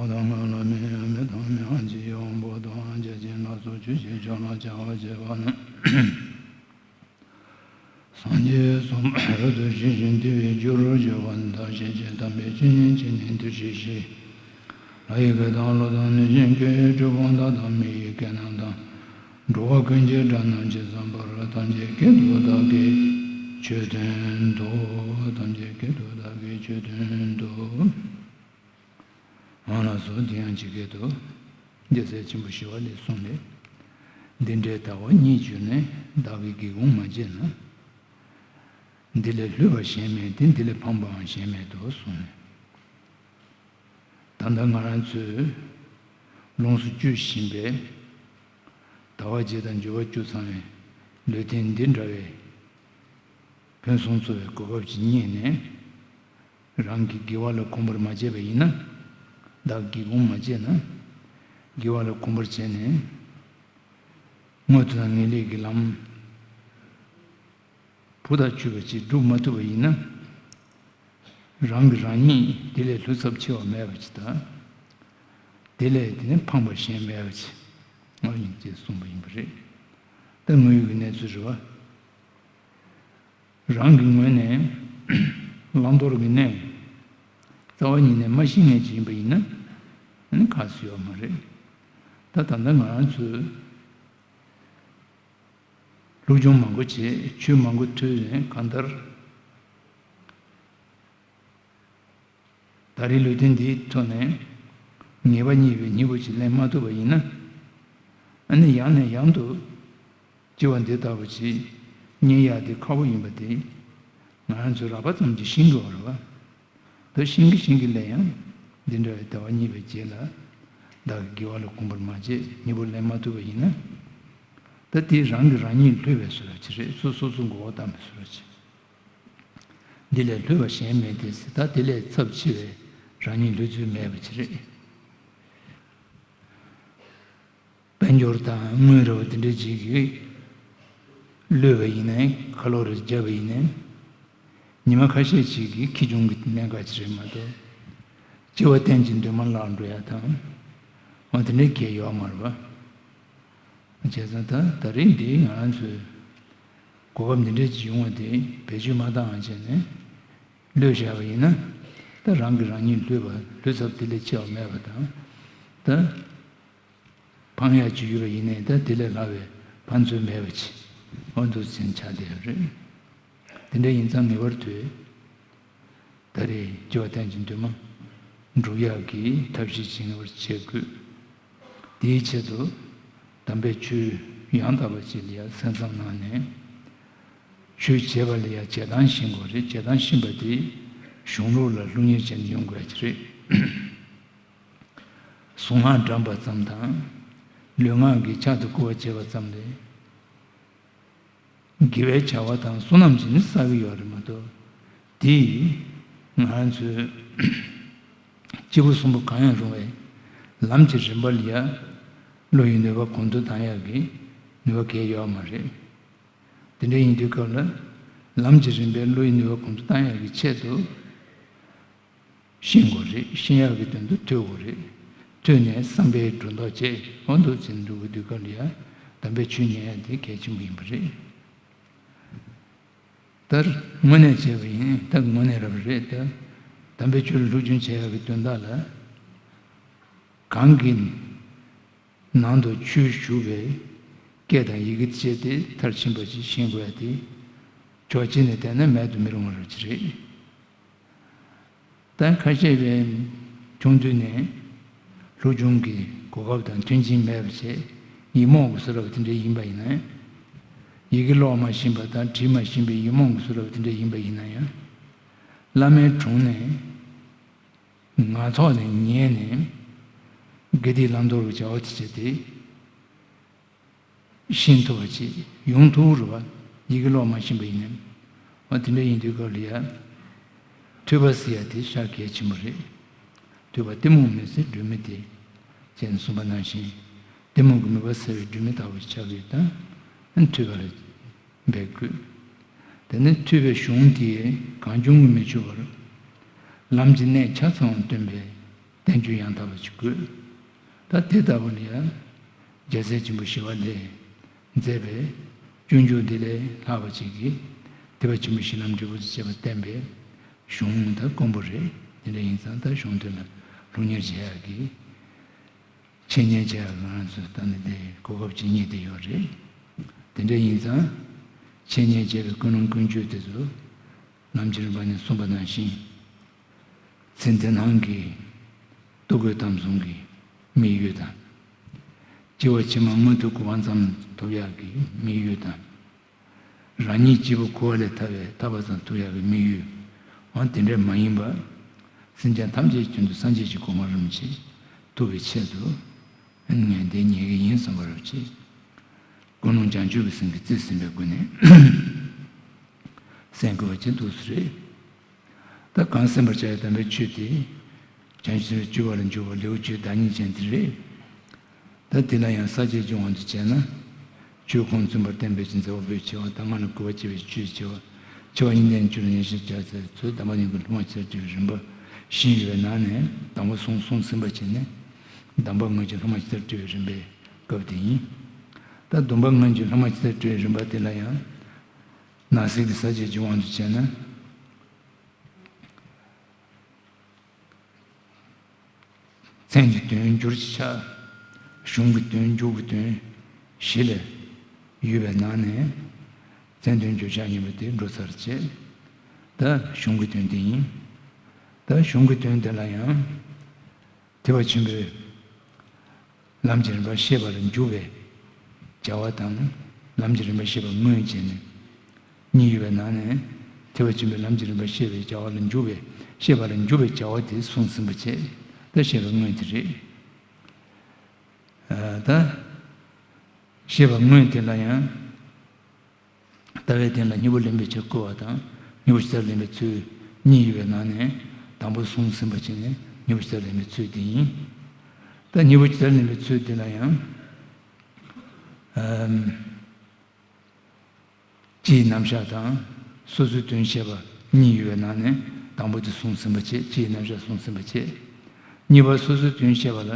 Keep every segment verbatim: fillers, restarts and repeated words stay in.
དང་སྔོན་ལ་མེད་མི་དང་མི་འོང་ཅི་ཡོང་པོ་དང་བརྒྱ་བྱིན་ལ་སོགས་ཆོས་ཀྱི་ཕྱོགས་ལ་བྱ་བ་བྱེད་པ་ནི། སངས་རྒྱས་གསུམ་རབ་ཏུ་ཞི་ཞིང་དུལ་བའི་རྒྱུར་གྱུར་པ་འདི་དག་ཤེས་བྱའི་དམ་པའི་ཆོས་ཉིད་ཀྱི་ནི་འདིར་གཤེགས་ཤིང་། ལྷ་ཡི་སྐད་དང་ཀླུ་དང་གནོད་སྦྱིན་སྐད་ཀྱི་གྲུལ་བུམ་དག་དང་མི་ཡི་སྐད་རྣམས་དང་། འགྲོ་བ་ཀུན་གྱི་སྒྲ་རྣམས་ཇི་ཙམ་པར། ཐམས་ཅད་སྐད་དུ་བདག་གིས་ཆོས་བསྟན་ཏོ། ཐམས་ཅད་སྐད་དུ་བདག་གིས་ཆོས་བསྟན་ཏོ། འོ་ལགས་སོ། དེ་ཡང་ཇི་སྐད་དུ། རྒྱལ་སྲས་ཆེན་པོ་ཞི་བ་ལྷས་གསུངས་ཏེ། འདི་འདྲའི་ལྟ་བ་གཉིས་གྱུར་ནས། བདག་གིས་སྒེའུ་ཁུང་མ་བྱས་ན། འདི་ལས་ལྷོད་པ་གཞན་མེད་དེ། འདི་ལས་ཕངས་པའང་གཞན་མེད་དོ་གསུངས་ནས། ད་ལྟ་ང་རང་ཚོས་ལོངས་སུ་སྤྱོད་བཞིན་པའི་ཟླ་བ་བརྒྱད་དང་འབྱོར་བ་བཅུ་ཚང་བའི་ལུས་རྟེན་འདི་འདྲ་བའི་ཕུན་སུམ་ཚོགས་པའི་གོ་སྐབས་ཅིག་རྙེད་ནས། རང་གིས་དགེ་བ་ལ་གོམས་པར་མ་བྱས་པ་ཡིན་ན། བདག་སྒེའུ་ཁུང་མ་བྱས་ན། དགེ་བ་ལ་གོམས་པར་བྱས་ནས། དངོས་དང་ངེས་ལེགས་ཀྱི་ལམ། ཕུ་ཐག་ཆོད་པ་ཅིག་སྒྲུབ་མ་ཐུབ་པ་ཡིན་ན། རང་གིས་རང་ཉིད་དེ་ལས་ལྷོད་ཚབས་ཆེ་བ་མེད་པ་ཅིག་དང་། དེ་ལས་དེ་ནི་ཕངས་པ་གཞན་མེད་པ་ཅིག་ངོ་ཡིན་ཅེས་གསུངས་པ་ཡིན་པ་རེད། ད་དངོས་ཡོད་ཀྱི་གནས་ཚུལ་རེད་བ། རང་གི་ངོས་ནས་བླང་དོར་གྱི་གནས་རྩ་བ་ཉིད་ནས་མ་ཤེས་མཁན་ཅིག་ཡིན་པ་ཡིན་ན། ཨ་ནི་ཁག་སུ་ཡོད་མ་རེད། ད་ད་ལྟ་ང་རང་ཚོས་སློབ་སྦྱོང་མང་པོ་བྱས། ཆོས་མང་པོ་ཐོས་ནས་གང་ལྟར། ད་རེས་ལུས་རྟེན་འདིའི་ཐོག་ནས་ངེས་པ་རྙེད་པའི་སྙིང་པོ་ཅིག་ལེན་མ་ཐུབ་པ་ཡིན་ན། ཨ་ནི་ཡང་ནས་ཡང་དུ་སྐྱེ་བ་འདི་ལྟ་བུ་ཅིག་རྙེད་ཡག་དེ་ཁག་པོ་ཡིན་པ་དེ་ང་རང་ཚོས་རགས་པ་ཙམ་གྱིས་ཤེས་དགོས་པ་རེད་བ། ད་ཤེས་ཀྱི་ཤེས་ཀྱི་ལས་ཡང་འདི་འདྲ་བའི་ཟླ་བ་གཉིས་པའི་རྗེས་ལ་བདག་གིས་དགེ་བ་ལ་གོམས་པར་མ་བྱས་སྙིང་པོ་ལེན་མ་ཐུབ་པ་ཡིན་ན། ད་དེ་རང་གིས་རང་ཉིད་བསླུས་པའི་བཟོ་འདྲ་ཅིག་རེད། སོ་སོ་སོ་མགོ་བོ་བསྡམས་པའི་བཟོ་འདྲ་ཅིག་འདི་ལས་ལྷོད་པ་གཞན་མེད་དེ་ཟེར། ད་དེ་ལས་ཚབས་ཆེ་བའི་རང་ཉིད་ལྷོད་ཚུལ་མེད་པ་ཅིག་རེད། དཔལ་འབྱོར་དང་དངུལ་རེ་བ་དེ་འདྲ་ཅིག་གིས་བསླུས་པ་ཡིན་ནའི། ཁ་ལོ་རེ་བརྒྱབ་པ་ཡིན་ནའི། ཉི་མ་ཁ་ཤས་ཅིག་གི་ཁེ་གྱོང་གི་གནད་འགག་ཅིག་རེད་མ་གཏོགས། སྐྱེ་བ་གཏན་གྱི་འདུན་མ་བརླག་འགྲོ་ཡ་དང་། འོ་དེ་འདྲའི་གལ་ཡོད་མ་རེད་པ། བྱས་ཙང་ད་ད་རེས་འདི་ང་རང་ཚོའི་གོ་སྐབས་འདི་འདྲ་ཅིག་ཡོང་བ་དེ་བེད་སྤྱོད་མ་བཏང་བ་བྱས་ནས་བསླུས་བཞག་པ་ཡིན་ན། ད་རང་གིས་རང་ཉིད་བསླུས་པ། བསླུ་ཚབས་དེ་ལས་ཆེ་བ་མེད་པ་དང་། ད་ཕངས་ཡག་ཅིག་ཡོད་པ་ཡིན་ནའི་ད་དེ་ལས་སླ་བའི་ཕན་ཚུན་མེད་པ་ཅིག་འོ་འདུག་ཟིན་ཆགས་བསྡད་ཡོད་རེད། དེ་འདྲ་ཡིན་ཙང་ངེས་པར་དུ་ད་རེས་སྐྱེ་བ་གཏན་གྱི་འདུན་མ་འགྲུབ་ཡག་གི་ཐབས་ཤེས་ཅིག་ངེས་པར་བྱེད་དགོས། དེའི་ཆེད་དུ་དམ་པའི་ཆོས་ཡང་དག་པ་ཅིག་ལ་ཡ་གསན་བསམ་གནང་ནས། ཆོས་བྱེད་པ་ལ་ཡ་བྱེད་སྟངས་ཤེས་དགོས་རེད། བྱེད་སྟངས་ཤེས་པ་དེ་གཞུང་ལུགས་ལ་སློབ་གཉེར་བྱས་ནས་ཡོང་དགོས་ཡ་ཅིག་རེད། གཟུངས་སྔགས་བགྲངས་པ་ཙམ་དང་། ལུས་ངག་གི་ཕྱག་ཏུ་བསྐུར་བ་བྱས་པ་ཙམ་ལས། དགེ་བའི་བྱ་བ་དང་བསོད་ནམས་ཀྱིས་ནི་བསགས་ཀྱི་ཡོད་རེད་མ་གཏོགས། དེས་ང་རང་ཚོའི་སྐྱེས་བུ་གསུམ་པོ་གང་ཡང་རུང་བའི་ལམ་གྱི་རིམ་པ་ལ་ཡ་བློ་ཡི་ནུས་པ་གོང་དུ་བཏང་ཡག་གི་ནུས་པ་གང་ཡང་ཡོད་མ་རེད། དེ་འདྲ་ཡིན་དུས་སྐབས་ལ་ལམ་གྱི་རིམ་པའི་བློ་ཡི་ནུས་པ་གོང་དུ་བཏང་ཡག་གི་ཆེད་དུ། ཤེས་དགོས་རེད། ཤེས་ཡག་གི་དོན་དུ་ཐོས་དགོས་རེད། ཐོས་ནས་བསམ་པའི་སྒྲོ་འདོགས་བཅད། འོ་འདུག་ཅེས་འགྲོ་གི་དུས་སྐབས་ལ་ཡ་དམ་པའི་ཆོས་ཉན་ཡ་དེ་གལ་ཆེན་པོ་ཡིན་པ་རེད། ད་དངོས་གནས་བྱས་པ་ཡིན་ད་དངོས་གནས་རབ་རེད་ད། དམ་པའི་ཆོས་ལ་སློབ་སྦྱོང་བྱེད་ཡག་གི་དོན་དག་ལ། གང་གི་ནང་དུ་ཆོས་ཞུགས་པའི་སྐད་དང་ཡི་གེ་བཅས་ཏེ་མཐར་ཕྱིན་པ་ཞིག་ཤེས་དགོས་ཡ་དེ། ཕྱོགས་གཅིག་ནས་བལྟས་ན་མེད་དུ་མི་རུང་བ་ཅིག་རེད། ད་ཁ་ཤས་པའི་ཆུང་དུས་ནས་སློབ་སྦྱོང་གི་གོ་སྐབས་དང་མཐུན་རྐྱེན་མེད་པ་བྱས་ཡིག་རྨོངས་ཀྱི་བཟོ་འདྲ་བ་དེ་འདྲ་ཡིན་པ་ཡིན་ན། ཡི་གེ་ཀློག་མ་ཤེས་པ་དང་བྲིས་མ་ཤེས་པའི་ཡིག་རྨོངས་ཀྱི་བཟོ་འདྲ་བ་དེ་འདྲ་ཡིན་པ་ཡིན་ན་ཡང་། བླ་མའི་དྲུང་ནས་ངག་ཐོག་ནས་ཉན་ནས་དགེ་སྡིག་བླང་དོར་གྱི་བྱ་བ་དེ་བྱས་ཏེ། ཤེས་ཐུབ་པ་ཅིག་ཡོང་ཐུབ་རེད་བ། ཡི་གེ་ཀློག་མ་ཤེས་པ་ཡིན་ནའི། འོ་དེ་འདྲ་ཡིན་དུས་སྐབས་ལ་ཡ། ཐོས་པ་ཟེར་ཡ་དེ་ཤ་གལ་ཆེན་པོ་རེད། ཐོས་པ་གཏི་མུག་མེད་ཚེ་སྒྲོན་མེ་སྟེར། ཅེས་གསུངས་པ་ནང་བཞིན། གཏི་མུག་གི་མུན་པ་སེལ་བའི་སྒྲོན་མེ་ལྟ་བུ་ཆགས་ཀྱི་ཡོད་ད། ཐོས་པ་ལ་འབད་དགོས། དེ་ནས་ཐོས་པའི་གཞུང་དེས་གང་བྱུང་གིས་མི་ཆུད་པར། ལམ་གྱི་གནད་ཆ་ཚང་བ་སྟོན་པའི་ བསྟན་བཅོས་ཡང་དག་པ་ཅིག་དགོས། ད་དེ་ལྟ་བུ་ལ་ཡང་རྒྱལ་སྲས་ཆེན་པོ་ཞི་བ་ལྷས་མཛད་པའི་སྤྱོད་འཇུག་འདི་ལས་ལྷག་པ་ཅིག་གིས་ཐེག་པ་ཆེན་པོའི་གཞི་ལམ་འབྲས་བུ་དང་བཅས་པ་བསྟན་པའི་གཞུང་ད་དཀོན་པོ་རེད། དེ་འདྲ་ཡིན་ཙང་ད་གཞུང་དེ་ལ་སློབ་གཉེར་བྱེད་ཡག་གི་འཆད་ཉན་བྱེད་ཡག་གི་ང་རང་ཚོ་ད་ནི་དེ་གོ་སྐབས་ཅིག་རྙེད་བསྡད་ཡོད་རེད། དེ་འདྲ་ཡིན་ཙང་འཆད་ཉན་བྱེད་པའི་ཀུན་སློང་ཀུན་སྤྱོད་དེ་ཚོ་ལམ་གྱི་རིམ་པ་ནས་གསུངས་པ་ནང་བཞིན། ཚེ་འདི་སྣང་གི་ལྟོ་གོས་གཏམ་གསུམ་གྱི་དམིགས་ཡུལ་དང་། སྐྱེ་བ་ཕྱི་མ་མངོན་མཐོའི་གོ་འཕང་ཙམ་ཐོབ་ཡག་གི་དམིགས་ཡུལ་དང་། རང་ཉིད་སྐྱེས་བུ་འཁོར་བ་ལས་ཐར་བའི་ཐར་པ་ཙམ་ཐོབ་ཡག་གི་དམིགས་ཡུལ་འོ་དེ་འདྲ་མ་ཡིན་པར། སེམས་ཅན་ཐམས་ཅད་ཀྱི་དོན་དུ་སངས་རྒྱས་ཀྱི་གོ་འཕང་རིན་པོ་ཆེ་ཐོབ་པའི་ཆེད་དུ་ངས་འདི་ཉན་གྱི་ཡིན་བསམ་པ་རེད་བྱས། ཀུན་སློང་བྱང་ཆུབ་ཀྱི་སེམས་ཀྱིས་རྩིས་ཟིན་པའི་སྒོ་ནས་གསན་དགོས་པ་ཅིག་འདུག་སེ་རེད། ད་གང་གསན་པར་བྱ་ཡི་དམ་པའི་ཆོས་དེ། བྱང་ཆུབ་སེམས་དཔའི་སྤྱོད་པ་ལ་འཇུག་པ་ལེའུ་བཅུའི་བདག་ཉིད་ཅན་དེ་རེད། ད་དེ་ལ་ཡང་ས་བཅད་ཀྱི་དབང་དུ་བྱས་ན། ཆོས་ཁུངས་མཚོན་པར་བསྟན་པའི་ཕྱིར་མཛད་པ་པོའི་ཆེ་བ་དང་སྔགས་ལ་གུས་པ་བསྐྱེད་པའི་ཆོས་ཆེ་བ། ཆེ་བ་གཉིས་ལྡན་ཆོས་ལ་ཉེར་ཞིབ་བྱ་ཚེ་ཚོས་གདམས་པ་ཉིད་ཀྱི་སློབ་མ་ཇི་ལྟར་བགྲོད་པའི་རིམ་པ་བཞི་ཡོད་པའི་ནང་ནས་དང་པོ་གསུམ་གསུངས་ཟིན་པ་བྱས་ནས། གདམས་པ་དངོས་ཀྱི་སློབ་མ་ཇི་ལྟར་བགྲོད་པའི་རིམ་པའི་སྐབས་དེ་ཡིན། ད་སྡོམ་པ་དངོས་ཀྱི་སློབ་མ་ཇི་ལྟར་བགྲོད་པའི་རིམ་པ་དེ་ལ་ཡང་། ནང་གསེས་ཀྱི་ས་བཅད་ཀྱི་དབང་དུ་བྱས་ན། མཚན་གྱི་དོན་སྦྱོར་གྱི་ཆ། གཞུང་གི་དོན་འཇུག་གི་དོན་བཞི་ལས་ཡོད་པའི་ནང་ནས་མཚན་དོན་སྦྱོར་ཆ་ཡིན་པ་དེ་འགྲོ་ཚར་བྱས། ད་གཞུང་གི་དོན་དེ་ཡིན། ད་གཞུང་གི་དོན་དེ་ལ་ཡང་། ཐེག་པ་ཆེན་པོའི་ལམ་གྱི་རིམ་པ་ཤེས་པ་ལ་འཇུག་པའི་བྱ་བ་དང་། ལམ་གྱི་རིམ་པ་ཤེས་པ་དངོས་བྱས་ནས་གཉིས་ཡོད་པའི་ནང་ནས། ཐེག་པ་ཆེན་པོའི་ལམ་གྱི་རིམ་པ་ཤེས་པའི་བྱ་བ་ལ་འཇུག་པའི་ཤེས་པ་ལ་འཇུག་པའི་བྱ་བ་དེ་གསུངས་ཟིན་པ་བྱས། ད་ཤེས་པ་དངོས་དེ་རེད། ད་ཤེས་པ་དངོས་དེ་ལ་ཡང་། ལྟ་བའི་སྟེང་ལ་གཉིས་པོ་ལེན་པའི་ཕྱིར་བཀོད་པ་དང་། གཉིས་པོ་ཇི་ལྟར་ལེན་པའི་ཚུལ་གཉིས་ཡོད་པའི་ནང་ནས་དང་པོ་གསུངས་ཟིན་པ་བྱས་ནས་གཉིས་པོ་ཇི་ལྟར་ལེན་པའི་ཚུལ་དེ་ཡིན། ད་གཉིས་པོ་ཇི་ལྟར་ལེན་པའི་ཚུལ་དེ་ལ་ཡང་། ཨམ། སྤྱིའི་རྣམ་གཞག་དང་སོ་སོའི་དོན་བཤད་པ་གཉིས་ཡོད་པའི་ནང་ནས་དང་པོ་དེ་གསུངས་ཟིན་པ་བྱས། སྤྱིའི་རྣམ་གཞག་གསུངས་ཟིན་པ་བྱས། གཉིས་པ་སོ་སོའི་དོན་བཤད་པ་ལ་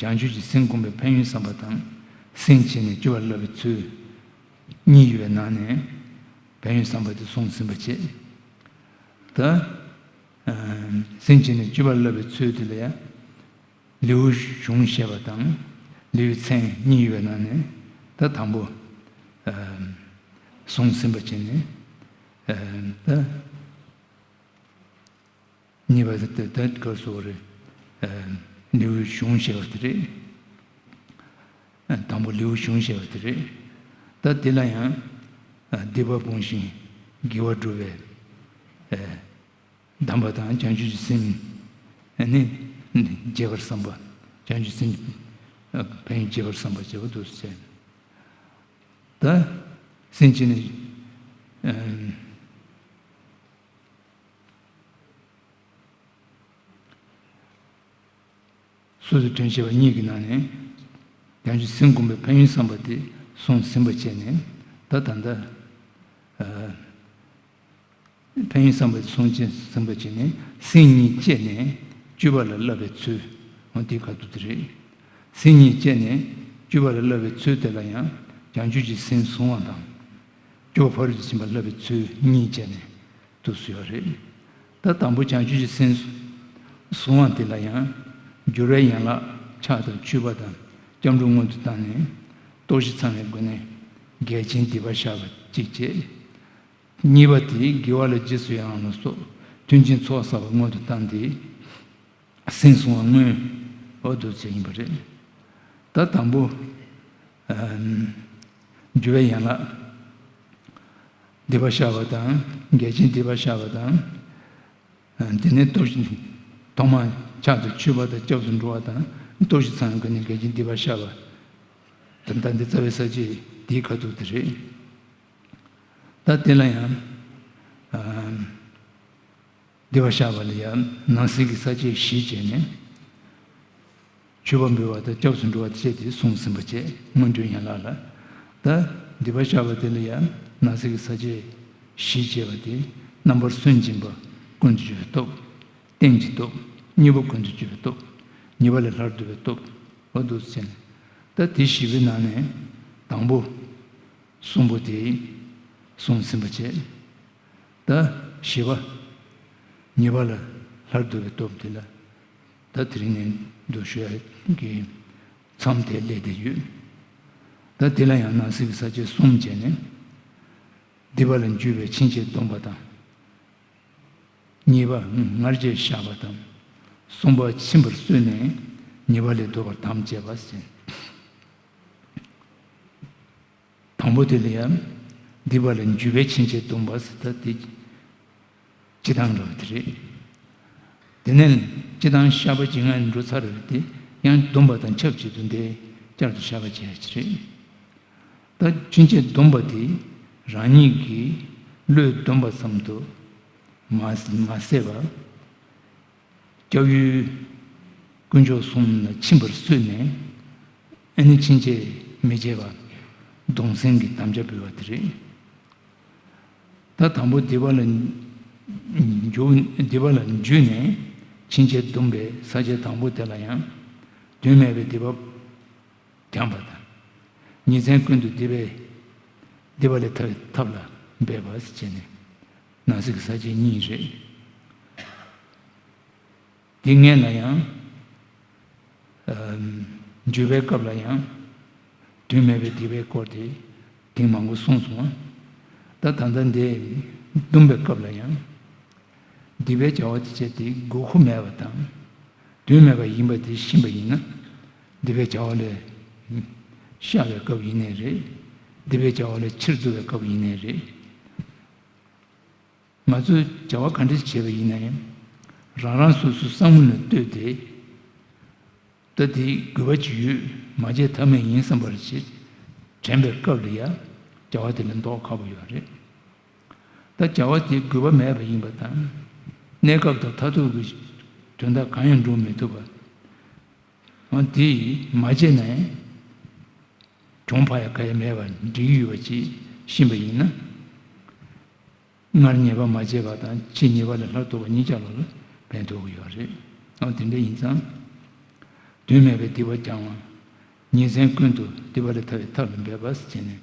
བྱང་ཆུབ་ཀྱི་སེམས་བསྒོམས་པའི་ཕན་ཡོན་བསམ་པ་དང་སེམས་བསྐྱེད་ནས་སྤྱོད་པར་བསླབ་པའི་ཚུལ། གཉིས་ཡོད་པའི་ནང་ནས་ཕན་ཡོན་བསམ་པ་དེ་གསུངས་ཟིན་པ་བྱས། ད། ཨ། སེམས་བསྐྱེད་ནས་སྤྱོད་པར་བསླབ་པའི་ཚུལ་དེ་ལ་ཡང་། ལེའུ་གཞུང་བཤད་པ་དང་ལེའུའི་མཚན་གཉིས་ཡོད་པའི་ནང་ནས་ད་དང་པོ། ཨ། གསུངས་ཟིན་པ་བྱས་ནས། ཨ། ད། གཉིས་པ་དེ་ད་ག་རེ་ཟེར་དགོས་རེད། ཨ། ལེའུའི་གཞུང་བཤད་པ་དེ་རེད། ཨ། དང་པོ་ལེའུའི་གཞུང་བཤད་པ་དེ་རེད། ད་དེ་ལ་ཡང་། ཨ། སྡིག་པ་སྤོང་ཞིང་དགེ་བ་སྒྲུབ་པའི། ཨ། གདམས་པ་དང་བྱང་ཆུབ་ཀྱི་སེམས། ཨ་ནི། རྒྱས་པར་བསམ་པ། བྱང་ཆུབ་སེམས། ཨ། ཕན་ཡོན་རྒྱས་པར་བསམ་པ་བྱེད་པ་འདུག་ཟེར། ད། སེམས་བསྐྱེད་ནས། ཨ། སོ་སོའི་དོན་བཤད་པ་གཉིས་ཀྱི་ནང་ནས། བྱང་ཆུབ་སེམས་བསྒོམ་པའི་ཕན་ཡོན་བསམ་པ་དེ་གསུངས་ཟིན་པ་བྱས་ནས། ད་ད་ལྟ། ཨ། ཕན་ཡོན་བསམ་པ་དེ་གསུངས་ཟིན་པ་བྱས་ནས་སེམས་ཉིད་བསྐྱེད་ནས་སྤྱོད་པ་ལ་བསླབ་པའི་ཚུལ། འོ་དེ་ཁ་ཐུག་དེ་རེད། སེམས་ཉིད་བསྐྱེད་ནས་སྤྱོད་པ་ལ་བསླབ་པའི་ཚུལ་དེ་ལ་ཡང་བྱང་ཆུབ་ཀྱི་སེམས་བཟུང་བ་དང་། སྤྱོད་པ་ཕ་རོལ་ཏུ་ཕྱིན་པ་བསླབ་པའི་ཚུལ་གཉིས་བྱས་ནས། དུ་གསུངས་ཡོད་རེད། ད་དང་པོ་བྱང་ཆུབ་ཀྱི་སེམས་བཟུང་བ་དེ་ལ་ཡང་། སྦྱོར་བའི་ཡན་ལག་ཕྱག་དང་མཆོད་པ་དང་སྐྱབས་འགྲོ་སྔོན་དུ་བཏང་ནས། སྟོབས་བཞི་ཚང་བའི་སྒོ་ནས་འགལ་རྐྱེན་སྡིག་པ་བཤགས་པ་གཅིག་བྱས། གཉིས་པ་དེ་དགེ་བ་ལ་རྗེས་སུ་ཡི་རང་ལ་སོགས་མཐུན་རྐྱེན་ཚོགས་བསགས་པ་སྔོན་དུ་བཏང་སྟེ། སེམས་བཟུང་བ་སྔོན། འོ་དུ་བྱས་ཡིན་པ་རེད། ད་དང་པོ། ཨམ། སྦྱོར་བའི་ཡན་ལག་སྡིག་པ་བཤགས་པ་དང་། འགལ་རྐྱེན་སྡིག་པ་བཤགས་པ་དང་། ཨ། དེ་ནས་སྟོབས་བཞི། ཐོག་མར་ཕྱག་ཏུ་མཆོད་པ་དང་སྐྱབས་སུ་འགྲོ་བ་དང་། སྟོབས་བཞི་ཚང་བའི་སྒོ་ནས་འགལ་རྐྱེན་སྡིག་པ་བཤགས་པ། ད་ལྟ་འདི་རྩ་བའི་ས་བཅད་འདིའི་ཁ་ཐུག་དེ་རེད། ད་དེ་ལ་ཡང་། ཨ། སྡིག་པ་བཤགས་པ་ལ་ཡང་ནང་གསེས་ཀྱི་ས་བཅད་བཞི་བྱས་ནས། མཆོད་པ་འབུལ་བ་དང་སྐྱབས་སུ་འགྲོ་བ་བཅས་ཏེ་གསུངས་ཟིན་པ་བྱས། སྔོན་འགྲོའི་ཡན་ལག་ལ། ད་སྡིག་པ་བཤགས་པ་དེ་ལ་ཡང་ནང་གསེས་ཀྱི་ས་བཅད་བཞི་བྱས་པ་དེ་རྣམ་པར་སུན་འབྱིན་པ། ཀུན་ཏུ་སྤྱོད་པའི་སྟོབས། རྟེན་གྱི་སྟོབས། གཉིས་པ་ཀུན་ཏུ་སྤྱོད་པའི་སྟོབས། གཉིས་པ་ལས་སླར་བསྡུ་བའི་སྟོབས། འོ་འདུག་སེ་བྱས་ནས། ད་དེ་བཞི་པོའི་ནང་ནས་དང་པོ་གསུམ་པོ་དེ་གསུངས་ཟིན་པ་བྱས། ད་བཞི་པ་གཉིས་པ་ལས་སླར་བསྡུ་བའི་སྟོབས་དེ་ལ། ད་དེ་རིང་ནས་འདུག་ཞུ་ཡ་གི་མཚམས་དེ་སླེབས་བསྡད་ཡོད། ད་དེ་ལ་ཡང་ནང་གསེས་ཀྱི་ས་བཅད་གསུམ་བྱས་ནས། སྡིག་པ་ལ་འཇུག་པའི་ཕྱིན་ཆད་སྡོམ་པ་དང་། གཉིས་པ་སྔར་བྱས་བཤགས་པ་དང་། གསུམ་པ་ཕྱིན་པར་གསོལ་ནས་ཉེས་པ་ལས་ལྡོག་པར་དམ་བཅས་པ་ཟེར། དང་པོ་དེ་ལ་ཡང་སྡིག་པ་ལ་འཇུག་པའི་ཕྱིན་ཆད་སྡོམ་པ་ཟེར། ད་དེ་སྤྱི་བཏང་འདྲ་བ་དེ་རེད། དེ་ནས་སྤྱི་བཏང་བཤགས་པ་བྱེད་ངེས་འགྲོ་ཚར་བ་དེ་ཡང་སྡོམ་པ་དང་ཆབས་ཅིག་ཏུ་འདི་བསྐྱར་དུ་བཤགས་པ་བྱེད་ཡ་ཅིག་རེད། ད་ཕྱིན་ཆད་སྡོམ་པ་དེ་རང་ཉིད་ཀྱིས་བློས་བསྡོམས་པ་ཙམ་དུ་མ་མ་ཟད་པར། སྐྱབས་ཡུལ་དཀོན་མཆོག་གསུམ་ལ་ཕྱིན་པར་གསོལ་ནས། ཨ་ནི་ཕྱིན་ཆད་མི་བྱེད་པ་གདུང་སེམས་ཀྱི་དམ་བཅའ་འབུལ་བ་དེ་རེད། ད་དང་པོ་སྡིག་པ་ལ་འཇུག་སྡིག་པ་ལ་འཇུས་ནས་ཕྱིན་ཆད་སྡོམ་པའི་ས་བཅད་དང་པོ་དེ་ལ་ཡང་དོན་མེད་པའི་སྡིག་པ་སྦྱང་བ་དང་། ཉིན་མཚན་ཀུན་ཏུ་སྡིག་པའི་སྡིག་པ་ལས་ཐར་བའི་ཐབས་ལ་འབད་པ་ཟེར་བྱས་ནས་ནང་གསེས་ཀྱི་ས་བཅད་གཉིས་རེད། དེ་སྔོན་ལ་ཡང་། ཨམ། འཇུག་པའི་སྐབས་ལ་ཡང་། དོན་མེད་པའི་སྡིག་པའི་སྐོར་དེ་ཐེངས་མང་པོ་གསུངས་སོང་ང་། ད་ད་ལྟ་འདི་སྡོམ་པའི་སྐབས་ལ་ཡང་། སྡིག་པའི་བྱ་བ་དེ་བྱས་ཏེ་དགོས་མཁོ་མེད་པ་དང་། དོན་མེད་པ་ཡིན་པ་དེ་ཤེས་པ་ཡིན་ན། སྡིག་པའི་བྱ་བ་ལས་བཤགས་པའི་སྐབས་ཡིན་ནའི་རེད། སྡིག་པའི་བྱ་བ་ལས་ཕྱིར་བསྡུ་བའི་སྐབས་ཡིན་ནའི་རེད། ང་ཚོས་བྱ་བ་ག་འདྲ་བྱས་པ་ཡིན་ན་ཡང་། རང་རང་སོ་སོའི་བསམ་བློ་ལ་ལྟོས་ཏེ། ད་དེའི་དགོས་པ་ཅིག་ཡོད། མ་བྱས་ཐབས་མེད་ཡིན་བསམ་པ་ཞིག་དྲན་པའི་སྐབས་ལ་ཡ། བྱ་བ་དེ་ལ་ལྡོག་ཁག་པོ་ཡོད་རེད། ད་བྱ་བ་དེ་དགོས་པ་མེད་པ་ཡིན་པ་དང་། གནས་སྐབས་དང་མཐར་ཐུག་གི་དོན་དག་གང་ཡང་འགྲུབ་མི་ཐུབ་པ། འོ་དེ་མ་བྱས་ན་ཡང་གྱོང་ཕ་ཡ་ག་ཡ་མེད་པར་འགྲིག་གི་ཡོད་པ་ཅིག་ཤེས་པ་ཡིན་ན། སྔར་ཉེས་པ་མ་བྱས་པ་དང་ཕྱིས་ཉེས་པ་ལས་སླར་ལྡོག་པ་གཉིས་ཆ་ལ་ལ་ཕན་ཐོགས་ཀྱི་ཡོད་རེད། ཨ་དེ་འདྲ་ཡིན་ཙང་། དོན་མེད་པའི་སྡིག་པ་སྦྱང་བ། ཉིན་མཚན་ཀུན་ཏུ་སྡིག་པ་ལས་ཐར་བའི་ཐབས་ལ་འབད་པ་ཟེར་ནས་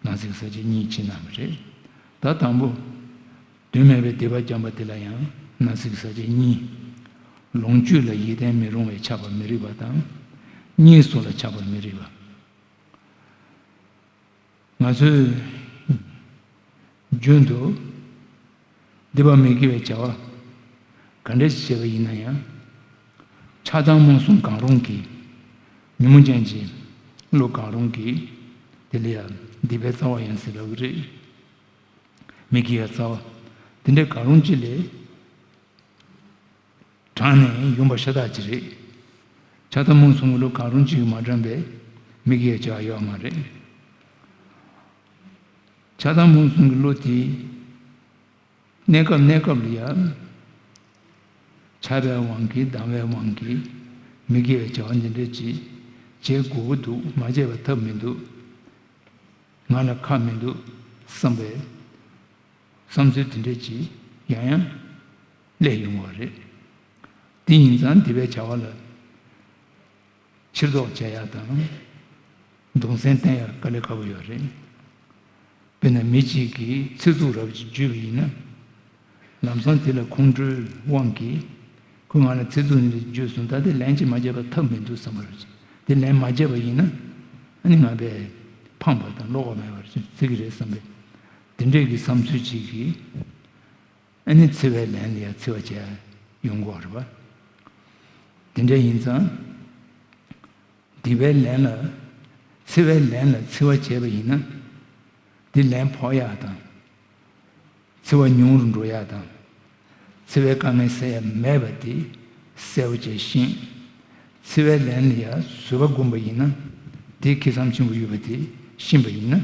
ནང་གསེས་ས་བཅད་གཉིས་ཕྱེ་གནང་བ་རེད། ད་དང་པོ། དོན་མེད་པའི་སྡིག་པ་སྦྱང་བ་དེ་ལ་ཡང་ནང་གསེས་ས་བཅད་གཉིས། ལོངས་སྤྱོད་ལ་ཡིད་བརྟན་མི་རུང་བས་ཆགས་པར་མི་རིགས་པ་དང་། གཉེན་སོགས་ལ་ཆགས་པར་མི་རིགས་པ། ང་ཚོས་རྒྱུན་དུ་སྡིག་པ་མི་དགེ་བའི་བྱ་བ་ག་འདྲ་ཞིག་བྱས་པ་ཡིན་ན་ཡང་། ཆགས་སྡང་རྨོངས་གསུམ་གང་རུང་གིས། ཉོན་མོངས་ཅན་གྱི་བློ་གང་རུང་གིས། དེ་ལ་ཡང་སྡིག་པའི་རྩ་བ་ཡིན་ཟེར་ལབ་ཀྱི་རེད། མི་དགེ་བའི་རྩ་བ་དེ་འདྲ་གང་རུང་ཅིག་ལས། དྲངས་ནས་ཡོང་པ་ཤ་སྟག་ཅིག་རེད། ཆགས་སྡང་རྨོངས་གསུམ་གྱི་བློ་གང་རུང་གཅིག་གིས་མ་དྲངས་པའི་མི་དགེ་བའི་བྱ་བ་ཡོད་མ་རེད། ཆགས་སྡང་རྨོངས་གསུམ་གྱི་བློ་དེ་གནས་སྐབས་གནས་སྐབས་ལ་ཡང་། ཆགས་པའི་དབང་གིས་སྡང་བའི་དབང་གིས་མི་དགེ་བའི་བྱ་བ་འདི་འདྲ་ཅིག་བྱེད་དགོས་ཀྱི་འདུག་མ་བྱས་པ་ཐབས་མི་འདུག་ང་ལ་ཁག་མི་འདུག་བསམ་པའི་བསམ་ཚུལ་དེ་འདྲ་ཅིག་ཡང་ཡང་སླེབས་ཡོང་བ་རེད། དེ་ཡིན་ཙང་སྡིག་པའི་བྱ་བ་ལ་ཕྱིར་ལྡོག་བྱེད་ཡ་དང་གདུང་སེམས་བརྟན་ཡ་དཀའ་ལས་ཁག་པོ་ཡོད་རེད། དཔེར་ན་མི་གཅིག་གིས་ཚིག་རྩུབ་རབ་ཅིག་བརྗོད་པ་ཡིན་ན། ལམ་སང་དེ་ལ་ཁོང་ཁྲོའི་དབང་གིས་ཁོས་ང་ལ་ཚིག་རྩུབ་འདི་བརྗོད་སོང་། ད་དེ་ལན་ཅིག་མ་བརྒྱབ་པ་ཐབས་མི་འདུག་བསམ་པ་རེད། དེ་ལན་མ་བརྒྱབ་པ་ཡིན་ན་ཨ་ནི་ང་དཔེ་ཕངས་པ་དང་བློ་ཁོག་མེད་པར་བརྩི་གི་རེད་བསམ་པའི་དེ་འདྲས་ཀྱི་བསམ་ཚུལ་ཅིག་གིས། ཨ་ནི་འཚེ་བའི་ལན་ལ་ཡང་འཚེ་བ་བྱས་ཡོང་གི་ཡོད་རེད་པ། དེ་འདྲ་ཡིན་ཙང་། སྡིག་པའི་ལན་ལ་འཚེ་བའི་ལན་ལ་འཚེ་བ་བྱས་པ་ཡིན་ན། དེ་ལན་ཕོག་ཡག་དང་། འཚེ་བ་ཉུང་རུ་འགྲོ་ཡག་དང་། འཚེ་བའི་དཀའ་ངལ་སེལ་ཡག་མེད་པ་དེ་གསལ་པོ་བྱས་ཤིང་། འཚེ་བའི་ལན་ལ་ཡང་བཟོད་པ་བསྒོམས་པ་ཡིན་ན། དེ་ཁེ་བཟང་ཆེན་པོ་ཡོད་པ་དེ་ཤེས་པ་ཡིན་ན།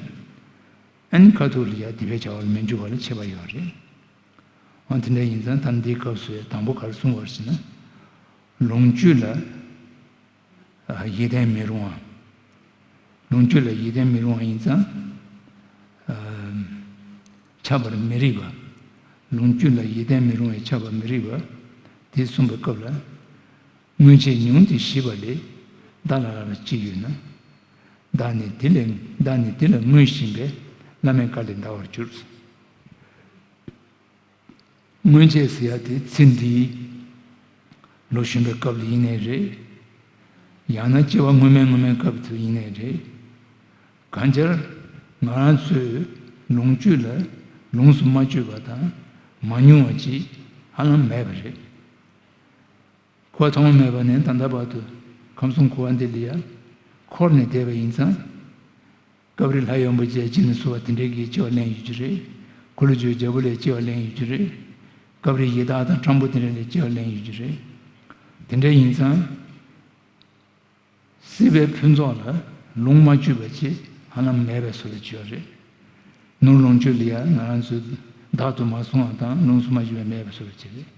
ཨ་ནི་ཁ་ཐུག་ལ་ཡང་སྡིག་པའི་བྱ་བ་ལ་མི་འཇུག་པ་ལ་ཁྱད་པར་ཡོད་རེད། འོ་དེ་འདྲ་ཡིན་ཙང་ད་འདིའི་སྐབས་སུ་དང་པོ་ག་རེ་གསུངས་པ་རེད་ཟེར་ན། ལོངས་སྤྱོད་ལ་ཡིད་བརྟན་མི་རུང་བ། ལོངས་སྤྱོད་ལ་ཡིད་བརྟན་མི་རུང་བ་ཡིན་ཙང་། ཆགས་པར་མི་རིགས་པ། ལོངས་སྤྱོད་ལ་ཡིད་བརྟན་མི་རུང་བས་ཆགས་པར་མི་རིགས་པ། དེ་གསུངས་པའི་སྐབས་ལ། སྔོན་ཆད་ཉུང་སྟེ་ཞི་བ་ལས། བདག་ལ་ལ་ལ་ཅི་ཡོད་ན། བདག་ནི་དེ་ལས་བདག་ནི་དེ་ལ་ངུས་བཞིན་པས། བླ་མེད་དཀའ་ལས་འདའ་བར་འགྱུར། སྔོན་ཆད་ཟེར་ཡ་དེ་ཚེ་འདིའི་ལོ་གཞོན་པའི་སྐབས་ལ་ཡིན་ནའི་རེད། ཡང་ན་སྐྱེ་བ་སྔོན་མའི་སྔོན་མའི་སྐབས་དུ་ཡིན་ནའི་རེད། གང་ལྟར་ང་རང་ཚོས་ལོངས་སྤྱོད་ལ་ལོངས་སུ་མ་སྤྱོད་པ་དང་མ་མྱོང་བ་ཅིག་ཧ་ལམ་མེད་པ་རེད། འཁོར་བ་ཐོག་མ་མེད་པ་ནས་ད་ལྟ་བར་དུ་ཁམས་གསུམ་འཁོར་བ་འདི་ལ་ཡང་འཁོར་ནས་བསྡད་པ་ཡིན་ཙང་། སྐབས་རེ་ལྷ་ཡོན་པོ་ཅན་གཅིག་ནས་གསོལ་བ་དེ་འདྲའི་གི་སྐྱེ་བ་ལེན་ཡོད་ཀྱི་རེད། འཁོར་ལོས་སྒྱུར་བའི་རྒྱལ་པོ་ལས་སྐྱེ་བ་ལེན་ཡོད་ཀྱི་རེད། སྐབས་རེ་ཡི་དྭགས་དང་སྤྲང་པོ་དེ་འདྲ་ལས་སྐྱེ་བ་ལེན་ཡོད་ཀྱི་རེད། དེ་འདྲ་ཡིན་ཙང་། སྲིད་པའི་ཕུན་ཚོགས་ལ་ལོངས་མ་སྤྱོད་པ་ཅིག་ཧ་ལམ་མེད་པའི་བཟོ་འདྲ་ཅིག་ཡོད་རེད། ནོར་ལོངས་སྤྱོད་ལ་ཡང་ང་རང་ཚོས་བདག་ཏུ་མ་བཟུང་བ་དང་ལོངས་སུ་མ་སྤྱོད་པའི་མེད་པའི་བཟོ་འདྲ་ཅིག་རེད།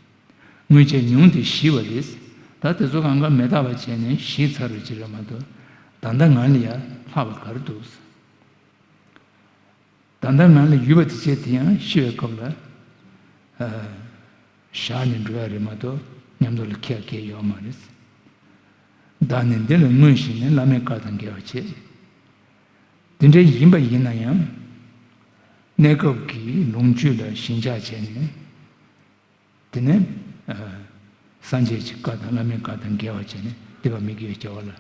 སྔོན་ཆད་ཉུང་སྟེ་ཞི་བ་ལས། ད་དེ་ཚོ་གང་ག་མི་རྟག་པ་བྱས་ནས་ཞི་ཚར་བའི་ཕྱིར་མ་གཏོགས། ད་ལྟ་ང་ལ་ཡང་ལྷག་པ་ག་རེ་འདུག་ད་ལྟ་ང་ལ་ཡོད་པ་དེ་ཚོ་དེ་ཡང་ཤི་བའི་སྐབས་ལ་ཨ་བཞག་ནས་འགྲོ་ཡ་རེད་མ་གཏོགས་མཉམ་དུ་ལ་ཁྱེར་ཡ་གང་ཡང་ཡོད་མ་རེད། བདག་ནི་འདི་ལ་ངུས་ཤིང་ནི། བླ་མེད་བཀའ་དང་འགལ་བར་བྱེད། དེ་འདྲ་ཡིན་པ་ཡིན་ན་ཡང་། གནས་སྐབས་ཀྱི་ལོངས་སྤྱོད་ལ་ཞེན་ཆགས་བྱས་ནས། དེ་ནས་ཨ་སངས་རྒྱས་ཀྱི་བཀའ་དང་བླ་མའི་བཀའ་དང་འགལ་བ་བྱས་ནས་སྡིག་པ་མི་དགེ་བའི་སྐྱེ་བ་ལ་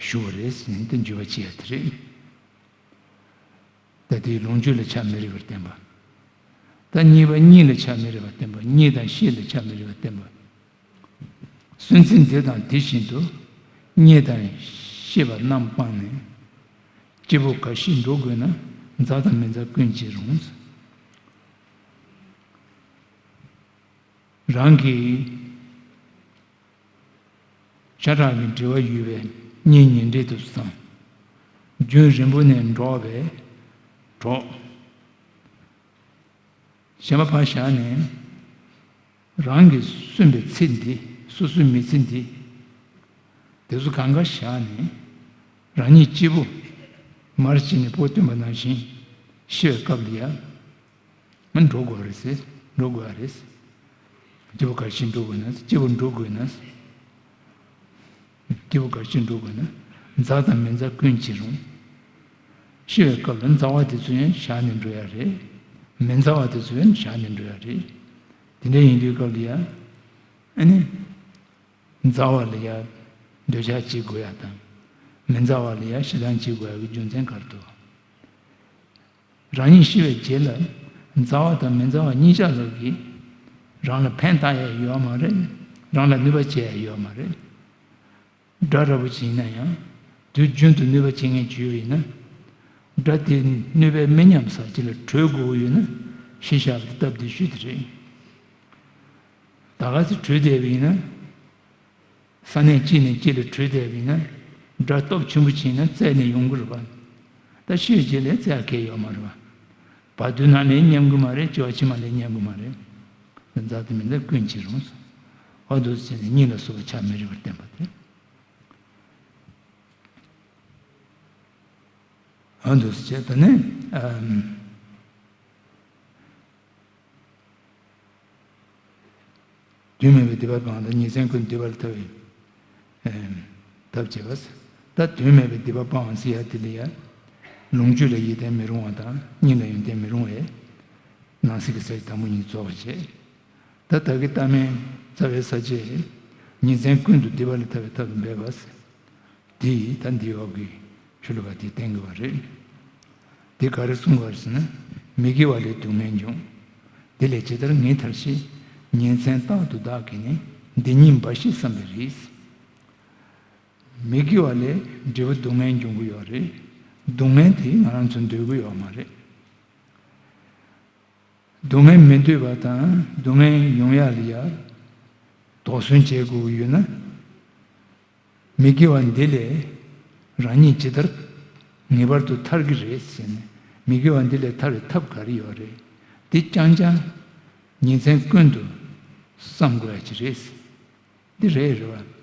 ཞུགས་པ་རེད་ཟེར་ནས་དེ་འགྱུར་བ་བྱེད་ཡ་དེ་རེད། ད་དེའི་ལོངས་སྤྱོད་ལ་ཆགས་མི་རིགས་པར་བསྟན་པ། ད་གཉིས་པ་གཉིད་ལ་ཆགས་མི་རིགས་པར་བསྟན་པ། གཉིད་དང་ཤེད་ལ་ཆགས་མི་རིགས་པར་བསྟན་པ། སུན་འབྱིན་དེ་དང་དེ་བཞིན་དུ། གཉིད་དང་ཤེས་པ་རྣམས་སྤངས་ནས། སྐྱེས་བུ་ག་ཞིག་འགྲོ་དགོས་ན། མཛའ་དང་མི་མཛའ་ཀུན་བྱེད་རུང་། རང་གི་ཤ་ཁྲག་གི་འབྲེལ་བ་ཡོད་པའི་གཉེན་ཉེ་འབྲེལ་དུ་བསམ། རྒྱུན་རིང་པོ་ནས་འགྲོགས་པའི་གྲོགས། གཞན་པ་ཕར་བཞག་ནས། རང་གིས་གསོན་པའི་ཚེ་འདི། སོ་སོའི་མི་ཚེ་འདི། དེ་ཚོ་གང་ག་བཞག་ནས། རང་ཉིད་སྐྱེས་བུ་མར་བྱས་ནས་པོ་བཏོན་པ་ནང་བཞིན་ཤི་བའི་སྐབས་ལ་ཡང་། མི་འགྲོ་དགོས་རེད་ཟེར། འགྲོ་དགོས་རེད། སྐྱེས་བུ་ག་ཞིག་འགྲོ་དགོས་ན། སྐྱེས་བུ་འགྲོ་དགོས་ན། སྐྱེས་བུ་ག་ཞིག་འགྲོ་དགོས་ན། མཛའ་དང་མི་མཛའ་ཀུན་བྱེད་རུང་། ཤི་བའི་སྐབས་ལ་མཛའ་བ་དེ་ཚོ་ཡང་བཞག་ནས་འགྲོ་ཡ་རེད། མི་མཛའ་བ་དེ་ཚོ་ཡང་བཞག་ནས་འགྲོ་ཡ་རེད། དེ་འདྲ་ཡིན་དུས་སྐབས་ལ་ཡ། ཨ་ནི། མཛའ་བ་ལ་ཡ་འདོད་ཆགས་བྱེད་དགོས་ཡ་དང་། མི་མཛའ་བ་ལ་ཡ་ཞེ་སྡང་བྱེད་དགོས་ཡ་གི་རྒྱུ་མཚན་ག་རེ་འདུག་རང་ཉིད་ཤི་བའི་རྗེས་ལ་མཛའ་བ་དང་མི་མཛའ་བ་གཉིས་ཆ་ལ་གིས་རང་ལ་ཕན་བཏགས་ཡ་ཡོད་མ་རེད། རང་ལ་ནུས་པ་བྱེད་ཡ་ཡོད་མ་རེད། དགྲ་འདྲ་པོ་ཅིག་ཡིན་ན་ཡང་དུས་རྒྱུན་དུ་གནོད་པ་བྱེད་མཁན་ཅིག་ཡོད་པ་ཡིན་ན། དགྲ་དེ་གནོད་པའི་མི་ཉམས་ས་ཅིག་ལ་བྲོས་དགོས་ཡོད་ན། ཤི་བཞག་པའི་སྟབས་བདེ་ཤོས་དེ་རེད། ད་ག་ཚོད་བྲོས་བསྡད་པ་ཡིན་ན། ས་གནས་གཅིག་ནས་གཅིག་ལ་བྲོས་བསྡད་པ་ཡིན་ན། དགྲ་སྟོབས་ཆེན་པོ་ཅིག་ཡིན་ན་བཙལ་ནས་ཡོང་གི་རེད་པ། ད་ཤི་བའི་རྗེས་ལ་བཙལ་ཡ་གང་ཡང་ཡོད་མ་རེད་པ། བར་དོའི་ནང་ལ་མཉམ་གི་མ་རེད། སྐྱེ་བ་ཕྱི་མ་ལ་མཉམ་གི་མ་རེད། མཛའ་དང་མི་མཛའ་ཀུན་བྱེད་རུང་། འོ་འདུག་སེ་བྱས་ནས་གཉིད་ལ་སོགས་པ་ཆགས་མི་རིགས་པར་བསྟན་པ་སྟེ། འོ་འདུག་སེ་བྱས་ད་ནི། ཨམ། དོན་མེད་པའི་སྡིག་པ་སྤང་དང་། ཉིན་མཚན་ཀུན་སྡིག་པ་ལས་ཐར་བའི་ཐབས་བྱེད་པ། ད་དོན་མེད་པའི་སྡིག་པ་སྤང་བ་ཟེར་ཡ་དེ་ལ་ཡ། ལོངས་སྤྱོད་ལ་ཡོན་ཏན་མི་རུང་བ་དང་གཉིད་ལ་ཡོན་ཏན་མི་རུང་བས། ནང་གསེས་ཀྱི་ས་བཅད་དང་པོ་གཉིས་རྫོགས་པར་བྱེད། ད་བདག་གི་ལྟ་མིན་རྩ་བའི་ས་བཅད། ཉིན་མཚན་ཀུན་ཏུ་སྡིག་པ་ལས་ཐར་བའི་ཐབས་སུ་འབད་པ། དེ་ཡིས་ད་འདིའི་འོག་གི་ཤོ་ལོ་ཀ་དེ་བསྟན་དགོས་པ་རེད། དེ་ག་རེ་གསུངས་པ་རེད་ཟེར་ན། མི་དགེ་བ་ལས་སྡུག་བསྔལ་འབྱུང་། དེ་ལས་ཇི་ལྟར་ངེས་ཐབས་ཤེས། ཉིན་མཚན་རྟག་ཏུ་བདག་གིས་ནི། འདི་ཉིད་འབའ་ཞིག་བསམ་པའི་རིགས། མི་དགེ་བ་ལས་འབྲས་བུ་སྡུག་བསྔལ་འབྱུང་གི་ཡོད་རེད། སྡུག་བསྔལ་དེ་ང་རང་ཚོ་འདོད་ཀྱི་ཡོད་མ་རེད། སྡུག་བསྔལ་མི་འདོད་པ་དང་སྡུག་བསྔལ་ཡོང་ཡ་ལ་ཡ་དོགས་ཟོན་བྱེད་དགོས་ཀྱི་ཡོད་ན། མི་དགེ་བ་འདི་ལས་རང་ཉིད་ཇི་ལྟར་ངེས་པར་དུ་ཐར་གྱི་རེད་ཟེར་ནས། མི་དགེ་བ་འདི་ལས་ཐར་བའི་ཐབས་ག་རེ་ཡོད་རེད། འདི་རྐྱང་རྐྱང་ཉིན་མཚན་ཀུན་ཏུ་བསམ་དགོས་ཡ་ཅིག་རེད། འདི་རེད་རེད་བ།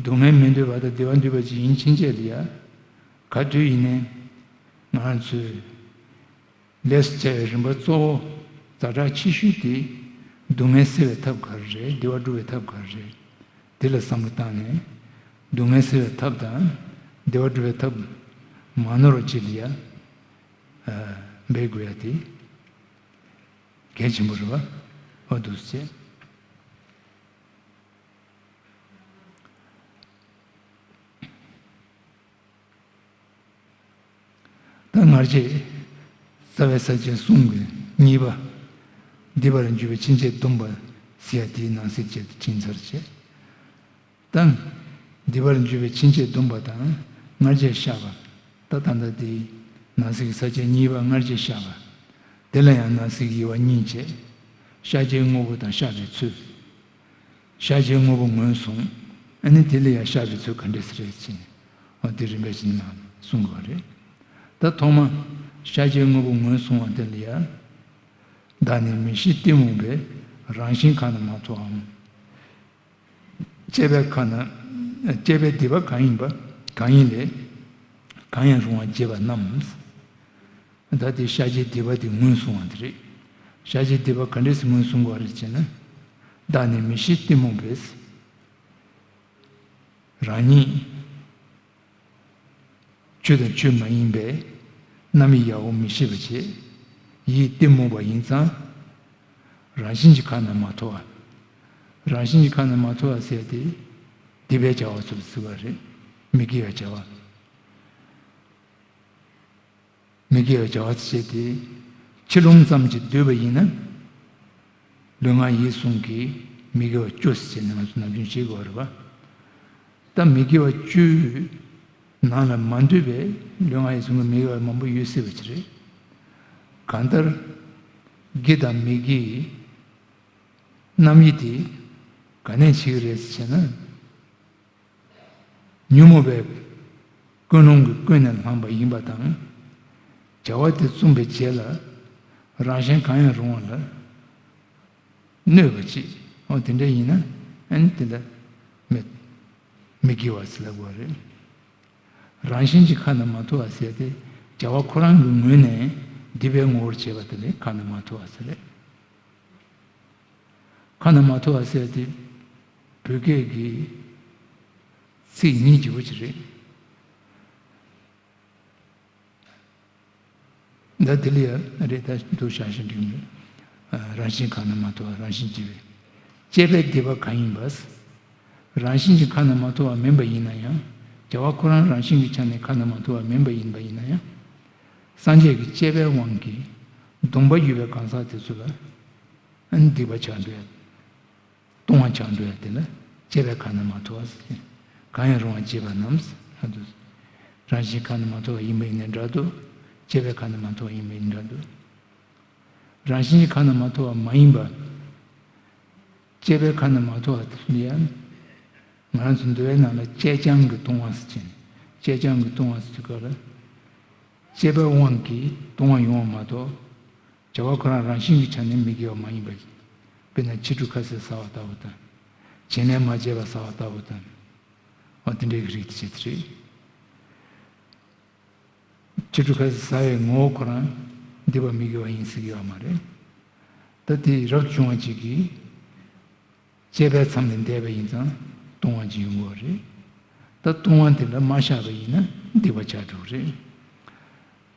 སྡུག་བསྔལ་མི་འདོད་པ་དང་བདེ་བ་འདོད་པ་ཅིག་ཡིན་ཕྱིན་ཆད་ལ་ཡ། ག་དུས་ཡིན་ནའི་ང་རང་ཚོས་ལས་སུ་བྱ་བའི་རིམ་པ་གཙོ་བོ་ཛ་དྲག་ཆེ་ཤོས་དེ། སྡུག་བསྔལ་སེལ་བའི་ཐབས་ག་རེ་རེད། བདེ་བ་སྒྲུབ་པའི་ཐབས་ག་རེ་རེད། དེ་ལ་བསམ་བློ་བཏང་ནས། སྡུག་བསྔལ་སེལ་བའི་ཐབས་དང་བདེ་བ་སྒྲུབ་པའི་ཐབས་མ་ནོར་བ་ཅིག་ལ་ཡ། འབད་དགོས་ཡ་དེ་གལ་ཆེན་པོ་རེད་བ། འོ་འདུག་སེ་བྱས། ད་སྔར་བྱས། རྩ་བའི་ས་བཅད་གསུམ་གྱི་གཉིས་པ། སྡིག་པར་འགྱུར་བའི་ཕྱིན་ཆད་སྡོམ་པ་ཟེར་ཡ་དེའི་ནང་གསེས་བཅད་དུ་ཕྱིན་ཚར་བྱས། ད། སྡིག་པར་འགྱུར་བའི་ཕྱིན་ཆད་སྡོམ་པ་དང་སྔར་བྱས་བཤགས་པ། ད་ད་ལྟ་དེའི་ནང་གསེས་ཀྱི་ས་བཅད་གཉིས་པ་སྔར་བྱས་བཤགས་པ། དེ་ལ་ཡང་ནང་གསེས་ཀྱི་དབྱེ་བ་གཉིས་བྱས། བཤགས་བྱའི་དངོས་པོ་དང་བཤགས་པའི་ཚུལ། བཤགས་བྱའི་དངོས་པོ་ངོས་བཟུང་། ཨ་ནི་དེ་ལ་ཡང་བཤགས་པའི་ཚུལ་ག་འདྲས་སེ་རེད་ཟེར་ནས། འོ་དེ་རིམ་པས་ཕྱིན་ནས་གསུང་དགོས་པ་རེད། ད་ཐོག་མ། བཤགས་བྱའི་དངོས་པོ་ངོས་བཟུང་བ་དེ་ལ་ཡང་། བདག་ནི་མི་ཤེས་གཏི་མུག་པས། རང་བཞིན་གང་ན་མ་ཐོབ་བམ། སྤྱད་པས་གང་ན། སྤྱད་པས་སྡིག་པ་གང་ཡིན་པ། གང་ཡིན་ལས། གང་ཡང་རུང་བ་བྱེད་པ་རྣམས། ད་དེ་བཤགས་བྱའི་སྡིག་པ་དེ་ངོས་བཟུང་བ་དེ་རེད། བཤགས་བྱའི་སྡིག་པ་ག་འདྲས་སེ་ངོས་བཟུང་དགོས་རེད་ཅེ་ན། བདག་ནི་མི་ཤེས་གཏི་མུག་པས། རང་ཉིད་ཆོས་དང་ཆོས་མ་ཡིན་པའི་རྣམ་དབྱེ་ཡག་པོ་མི་ཤེས་པ་བྱས། ཡིད་གཏི་མུག་པ་ཡིན་ཙང་། རང་བཞིན་གྱིས་གང་ན་མ་ཐོ་བ། རང་བཞིན་གྱིས་གང་ན་མ་ཐོ་བ་ཟེར་ཏེ། སྡིག་པའི་བྱ་བ་ཚོ་ལ་ཟེར་བ་རེད། མི་དགེ་བའི་བྱ་བ། མི་དགེ་བའི་བྱ་བ་བྱས་ཏེ། ཕྱི་རླུང་ཙམ་གྱིས་བསྡུས་པ་ཡིན་ན། ལུས་ངག་ཡིད་གསུམ་གྱི་མི་དགེ་བ་བཅུ་ཟེར་ནས་ང་ཚོ་ནམ་རྒྱུན་བྱེད་དགོས་རེད་པ། ད་མི་དགེ་བ་བཅུའི་ནང་ལ་མ་འདུས་པའི་ལུས་ངག་ཡིད་གསུམ་གྱི་མི་དགེ་བ་མང་པོ་ཡོད་སྲིད་པ་ཅིག་རེད། གང་ལྟར། དགེ་དང་མི་དགེའི་རྣམ་དབྱེ་དེ་ག་ནས་བྱེད་ཀྱི་རེད་ཟེར་ན། ཉོན་མོངས་པའི་ཀུན་སློང་གིས་ཀུན་ནས་བསླངས་པ་ཡིན་པ་དང་། བྱ་བ་དེ་བརྩམས་པའི་རྗེས་ལ་རང་གཞན་གང་ཡང་རུང་བ་ལ་གནོད་པ་ཅིག་འོ་དེ་འདྲ་ཡིན་ན་ཨ་ནི་དེ་ལ་མི་མི་དགེ་བ་ཟེར་ལབ་དགོས་རེད། རང་བཞིན་གྱིས་གང་ན་མ་ཐོ་བ་ཟེར་ཏེ་བྱ་བ་ཁོ་རང་གི་ངོས་ནས་སྡིག་པའི་ངོ་བོར་བྱེད་པ་དེ་ལ་གང་ན་མ་ཐོ་བ་ཟེར་རེད། གང་ན་མ་ཐོ་བ་ཟེར་ཏེ་བོད་སྐད་ཀྱི་ཚིག་ཉིད་ཀྱི་བུ་ཅི་རེད། ད་དེ་ལ་ཡ་རེད། ད་འདུག་བཞག་ཤིང་འགྲིག་མོད། རང་བཞིན་གང་ན་མ་ཐོ་བ་རང་བཞིན་གྱིས་པས། སྤྱད་པས་སྡིག་པ་གང་ཡིན་པ། རང་བཞིན་གྱིས་གང་ན་མ་ཐོ་བ་མིན་པ་ཡིན་ན་ཡང་། བྱ་བ་ཁོ་རང་རང་བཞིན་གྱི་ཆ་ནས་གང་ན་མ་ཐོ་བ་མིན་པ་ཡིན་པ་ཡིན་ན་ཡང་། སངས་རྒྱས་ཀྱི་སྤྱད་པའི་དབང་གིས་སྡོམ་པ་ཡོད་པའི་གང་ཟག་དེ་ཚོ་ལ་ཨ་ནི་སྡིག་པ་ཆགས་འགྲོ་ཡ། ལྟུང་བ་ཆགས་འགྲོ་ཡ་དེ་ལ་སྤྱད་པས་གང་ན་མ་ཐོ་བ་ཟེར། གང་ཡང་རུང་བ་བྱེད་པ་རྣམས་ཟེར་དུས། རང་བཞིན་གང་ན་མ་ཐོ་བ་ཡིན་པ་ཡིན་ནའི་འདྲ་འདུག་སྤྱད་པས་གང་ན་མ་ཐོ་བ་ཡིན་པ་ཡིན་འདྲ་འདུག་རང་བཞིན་གང་ན་མ་ཐོ་བ་མ་ཡིན་པ། སྤྱད་པས་གང་ན་མ་ཐོ་བ་དེ་ལ་ཡང་། ང་རང་ཚོ་འདུལ་བའི་ནང་ལ་སྤྱད་ཀྱང་གི་ལྟུང་བ་ཟེར་གྱིན། སྤྱད་ཀྱང་གི་ལྟུང་བ་ཟེར་དུས་སྐབས་ལ། སྤྱད་པའི་དབང་གིས་ལྟུང་བ་ཡོང་བ་མ་གཏོགས། བྱ་བ་ཁོ་རང་རང་བཞིན་གྱི་ཆ་ནས་མི་དགེ་བ་མ་ཡིན་པ་ཞིག་དཔེར་ན་ཕྱི་འབྲུ་ཁ་ཟས་ཟ་བ་ལྟ་བུ་དང་། བྱིན་ལེན་མ་བྱས་པ་ཟ་བ་ལྟ་བུ་དང་། འོ་དེ་འདྲའི་གི་རིགས་དེ་བྱེད་དེ་རེད། ཕྱི་འབྲུ་ཁ་ཟས་ཟ་བའི་ངོ་བོ་ཁོ་རང་སྡིག་པ་མི་དགེ་བ་ཡིན་ཟེར་གི་ཡོད་མ་རེད། ད་དེ་རབ་བྱུང་བ་ཅིག་གིས་སྤྱད་པའི་མཚམས་ལས་འདས་པ་ཡིན་ཙང་ལྟུང་བ་ཅིག་ཡོང་གི་ཡོད་རེད། ད་ལྟུང་བ་དེ་ལ་མ་བཤགས་པ་ཡིན་ན་སྡིག་པ་ཆགས་འགྲོ་གི་རེད།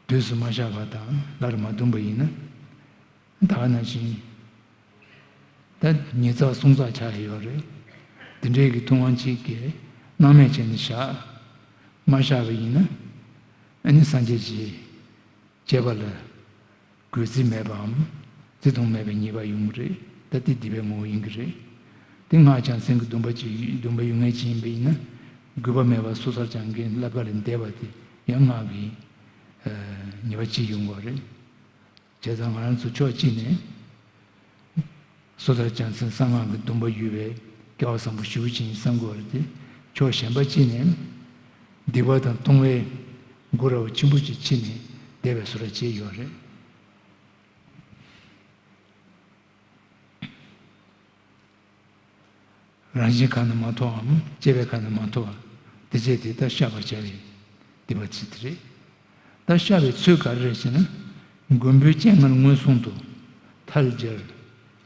དུས་སུ་མ་བཤགས་པ་དང་སླར་མ་བཏུམ་པ་ཡིན་ན། ད་ག་ནང་བཞིན། ད་ཉིས་བརྩེགས་སུམ་བརྩེགས་ཆགས་ཡོད་རེད། དེ་འདྲའི་གི་ལྟུང་བ་གཅིག་གིས་སྣང་མེད་བྱས་ནས་བཞག་མ་བཤགས་པ་ཡིན་ན། ཨ་ནི་སངས་རྒྱས་ཀྱི་སྤྱད་པ་ལ་གུས་བརྩི་མེད་པའམ་བརྩི་མཐོང་མེད་པའི་ཉེས་པ་ཡོང་གི་རེད། ད་དེ་སྡིག་པའི་ངོ་བོ་ཡིན་གྱི་རེད། དེ་སྔགས་བྱང་སེམས་ཀྱི་སྡོམ་པ་ཅིག་སྡོམ་པ་ཡོད་མཁན་ཅིག་ཡིན་པ་ཡིན་ན། གུས་པ་མེད་པར་སོ་སོར་བྱང་གིན་བསླབ་པ་ལས་འདས་པ་དེ་ཡང་སྔགས་ཀྱི་ཉེས་པ་གཅིག་ཡོང་གི་རེད། བྱས་ཙང་ང་རང་ཚོ་ཕྱོགས་གཅིག་ནས་སོ་ཐར་བྱང་སེམས་གསང་སྔགས་ཀྱི་སྡོམ་པ་ཡོད་པའི་སྐལ་བ་བཟང་པོ་ཞེ་པོ་ཅིག་ཡིན་བསམ་དགོས་པ་རེད་དེ། ཕྱོགས་གཞན་པ་གཅིག་ནས་སྡིག་པ་དང་ལྟུང་བའི་སྒོ་ར་བ་ཆེན་པོ་ཅིག་ཕྱེ་ནས་བསྡད་པའི་བཟོ་འདྲ་བྱས་ཡོད་རེད། རང་བཞིན་གང་ན་མ་ཐོ་བའམ་སྤྱད་པས་གང་ན་མ་ཐོ་བ་དེ་བྱས་ཏེ་ད་བཤགས་པར་བྱ་བའི་སྡིག་པ་ཅིག་དེ་རེད། ད་བཤགས་པའི་ཚུལ་ག་རེ་རེད་ཟེར་ན། མགོན་པོའི་སྤྱན་སྔར་མངོན་སུམ་དུ་ཐལ་སྦྱར།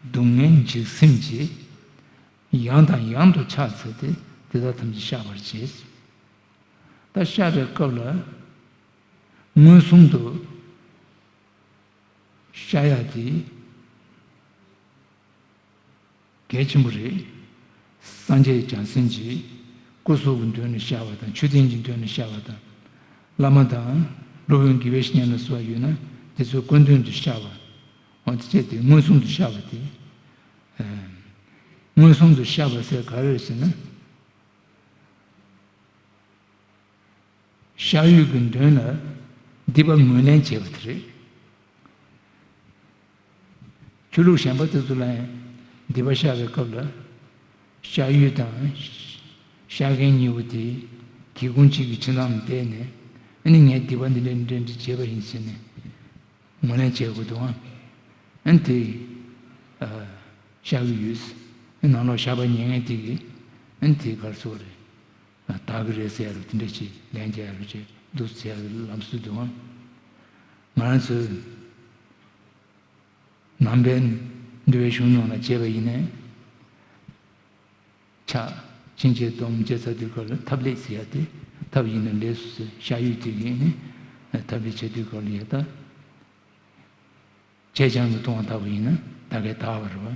སྡུག་བསྔལ་འཇིགས་སེམས་ཀྱིས། ཡང་དང་ཡང་དུ་ཕྱག་འཚལ་ཏེ། དེ་དག་ཐམས་ཅད་བཤགས་པར་བྱེད། ད་བཤགས་པའི་སྐབས་ལ་མངོན་སུམ་དུ་བཤགས་ཡ་དེ་གལ་ཆེན་པོ་རེད། སངས་རྒྱས་བྱང་སེམས་ཀྱིས་སྐུ་གཟུགས་ཀྱི་མདུན་ལ་བཤགས་པ་དང་། མཆོད་རྟེན་གྱི་མདུན་ལ་བཤགས་པ་དང་། བླ་མ་དང་སློབ་དཔོན་དགེ་བའི་བཤེས་གཉེན་ལ་སོགས་ཡོད་ན་དེ་ཚོའི་སྐུ་མདུན་དུ་བཤགས་པ། འོ་དེ་བྱས་ཏེ་མངོན་སུམ་དུ་བཤགས་པ་དེ། ཨ། མངོན་སུམ་དུ་བཤགས་པ་ཟེར་ག་རེ་རེད་ཟེར་ན། བཤགས་ཡུལ་གྱི་མདུན་ལ་སྡིག་པ་ངོས་ལེན་བྱེད་པ་དེ་རེད། ཆོས་ལུགས་གཞན་པ་དེ་ཚོ་ལ་ཡང་སྡིག་པ་བཤགས་པའི་སྐབས་ལ་བཤགས་ཡུལ་དང་བཤགས་མཁན་གཉིས་པོ་དེ་སྒེའུ་ཁུང་གཅིག་གི་ཕྱི་ནང་ལ་བསྡད་ནས། ཨ་ནི་ངས་སྡིག་པ་འདི་འདྲ་འདི་འདྲ་འདི་བྱས་པ་ཡིན་ཟེར་ནས་ངོས་ལེན་བྱེད་དགོས་འདུག་ཨང་། ཨ་ནི་དེ་ཨ་བཤགས་ཀྱི་ཡོད། ཨ་ནང་ལོགས་བཤགས་པ་ཉན་མཁན་དེ་གིས་ཨ་ནི་དེ་ག་རེ་ཟེར་དགོས་རེད། དག་གི་རེད་ཟེར་ཡ་རུ་དེ་འདྲ་ཞིག་ལན་རྒྱག་ཡ་རུ་ཅིག་འདུག་ཟེར་ཡ་ལམ་སྲོལ་འདུག་ཨང་། ང་རང་ཚོའི་ནང་པའི་འདུལ་བའི་གཞུང་ནང་ལ་བྱས་པ་ཡིན་ནའི། ཕྱག་ཕྱིན་ཆད་སྡོམ་བྱས་ཚར་དུས་སྐབས་ལ་ཐབ་ལེགས་ཟེར་ཡ་དེ། ཐབ་ཡིན་ན་ལེགས་སོ་ཟེར། བཤགས་ཡུལ་དེ་གིས་ནི་ཐབ་ལེགས་བྱས་དུས་སྐབས་ལ་ཡ་ད། བྱས་རྐྱང་གི་ལྟུང་བ་དག་པ་ཡིན་ན་ད་གའི་དག་པ་རེད་བ།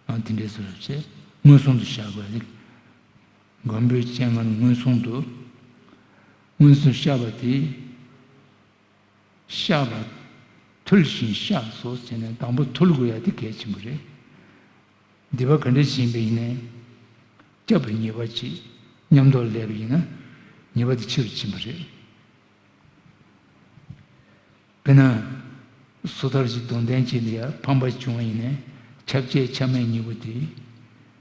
ཨ་དེ་འདྲའི་བཟོ་འདྲ་བྱས་མངོན་སུམ་དུ་བཤགས་དགོས་ཡ་དེ། མགོན་པོའི་སྤྱན་སྔར་མངོན་སུམ་དུ། མངོན་སུམ་བཤགས་པ་དེ། བཤགས་པ་ཐུལ་ཞིང་བཤགས་སོ་ཟེར་ནས་དང་པོ་ཐུལ་དགོས་ཡ་དེ་གལ་ཆེན་པོ་རེད། སྡིག་པ་ག་འདྲ་ཞིག་ཡིན་པ་ཡིན་ནའི། སྐྱབས་པའི་ཉེས་པ་ཅིག་མཉམ་དུ་སླེབས་པ་ཡིན་ན་ཉེས་པ་དེ་ཆེ་རུ་ཕྱིན་པ་རེད། དཔེར་ན། སོ་ཐར་གྱི་སྡོམ་ལྡན་ཅིག་ལ་ཡ་ཕམ་པ་བྱུང་བ་ཡིན་ནའི་ཁྱབ་བྱེད་ཁྱབ་མེད་གཉིས་པོ་དེ་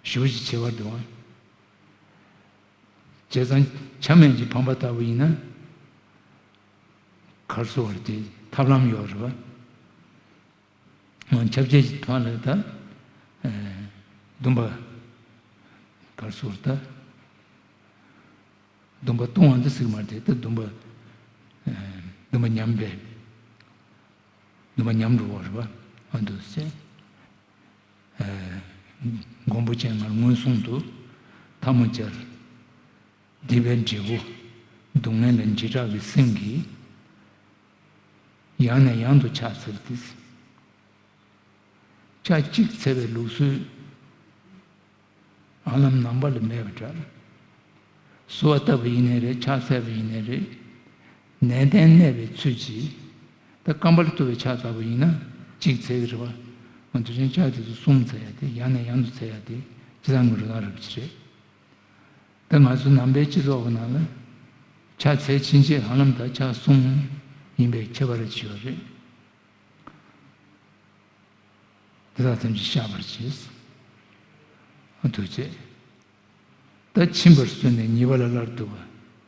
ཞེ་པོ་ཅིག་ཁྱད་པར་འདུག་ཨང་། བྱས་ཙང་ཁྱབ་མེད་ཀྱི་ཕམ་པ་ལྟ་བུ་ཡིན་ན། ག་རེ་ཟེར་དགོས་རེད། དེ་ཐབས་ལམ་ཡོད་རེད་པ། ཁྱབ་བྱེད་ཀྱི་ཐོག་ལ་ད། ཨ། སྡོམ་པ། ག་རེ་ཟེར་དགོས་རེད་ད། སྡོམ་པ་ལྟུང་བ་འདི་ཟེར་གྱི་མ་རེད་དེ། ད་སྡོམ་པ། ཨ། སྡོམ་པ་ཉམས་པས། སྡོམ་པ་ཉམས་འགྲོ་བ་རེད་པ། ཨ་འདུག་སེ། ཨ། མགོན་པོ་སྤྱན་སྔར་མངོན་སུམ་དུ་ཐལ་མོ་སྦྱར། སྡིག་པའི་འབྲས་བུ་སྡུག་བསྔལ་ལ་འཇིགས་སྐྲག་གི་སེམས་ཀྱིས། ཡང་ནས་ཡང་དུ་ཕྱག་འཚལ་ཏེ། ཕྱག་གཅིག་འཚལ་བའི་ལུགས་སྲོལ་ཧ་ལམ་ནང་པ་ལ་མེད་པ་འདྲ། གསོལ་བ་བཏབ་པ་ཡིན་ནའི་རེད། ཕྱག་འཚལ་བ་ཡིན་ནའི་རེད། ནན་ཏན་གནས་པའི་ཚུལ་གྱིས། ད་རྐང་པ་ལ་གཏུགས་པའི་ཕྱག་འཚལ་བ་ཡིན་ན་གཅིག་འཚལ་གྱི་རེད་པ། འོ་དེ་བཞིན་ཕྱག་དེ་ཚོ་གསུམ་འཚལ་ཡ་དེ། ཡང་ནས་ཡང་དུ་འཚལ་ཡ་དེ་སྤྱིར་བཏང་གི་རིན་ཐང་རིན་པོ་ཆེ་རེད། ད་ང་ཚོ་ནང་པའི་སྤྱི་ཚོགས་ཀྱི་ནང་ལ་ཕྱག་འཚལ་ཕྱིན་ཆད་ཧ་ལམ་ད་ཕྱག་གསུམ་ཡིན་པའི་ཁྱད་པར་ཅིག་ཡོད་རེད། དེ་དག་ཐམས་ཅད་བཤགས་པར་བྱེད། ཐུགས་རྗེ་ཆེ། ད་ཕྱིན་པར་གསོལ་ནས་ཉེས་པ་ལས་སླར་འདུ་བ།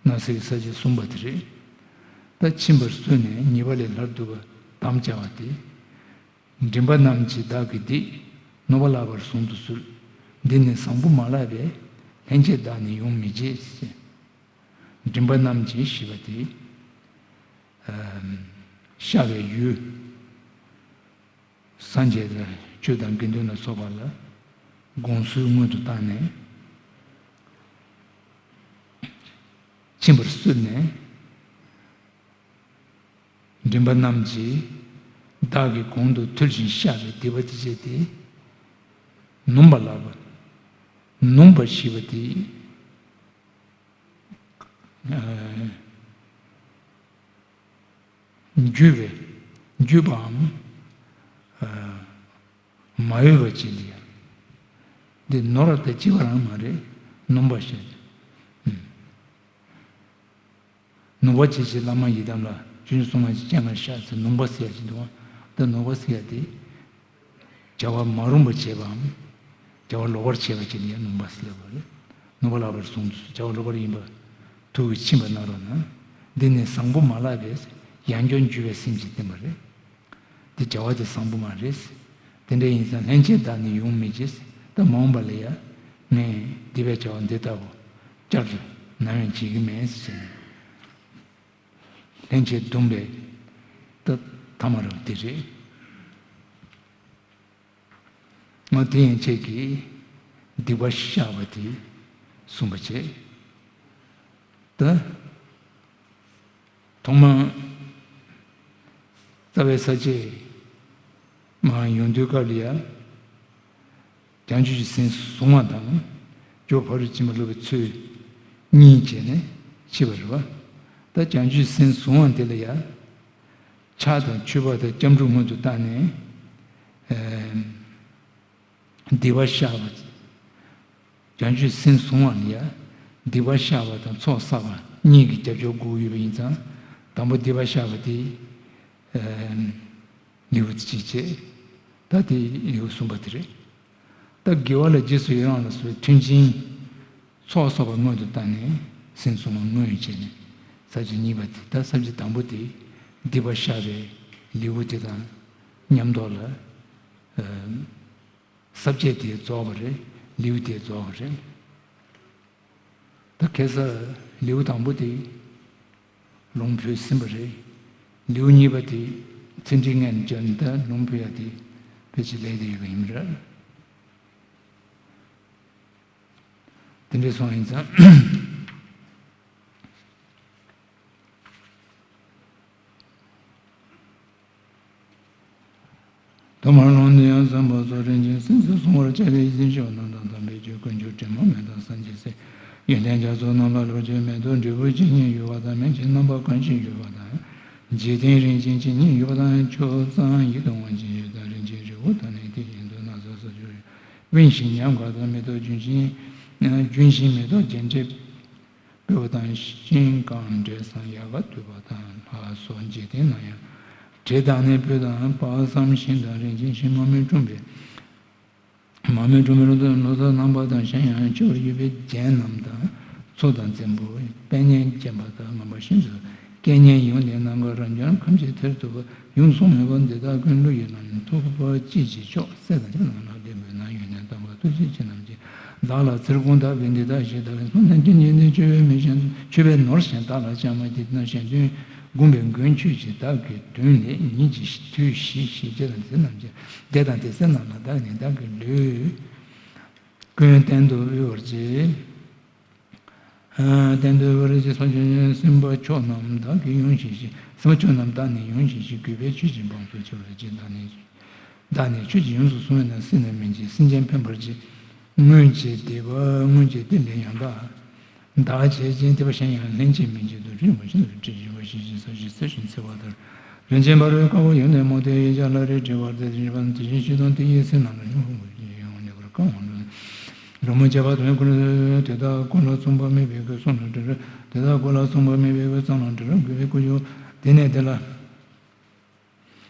ནང་གསེས་ས་བཅད་གསུམ་པ་དེ་རེད། ད་ཕྱིན་པར་གསོལ་ནས་ཉེས་པ་ལས་སླར་འདུ་བ་དམ་བཅའ་བ་སྟེ། མགྲིན་པ་རྣམས་ཀྱིས་བདག་གི་སྡིག། ནོར་བ་ལགས་པར་གཟུང་དུ་གསོལ། འདི་ནི་བཟང་པོ་མ་ལགས་པས། ལྷན་སྐྱེས་བདག་ནི་ཡོང་མི་བྱེད། མགྲིན་པ་རྣམས་ཀྱིས་ཞེས་པ་དེ། ཨ། བཤགས་པའི་ཡུལ། སངས་རྒྱས་དང་ཆོས་དང་དགེ་འདུན་ལ་སོགས་པ་ལ་དགོངས་གསོལ་སྔོན་དུ་བཏང་ནས། ཕྱིན་པར་གསོལ་ནས། མགྲིན་པ་རྣམས་ཀྱིས་བདག་གིས་གོང་དུ་ཐུལ་ཞིང་བཤགས་པའི་སྡིག་པ་དེ་བྱས་ཏེ། ནོངས་པ་ལགས་པ། ནོངས་པ་ཞེས་པ་དེ། ཨ། འགྱོད་པའི། འགྱོད་པའམ། ཨ། མ་འོས་པ་ཅིག་ལ་ཡ། འདི་ནོར་བ་དང་གཅིག་པ་རང་མ་རེད། ནོངས་པ་ཞེས། ཨུམ། ནོངས་པ་བྱེད་ཅིང་བླ་མ་ཡི་དམ་ལ། ཆོས་སྲུང་མ་ཅིག་སྤྱན་སྔར་བཤགས་ཟེར་ནོངས་པ་ཟེར་ཡ་ཅིག་འདུག་ཨང་། ད་ནོངས་པ་ཟེར་ཡ་དེ། བྱ་བ་མ་རུངས་པ་བྱས་པའམ། བྱ་བ་ལོག་པར་བྱས་པ་ཅིག་ལ་ཡང་ནོངས་པ་ཟེར་བ་རེད། ནོངས་པ་ལགས་པར་གཟུང་དུ། བྱ་བ་ལོག་པར་ཡིན་པ་ཐུགས་ཀྱིས་ཕྱིན་པ་གནང་རོགས་གནང་། འདི་ནི་བཟང་པོ་མ་ལགས་པས། ཡང་བསྐྱར་འགྱོད་པའི་སེམས་ཀྱིས་བསྟན་པ་རེད། འདི་བྱ་བ་དེ་བཟང་པོ་མ་རེད། དེ་འདྲ་ཡིན་ཙང་ལྷན་སྐྱེས་བདག་ནི་ཡོང་མི་བྱེད། ད་མ་འོངས་པ་ལ་ཡང་ངས་སྡིག་པའི་བྱ་བ་འདི་ལྟ་བུ་བསྐྱར་དུ་ནམ་ཡང་བྱེད་ཀྱི་མེད་ཟེར་ནས། ལྷན་སྐྱེས་སྡོམ་པའི་ད་ཐ་མ་རེད་པ། དེ་རེད། དེ་ཡན་ཆད་ཀྱིས་སྡིག་པ་བཤགས་པ་དེ་གསུངས་པ་བྱས། ད་ཐོག་མར་རྩ་བའི་ས་བཅད་མར་ཡོང་དུས་སྐབས་ལ་ཡ། བྱང་ཆུབ་ཀྱི་སེམས་བཟུང་བ་དང་། སྐྱོབ་ཕ་རོལ་ཕྱིན་པ་སློབ་པའི་ཚུལ་གཉིས་བྱས་ནས་ཕྱེ་བ་རེད་བ། ད་བྱང་ཆུབ་སེམས་བཟུང་བ་དེ་ལ་ཡ། ཕྱག་དང་མཆོད་པ་དང་སྐྱབས་འགྲོ་སྔོན་དུ་བཏང་ནས། ཨེམ། སྡིག་པ་བཤགས་པ། བྱང་ཆུབ་སེམས་བཟུང་བ་ལ་ཡ། སྡིག་པ་བཤགས་པ་དང་ཚོགས་བསགས་པ་གཉིས་ཀྱི་རྒྱབ་སྐྱོར་དགོས་ཀྱི་ཡོད་པ་ཡིན་ཙང་། དང་པོ་སྡིག་པ་བཤགས་པ་དེ། ཨེམ། ལེའུ་གཅིག་བྱས། ད་དེ་ལེའུ་གསུམ་པ་དེ་རེད། ད་དགེ་བ་ལ་རྗེས་སུ་ཡི་རང་ལ་སོགས་པའི་མཐུན་རྐྱེན། ཚོགས་བསགས་པ་སྔོན་དུ་བཏང་ནས་སེམས་བཟུང་བ་སྔོན་བྱས་ནས་ས་བཅད་གཉིས་པ་དེ། ད་ས་བཅད་དང་པོ་དེ་སྡིག་པ་བཤགས་པའི་ལེའུ་དེ་དང་མཉམ་དུ་ལ། ཨ། ས་བཅད་དེ་རྫོགས་པ་རེད། ལེའུ་དེ་རྫོགས་པ་རེད། ད་ཁ་སང་ལེའུ་དང་པོ་དེ་ལུང་ཕུལ་ཟིན་པ་རེད། ལེའུ་གཉིས་པ་དེ་ཚིག་འགྲེལ་སྔོན་བརྒྱབ་ནས་ད་ལུང་ཕུལ་ཡ་དེ་ཕལ་ཆེར་ལས་བསྡད་ཡོད་པ་ཡིན་རེད། དེ་འདྲ་སོང་ཡིན་ཙང་། ཐོག་མར་ལུང་འདི་ཡང་བསམ་པ་སོགས་རིན་ཆེན་སེམས་སུ་གཟུང་བར་བྱ་བའི་ཡིད་བཞིན་ཤོག་རྣམས་དང་དམ་པའི་ཆོས་དཀོན་མཆོག་དྲི་མ་མེད་དང་སངས་རྒྱས་སྲས། ཡོན་ཏན་རྒྱ་མཚོ་རྣམས་ལ་ལོ་རྒྱུས་མེད་དོ། འབྲས་བུ་ཇི་སྙེད་ཡོད་པ་དང་། མན་ཆད་རྣམ་པ་གང་ཞིག་ཡོད་པ་དང་། འཇིག་རྟེན་རིན་ཆེན་ཇི་སྙེད་ཡོད་པ་དང་། ཆོས་གཙང་ཡིད་དུ་འོང་ཇི་སྙེད་དང་། རིན་ཆེན་རི་བོ་དང་ནི་དེ་བཞིན་དུ། སྣང་སྲིད་ས་ཕྱོགས་དབེན་ཞིང་ཉམས་དགའ་དང་། མེ་ཏོག་ལྗོན་ཤིང་ལྗོན་ཤིང་མེ་ཏོག་རྒྱན་སྤྲས་སྤོས་པ་དང་། ཤིང་གང་འབྲས་བཟང་ཡལ་ག་དུད་པ་དང་ལ་སོགས་འཇིག་རྟེན་ན་ཡང་དྲི་དང་ནི་སྤོས་དང་དཔག་བསམ་ཤིང་དང་རིན་ཆེན་ཤིང་། མ་རྨོས་བཀྲུམས་པའི་མ་རྨོས་བཀྲུམས་པའི་ལོ་ཏོག་ལོ་ཏོག་རྣམ་པ་དང་། གཞན་ཡང་ཆེ་བར་གྱུར་པའི་རྒྱན་རྣམས་དང་། མཚོ་དང་བཙན་པོ་དཔལ་གཉན་བརྒྱན་པ་དང་། ངན་པ་ཤིན་ཏུ་སྐད་སྙན་ཡོངས་ལྡན་རྣམས་ཀྱང་རབ་འབྱམས་ཁམས་ཀྱི་མཐར་ཐུག་པ། ཡུམ་གསུང་མེད་པ་འདི་དག་ཀུན། ཀླུ་ཡི་ལམ་ཐོབ་པ་ཅི་མཆིས་མཆོག་སྲེད་དང་བཅས་རྣམས་ལ། བདེན་པའི་ནང་ཡོད་ནས་དམ་པ་ཐུགས་རྗེ་ཅན་རྣམས་ཀྱིས། བདག་ལ་ཚེ་རབས་ཀུན་ཏུ་བཀའ་འདི་དག་བཞེས་དང་། གསུངས་ནས་རྒྱུད་འཛིན་ཏེ། མཆོད་པའི་མི་བཞིན་མཆོད་པའི་ནོར་གཞན་བདག་ལ་བཅང་མ་མཆིས། དེ་ན་གཞན་དོན་བསྒོམས་པའི་མགོན་ཁྱོད་ཀྱིས། བདག་གི་དོན་ལས་ཉིད་ཀྱི་མཐུས་བཞེས་ཤིག། ཅེས་དང་དེ་རྣམས་ཀྱིས། དེ་དང་དེ་སྲས་རྣམས་ལ་བདག་ནི་བདག་གི་ལུས་ཀུན་གཏན་དུ་དབུལ་བར་བྱེད། གཏན་དུ་དབུལ་བར་བྱེད། སེམས་ཅན་སེམས་དཔའ་མཆོག་རྣམས་བདག་གིས་ཡོངས་བཞེས་ཤིག། སེམས་དཔའ་མཆོག་རྣམས་བདག་ནི་ཡོངས་བཞེས་ཤིག། གུས་པས་ཁྱོད་ཀྱི་འབངས་སུ་བྱེད་པར་བགྱི། བདག་ནི་བདག་ནི་ཁྱོད་ཀྱིས་ཡོངས་སུ་བཟུང་བས་ན། སྲིད་ནི་མི་འཇིག་སེམས་ཅན་ཕན་པར་བྱེད། སྔོན་གྱི་སྡིག་པ་སྔོན་གྱི་སྡིག་ལས་ཡང་དག་དག་བྱེད་ཅིང་། སྡིག་པ་གཞན་ཡང་ལྷན་ཅིག་མི་འཇིག་ཏུ། རིགས་མ་བྱིན་དུ་དྲི་ཞིམ་པ་ཞིག་ཅིང་ཟ་ཞིང་འཚིར་ཞིང་འཚེར་བ་ལྟར། རིན་ཆེན་འབར་བའི་དཀར་པོ་ཡོངས་ལྡན་མོ་དེ་ཡི་ལྕགས་ལ་རས་བྲིས་པ་དེ་བཞིན་བཞིན་དུ་དེ་ཡི་སྲིད་རྣམས་ལ་ཡོངས་སུ་ཡོངས་ལེགས་པར་བཀང་བ་ལ། རོལ་མོ་བྱས་པ་དོན་ཀུན་དེ་དག་གོ་ལ་མཚུངས་པ་མེད་པའི་གོས་གསུང་ལ་འགྲོ་རོགས། དེ་དག་གོ་ལ་མཚུངས་པ་མེད་པའི་གོས་གསུང་ལ་འགྲོ་རོགས། གུས་པས་སྐུ་ཞབས་དེ་ནས་དེ་ལ།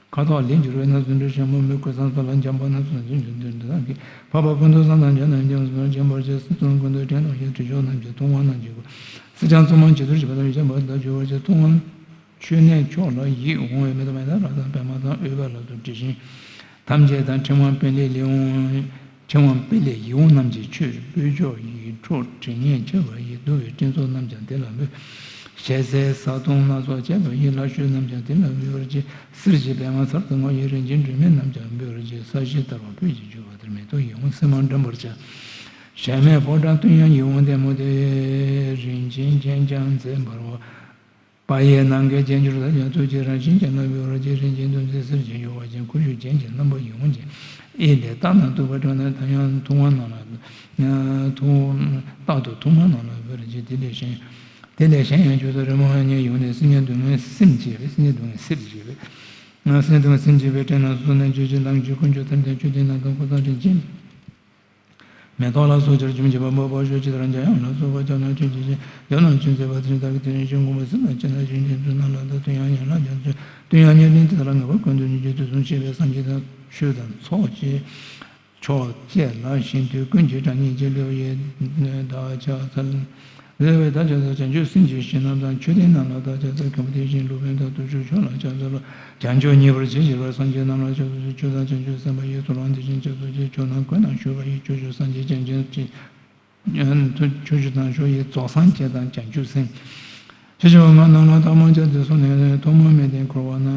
ཁ་དོག་ལེགས་བསྒྱུར་བའི་སྣ་ཚོགས་འབྲུ་ཞིམ་པོ་མོས་གུས་བསམ་སོགས་ལ་འཇམ་པ་སྣ་ཚོགས་འཛིན་བྱེད་འདོད་འདོད་དང་གི་འཕགས་པ་ཀུན་ཏུ་བཟང་དང་འཇམ་དང་འཇམ་སོགས་འཇམ་པར་བྱེད། སྲིད་གསུམ་ཀུན་ཏུ་དྲན་དང་ཞེས་དྲི་མཆོག་རྣམས་ཀྱི་ཐུབ་དབང་རྣམས་ཀྱི་སྐུ། སྲིད་ཀྱང་བཙུན་མོ་བྱི་དོར་བྱེད་པ་དང་ཡོ་བྱད་འབར་དང་བྱུར་བར་བྱེད། ཐུབ་དབང་མཆོད་གནས་མཆོག་ལ་ཡིད་འོང་བའི་མེ་ཏོག་མེ་ཏོག་ར་དང་པདྨ་དང་འོད་འབར་ལ་སོགས་དྲི་ཞིམ་ཐམས་ཅད་དང་། ཕྲེང་བ་སྤེལ་ལེགས་ལེགས་འོང་། ཕྲེང་བ་སྤེལ་ལེགས་ཡིད་འོང་རྣམས་ཀྱི་མཆོད། སྤོས་མཆོག་ཡིད་འཕྲོག་དྲི་ངད་ཆེ་བ་ཡི། བསྡུ་བའི་སྤྲིན་ཚོགས་རྣམས་ཀྱང་དེ་ལ་འབུལ། ཞལ་ཟས་བཟའ་བཏུང་སྣ་ཚོགས་བཅས་པ་ཡི། ལྷ་བཤོས་རྣམས་ཀྱང་དེ་ལ་འབུལ་བར་བགྱི། གསེར་གྱི་པདྨ་ཚར་དུ་དངོས་ཡི། རིན་ཆེན་སྒྲོན་མེ་རྣམས་ཀྱང་འབུལ་བར་བགྱི། ས་གཞི་ལྟར་བ་སྤོས་ཀྱི་བྱུག་པ་ལྟར། མེ་ཏོག་ཡིད་འོང་སིལ་མ་འགྲིམ་པར་བྱ། གཞལ་མེད་ཕོ་བྲང་བསྟོད་དབྱངས་ཡིད་འོང་ལྡན་མོ་དེ། རིན་ཆེན་རྒྱན་རྐྱང་རྩེ་འབར་བ། པ་ཡིས་ནམ་མཁའི་རྒྱན་གྱུར་ལ། ཡང་ཐུགས་རྗེའི་རང་བཞིན་ཅན་ལ་འབུལ་བར་བགྱི། རིན་ཆེན་ཐུན་རྫས་གསེར་གྱི་ཡུ་བ་ཅན། ཁོར་ཡུག་ཅན་གྱི་རྣམ་པ་ཡིད་འོང་ཅན། ཨེ་ལས་རྟགས་རྣམས་གཏུགས་པ་བཀྲ་ནི་ཐ། ཡང་ཐུབ་དབང་རྣམས་ལ་ཐུབ། རྟག་ཏུ་ཐུབ་དབང་རྣམས་ལ་འབུལ་བར་བགྱི། དེ་ལས་གཞན་དེ་ལས་གཞན་ཡང་ཁྱོད་ཚོ་རི་མོ་ཡང་ཉེ་ཡོང་ནས་སེམས་ཅན་སྡུག་བསྔལ་སེམས་བྱེད་པའི་སེམས་ཅན་སྡུག་བསྔལ་སེལ་བྱེད་པའི་སེམས་ཅན་སྡུག་བསྔལ་སེམས་བྱེད་པའི་སྤྲིན་ནག་སོགས་ནས་ཆོས་ཀྱི་ལམ་གྱི་དཀོན་མཆོག་ཐམས་ཅད་མཆོད་རྟེན་རྣམས་དང་ཀུན་བཟང་རིན་ཆེན། མེ་ཏོག་ལ་སོགས་ཆར་ཆུམ་བྱེད་པ་འབབ་པ་ཤོག་ཅིག་ལྟར་འཇམ་དབྱངས་ལ་སོགས་པ་ལྕགས་ལ་ཆོས་ཀྱི་ཞིང་རྒྱ་ནག་ཆུ་མཛད་པ་དེ་ནི་བདག་གི་དེ་ནི་ཞིང་ཀུན་པ་སྲིད་ལ་སྐྱེ་ན་ཞིང་ཆེན་དུ་ན་ལ་དང་དུས་ཡང་ཡན་ལག་རྒྱ་མཚོའི་དུས་ཡང་ཉེར་ལེན་དེ་ལ་ངེས་པར་ཀུན་ཏུ་ཉེར་སྤྱོད་དུས་གསུམ་ཤེས་པས་སངས་རྒྱས་དང་ཆོས་དང་ཚོགས་ཀྱི་མཆོག་བཅས་ལ་ཞིང་དུས་ཀུན་གྱི་གྲངས་སྙེད་ཀྱི་ལེའུ་ཡི་བདག་ཅག་ཚར། ལེའུ་བདག་ཅག་ཚར། བྱང་ཆུབ་སེམས་ཀྱི་གཞི་རྣམས་དང་མཆོད་རྟེན་རྣམས་ལ་བདག་ཅག་ཚར། མཁན་པོ་དེ་བཞིན་སློབ་དཔོན་དང་བདུད་ཕྱོགས་ཆོས་ལ་ཕྱག་འཚལ་ལོ། བྱང་ཆུབ་ཉེ་བར་བྱེད་ཅེས་པར་སངས་རྒྱས་རྣམས་ལ་ཕྱག་འཚལ་ལོ། ཆོས་དང་བྱང་ཆུབ་སེམས་དཔའ་ཡི་ཚོགས་ལ་དེ་བཞིན་ཕྱག་འཚལ་ལོ། ཆོས་རྣམས་ཀུན་ན་ཞུགས་པ་ཡི། ཕྱོགས་བཅུའི་སངས་རྒྱས་བྱང་ཆུབ་ཀྱི། ཕྱོགས་བཅུ་དང་ཕྱོགས་ཡི་རྫོགས་སངས་རྒྱས་དང་བྱང་ཆུབ་སེམས། ཆོས་ཀྱི་འོད་ལྔ་རྣམས་ལ་བདག་མ་ཆགས་ཏེ་སོགས་ནས་ཐོག་མ་མེད་དེ་འཁོར་བ་ན་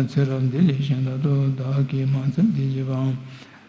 ཚེ་རབས་འདི་ལས་གཞན་དག་ཏུ་བདག་གིས་མ་ཚད་དེ་བྱེད་པའམ།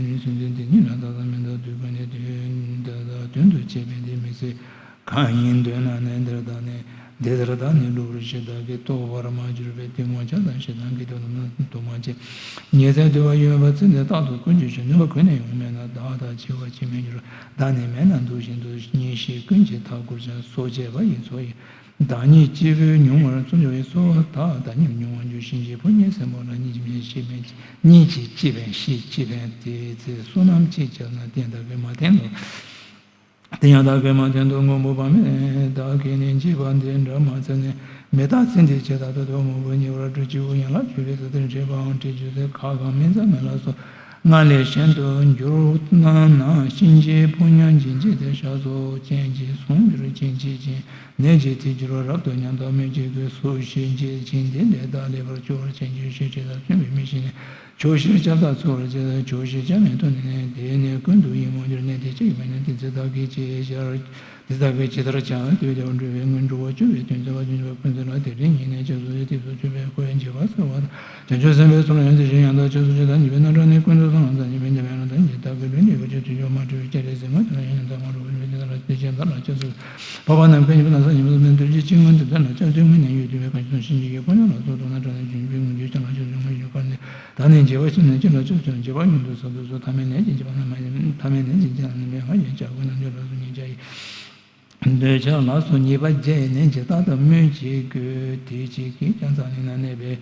ནི་སེམས་ཅན་དེ་ཉིད་ལ་བདག་ལྟ་མི་བདག་དུས་ཀུན་ནས་དུས་ད་ལྟ་དོན་དུ་བྱེད་པའི་དེ་མི་ཚེ་གང་ཡིན་འདོད་ན་ནི་འདིར་བདག་ནི་འདི་ལྟར་བདག་ནི་སླུ་བར་བྱེད། བདག་གིས་རྟོགས་པར་མ་གྱུར་པའི་གཏི་མུག་ཆགས་དང་ཞེ་སྡང་གིས་དོ་དམ་དུ་མ་བྱས། ཉི་ཚེ་དུ་བ་ཡོད་པ་ཚེ་འདི་རྟག་ཏུ་ཀུན་གྱི་ཕྱིར། ནུས་པ་གུད་ནས་ཡོང་མེད་ན། བདག་ལྟ་འཆི་བ་ཅིས་མི་འགྱུར། བདག་ནི་མེད་ན་འདུག་བཞིན་དུ། གཉེན་བཤེས་ཀུན་གྱིས་མཐའ་བསྐོར་ཅིང་། སྲོག་བཅད་པ་ཡི་ཚོགས་ཡིན། བདག་ཉིད་གཅིག་པུས་མྱོང་བར་བརྩོན་འགྱུར་བའི། གསོལ་བ་དག་བདག་ཉིད་མྱོང་བར་འགྱུར། གཤིན་རྗེའི་ཕོ་ཉ་སྲིན་པོ་ལ། གཉིས་ཀྱིས་མི་ཤེས་པས་གཉིས་ཀྱིས་ཅི་ཕན་ཤེས་ཅི་ཕན། དེའི་ཚེ་བསོད་ནམས་ཅི་བསགས་ན་དེ་ཡང་བདག་གིས་མ་བསྟན་ཏོ། དེ་ཡང་བདག་གིས་མ་བསྟན་ཏོ། མགོན་པོ་དཔག་མེད་བདག་གིས་ནི་བྱས་པ་འདི་འདྲ་མ་བྱས་ནས། མི་རྟག་ཚེ་འདིའི་ཆེད་དག་ཏུ་དོ་མོ་བོ་ཉེ་བར་སྤྲོད་ཅིའོ། ཡན་ལག་བཅུ་པའི་ས་དེར་འདྲེས་པའང་བྲིས་བཅུག་ཚེ་ཁ་གང་མིན་ཙང་མི་ལ་སོགས་ང་ལས་གཞན་དུ་འགྱུར་སྣང་ན། གཤིན་རྗེའི་ཕོ་ཉ་འབྱིན་བྱེད་དེ་ཤ་ཟོ་ཅན་གྱིས་ཟུངས་འགྱུར་ཅན་གཅེས་ཅན་ནད་ཀྱིས་ཐེ་འགྱུར་བ་རབ་ཏུ་ཉམས་དང་སྨོས་ཅི་དགོས། སྲོག་ཤིང་འབྱེད་ཅིང་དེ་ལས་བདག་ལེགས་པར་སྐྱོ་བར་བྱེད་འགྱུར་ཞེས་བྱས་ལ་བརྩོན་པའི་མི་ཞིག་ནི། ཆོག་ཤེས་སྐྱབས་དག་འཚོལ་བར་བྱེད། ཆོག་ཤེས་སྐྱབས་མེད་དོ་ནི། དེ་ནི་ཀུན་ཏུ་ཡིད་མ་གྱུར་ནས་དེ་གཅིག་མིན་ན། དེ་ཚེ་བདག་གིས་ཅི་ཤར། དེ་བདག་གིས་ཇི་ལྟར་བྱ་འདོད་ཀྱང་འགྲོ་བའི་སྔོན་འགྲོ་བ་བཅུ་པའི་དོན་བྱ་བ་བཅུ་པ་ཀུན་ཚེ་ལ་དེ་རིང་ཉིད་ནས་ཆོས་སོ་ཞེས་ཐེབས་སོ་བཅུ་པའི་ཁོ་བོའི་འཇིགས་པ་སེལ་བ་དང་། བྱང་ཆུབ་སེམས་དཔའི་ཚོགས་ལ་ཡང་དེ་བཞིན་ཡང་དག་ཆོས་སོ་ཞེས་བདག་ཉིད་པའི་རྣམ་གྲངས་ནི་ཀུན་ཏུ་སངས་རྒྱས་ཉིད་པའི་ཉམས་ལྡན་རྣམས་དང་ཉིད་ཀྱི་བདག་གི་ལུས་ཉིད་ཀྱི་ཆོས་ཐོས་ཅོག་མ་འཁྲུལ་བའི་སྤྱན་རས་གཟིགས་མ་ཐོན་ཡང་དག་མ་འཁྲུལ་བའི་ལུས་དེ་དག་ལ་དེ་བཞིན་བདག་ལ་ཆོས་སོ་ཞེས། འཕགས་པ་རྣམས་ཀུན་གྱི་ཕན་བདག་ས་ཡིན་པ་སོགས་པའི་དོན་གྱི་ཅི་མངོན་དེ་དག་ལ་སྐྱབས་བཅོལ་དངོས་ནས་ཡོད་དེ་བས་གང་ཞིག་གསུངས་ཤིང་རྗེ་ཡི་ཕོ་ཉ་ལ་སོགས་དོན་དང་བྲལ་ནས་བྱོན་པའི་ངོ་བོས་ཀྱང་ལ་ཆོས་སོ་ཞེས་མངོན་གྱུར་ཀྱང་ལ་ཆོས་སོ་ཞེས་མངོན་གྱུར་ཀྱང་ནས། བདག་ནི་བྱེ་བ་ཕྱེ་ནས་ཅི་ལ་ཆོས་སོ་ཞེས་བྱེ་བ་ཉིད་དུ་ཟབ་ཏུ་གསོལ། ཐ་མལ་ནད་ཀྱིས་འཇིགས་པ་ན་མ་ཐ་མལ་ནད་ཀྱིས་འཇིགས་པ་ན་མེད་ང་ཡི་བྱ་རྒོད་རྣམས་ཀྱང་ལ་སོགས་ཉེས་བྱ་ཡི། འདོད་ཆགས་ལ་སོགས་ཉེས་པ་བརྒྱད་ནད་ཀྱིས་རྟག་ཏུ་སྨོས་ཅི་དགོས། དེ་གཅིག་གིས་ཀྱང་རྩ་ནས་ན་གནས་པའི་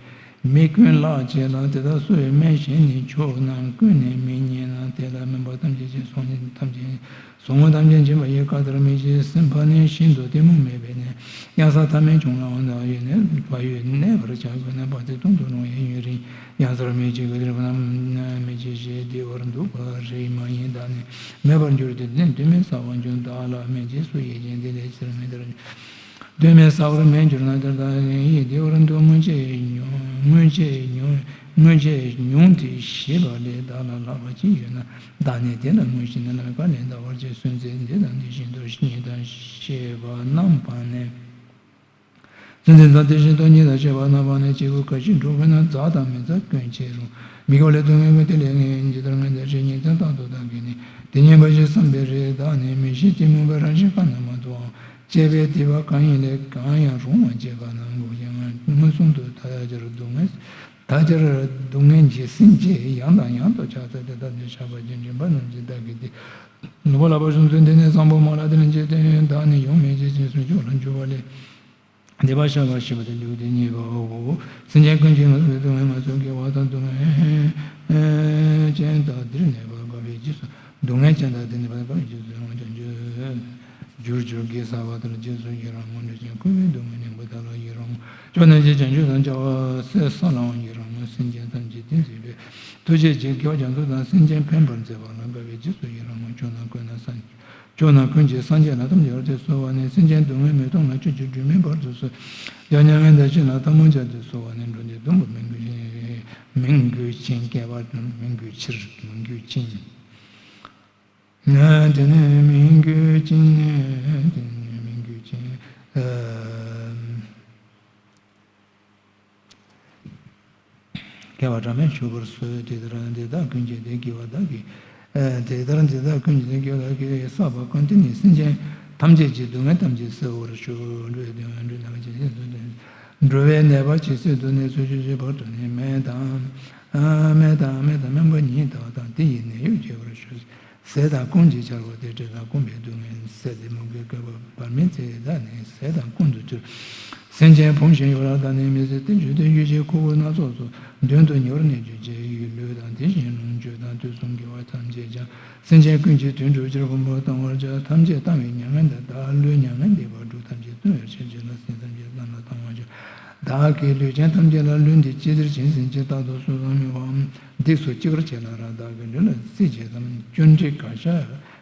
མི་ཀུན་བརླག་བྱེད་ལ། དེ་དག་གསོ་བའི་སྨན་གཞན་ནི་མཆོག་རྣམས་ཀུན་ནས་མི་རྙེད་ན། དེ་ལ་སྨན་པ་ཐམས་ཅད་ཀྱིས་ཟུངས་ཐམས་ཅད་ཟུངས་ངུ་ཐམས་ཅད་འབྱིན་པ་ཡི། བཀའ་ལྟར་མི་བྱེད་སེམས་ཕམ་ནས་ཤིན་ཏུ་གཏི་མུག་མེད་པའི་གནས། གཡང་ས་ཐ་མལ་བྱུང་ལའང་བདག་ཡོད་ནས་བག་ཡོད་གནས་པར་བྱ་དགོས་ན། བག་ཚེ་སྟོང་དུ་རིང་བ་ཡིན་ཡུན་རིང་། གཡང་སར་མི་འཆི་གི་དེར་བ་རྣམས་མི་འཆི་ཞེས་བདེ་བར་འདུག་པ་རིགས་མ་ཡིན། བདག་ནི་མེད་པར་འགྱུར་ཏེ་ནི་གདོན་མི་ཟ་བར་འགྱུར། བདག་ལ་སྨན་གྱིས་སུ་ཡིད་ཅན་དེ་ལས་ཕྱིར་མི་ཐར། གདོན་མི་ཟ་བར་མི་འགྱུར་ན་དེར་བདག་ཡིད་བདེ་བར་འདུག་སྔོན་ཆད་མྱོང་སྔོན་ཆད་མྱོང་སྔོན་ཆད་མྱོང་དེ་ཞི་བ་ལས། བདག་ལ་ལྷག་པ་ཅི་ཡོད་ན། བདག་ནི་དེ་ལ་ངུ་ཞིང་ནི་ལ་བཀའ་ལས་འདའ་བར་བྱེད། སུན་ཚེ་འདི་དང་འདི་བཞིན་དུ་གཉིད་དང་ཤེས་པ་རྣམས་སྤངས་ནས། སེམས་ཅན་དང་དེ་བཞིན་དུ་གཉིད་དང་ཤེས་པ་རྣམ་པ་ནི་སྐྱེས་བུ་ག་ཅི་འགྲོ་དགོས་ན་འཛག་དང་མི་འཛག་ཀུན་བྱེད་རུང་། མི་དགེ་བ་ལས་སྡུག་བསྔལ་ཀུན། དེ་ལས་ངེས་ཇི་ལྟར་ངེས་འདི་ཕྱིར་ཉིད་དུ་རྟག་ཏུ་བདག་གིས་ནི། དེ་ཉན་པ་ཞིག་བསམ་པའི་རེ་བདག་ནི་མི་ཤེས་གཏི་མུག་པའི་རང་བཞིན་ཁ་ན་མ་ཐོ་འམ། བཅས་པའི་དེ་བ་གང་ཡིན་ལས་གང་ཡང་རུང་བ་བཅས་པ་རྣམས་ངུ་ཞིང་མངོན་སུམ་དུ་ད་ཅར་སྡུག་བསྔལ་ད་ཅར་སྡུག་བསྔལ་གྱི་སེམས་ཅན་ཡང་དང་ཡང་དུ་ཆགས་ཚར་ཏེ་བདག་ནི་ཆགས་པ་ཅན་འདྲེན་པ་རྣམས་ཀྱིས་བདག་གིས་ཏེ། ལུང་པ་ལ་བབ་བྱུང་ཚུལ་འདི་ནི་བཟང་པོ་མ་ལ་དེ་ལ་འཇིག་རྟེན་བདག་ནི་ཡོང་མེད་ཅེས་ཅེས་སུ་སྐྱོ་ལ་འཇུག་པ་ལས། འདི་པ་ཤ་བ་ཤི་བ་དང་འཇུག་སྟེ་ཉེས་པའོ། སེམས་ཅན་ཀུན་གྱིས་ང་ཚོའི་སྡུག་བསྔལ་ང་ཚོས་དགེ་བ་དང་སྡུག་བསྔལ་ཅན་དག་འདིར་གནས་པ་དགའ་བའི་རྗེས་སུ་སྡུག་བསྔལ་ཅན་དག་འདིར་གནས་པ་དགའ་བའི་རྗེས་སུ་ཡང་བྱང་ཆུབ། བསྒྱུར་བཅོས་དགེ་བསགས་པ་ལྟར་རྗེས་སུ་ཡི་རང་ངོ་། འདྲེ་ཅན་འཁོར་བའི་སྡུག་བསྔལ་སྙིང་པོ་དག་ལ་ཡི་རང་ངོ་། སྐྱོ་ན་ཅི་བྱང་ཆུབ་དང་བྱ་བ་སེལ་ས་ལའང་ཡི་རང་ངོ་། སེམས་ཅན་ཐམས་ཅད་བསྟན་མཛད་པའི་ཐུགས་རྗེ་ཆེ། དགེ་བ་རྒྱ་མཚོ་དང་སེམས་ཅན་ཕན་པར་མཛད་པ་ལ་དགའ་བའི་རྗེས་སུ་ཡི་རང་ངོ་། སྐྱོ་ན་ཀུན་ན་སངས་སྐྱོ་ན་ཀུན་གྱི་སངས་རྒྱས་ལ་ཐམས་ཅད་བར་དུ་གསོལ་བ་ནི། སེམས་ཅན་སྡུག་བསྔལ་མི་གཏོང་ལ་སྤྱོད་ཕྱིར་སྒྲོན་མེ་བར་དུ་གསོལ། ཡང་མྱ་ངན་འདའ་ཕྱིར་ལ་ཐལ་མོ་སྦྱར་ཏེ་གསོལ་བ་ནི། འགྲོ་འདིའི་སྡུག་བསྔལ་མི་འགོས་ཤིང་མི་འགོས་ཤིང་སྐྱེ་བ་མི་འགོས་ཕྱིར་མི་འགོས་ཤིང་། དེ་ནི་མི་འགོས་ཤིང་དེ་ནི་མི་འགོས་ཤིང་། བ་དྲ་མེད་ཞུ་བར་གསོལ། དེ་ལྟར་འདི་དག་ཀུན་གྱི་དེ་དགེ་བ་བདག་གིས། དེ་ལྟར་འདི་དག་ཀུན་གྱི་དེ་དགེ་བ་བདག་གིས་བསགས་པ་ཀུན། དེ་ནི་སེམས་ཅན་ཐམས་ཅད་ཀྱི་སྡུག་བསྔལ་ཐམས་ཅད་སེལ་བར་ཤོག། འགྲོ་བའི་ནད་པ་ཇི་སྲིད་འདུག་ནད་ཚོད་ཆོས་ཅན། བར་དུ་ནི་མེ་དང་། མེ་དང་མེ་དང་སྨན་པ་ཉིད་དག་དང་། དེ་ཡི་ནད་གཡོག་བྱེད་པར་ཤོག། ཟས་དང་སྐོམ་གྱིས་འཆར་བ་སྟེ། བཀྲེས་དང་སྐོམ་པས་སྡུག་བསྔལ་ཟས་ཏེ། མུ་གེས་བསྐལ་པ་བར་མའི་ཚེ་དག་ནི། ཟས་དང་སྐོམ་དུ་གྱུར། སེམས་ཅན་ཕོངས་ཤིང་གཡོ་རབས་དག་ནི་མི་བཟད། བརྟན་བཅོས་བརྟན་བཅོས་ཀྱི་ཁུ་བོ་སྣ་ཚོགས་སུ། མདུན་དུ་ཉེ་བར་གནས་གྱུར་ཅིག། ལུས་དང་དེ་བཞིན་ལོངས་སྤྱོད་དང་། དུས་གསུམ་དགེ་བ་ཐམས་ཅད་ཀྱང་། སེམས་ཅན་ཀུན་གྱི་དོན་གྲུབ་ཕྱིར། ཕུང་པོ་གཏོང་བར་བྱ། ཐམས་ཅད་བཏང་བའི་མྱ་ངན་འདའ། བདག་བློའི་མྱ་ངན་འདས་པ་སྒྲུབ། ཐམས་ཅད་གཏོང་བའི་ཕྱིར་བྱོན་ལ། སེམས་ཅན་ཐམས་ཅད་བསམ་ལ་བཏང་བར་བྱ། བདག་གིས་ལུས་ཅན་ཐམས་ཅད་ལ། ལུས་འདི་ཅི་བདེར་བྱིན་ཟིན་ཅིག། རྟག་ཏུ་སྲོག་ཟད་མི་འོང་། འདི་སོགས་ཅི་དགར་བྱས་ལ་རག། བདག་གི་ལུས་ལ་རྩིས་བྱེད་ཙམ། བཅུ་འདྲེ་ག་ཤ།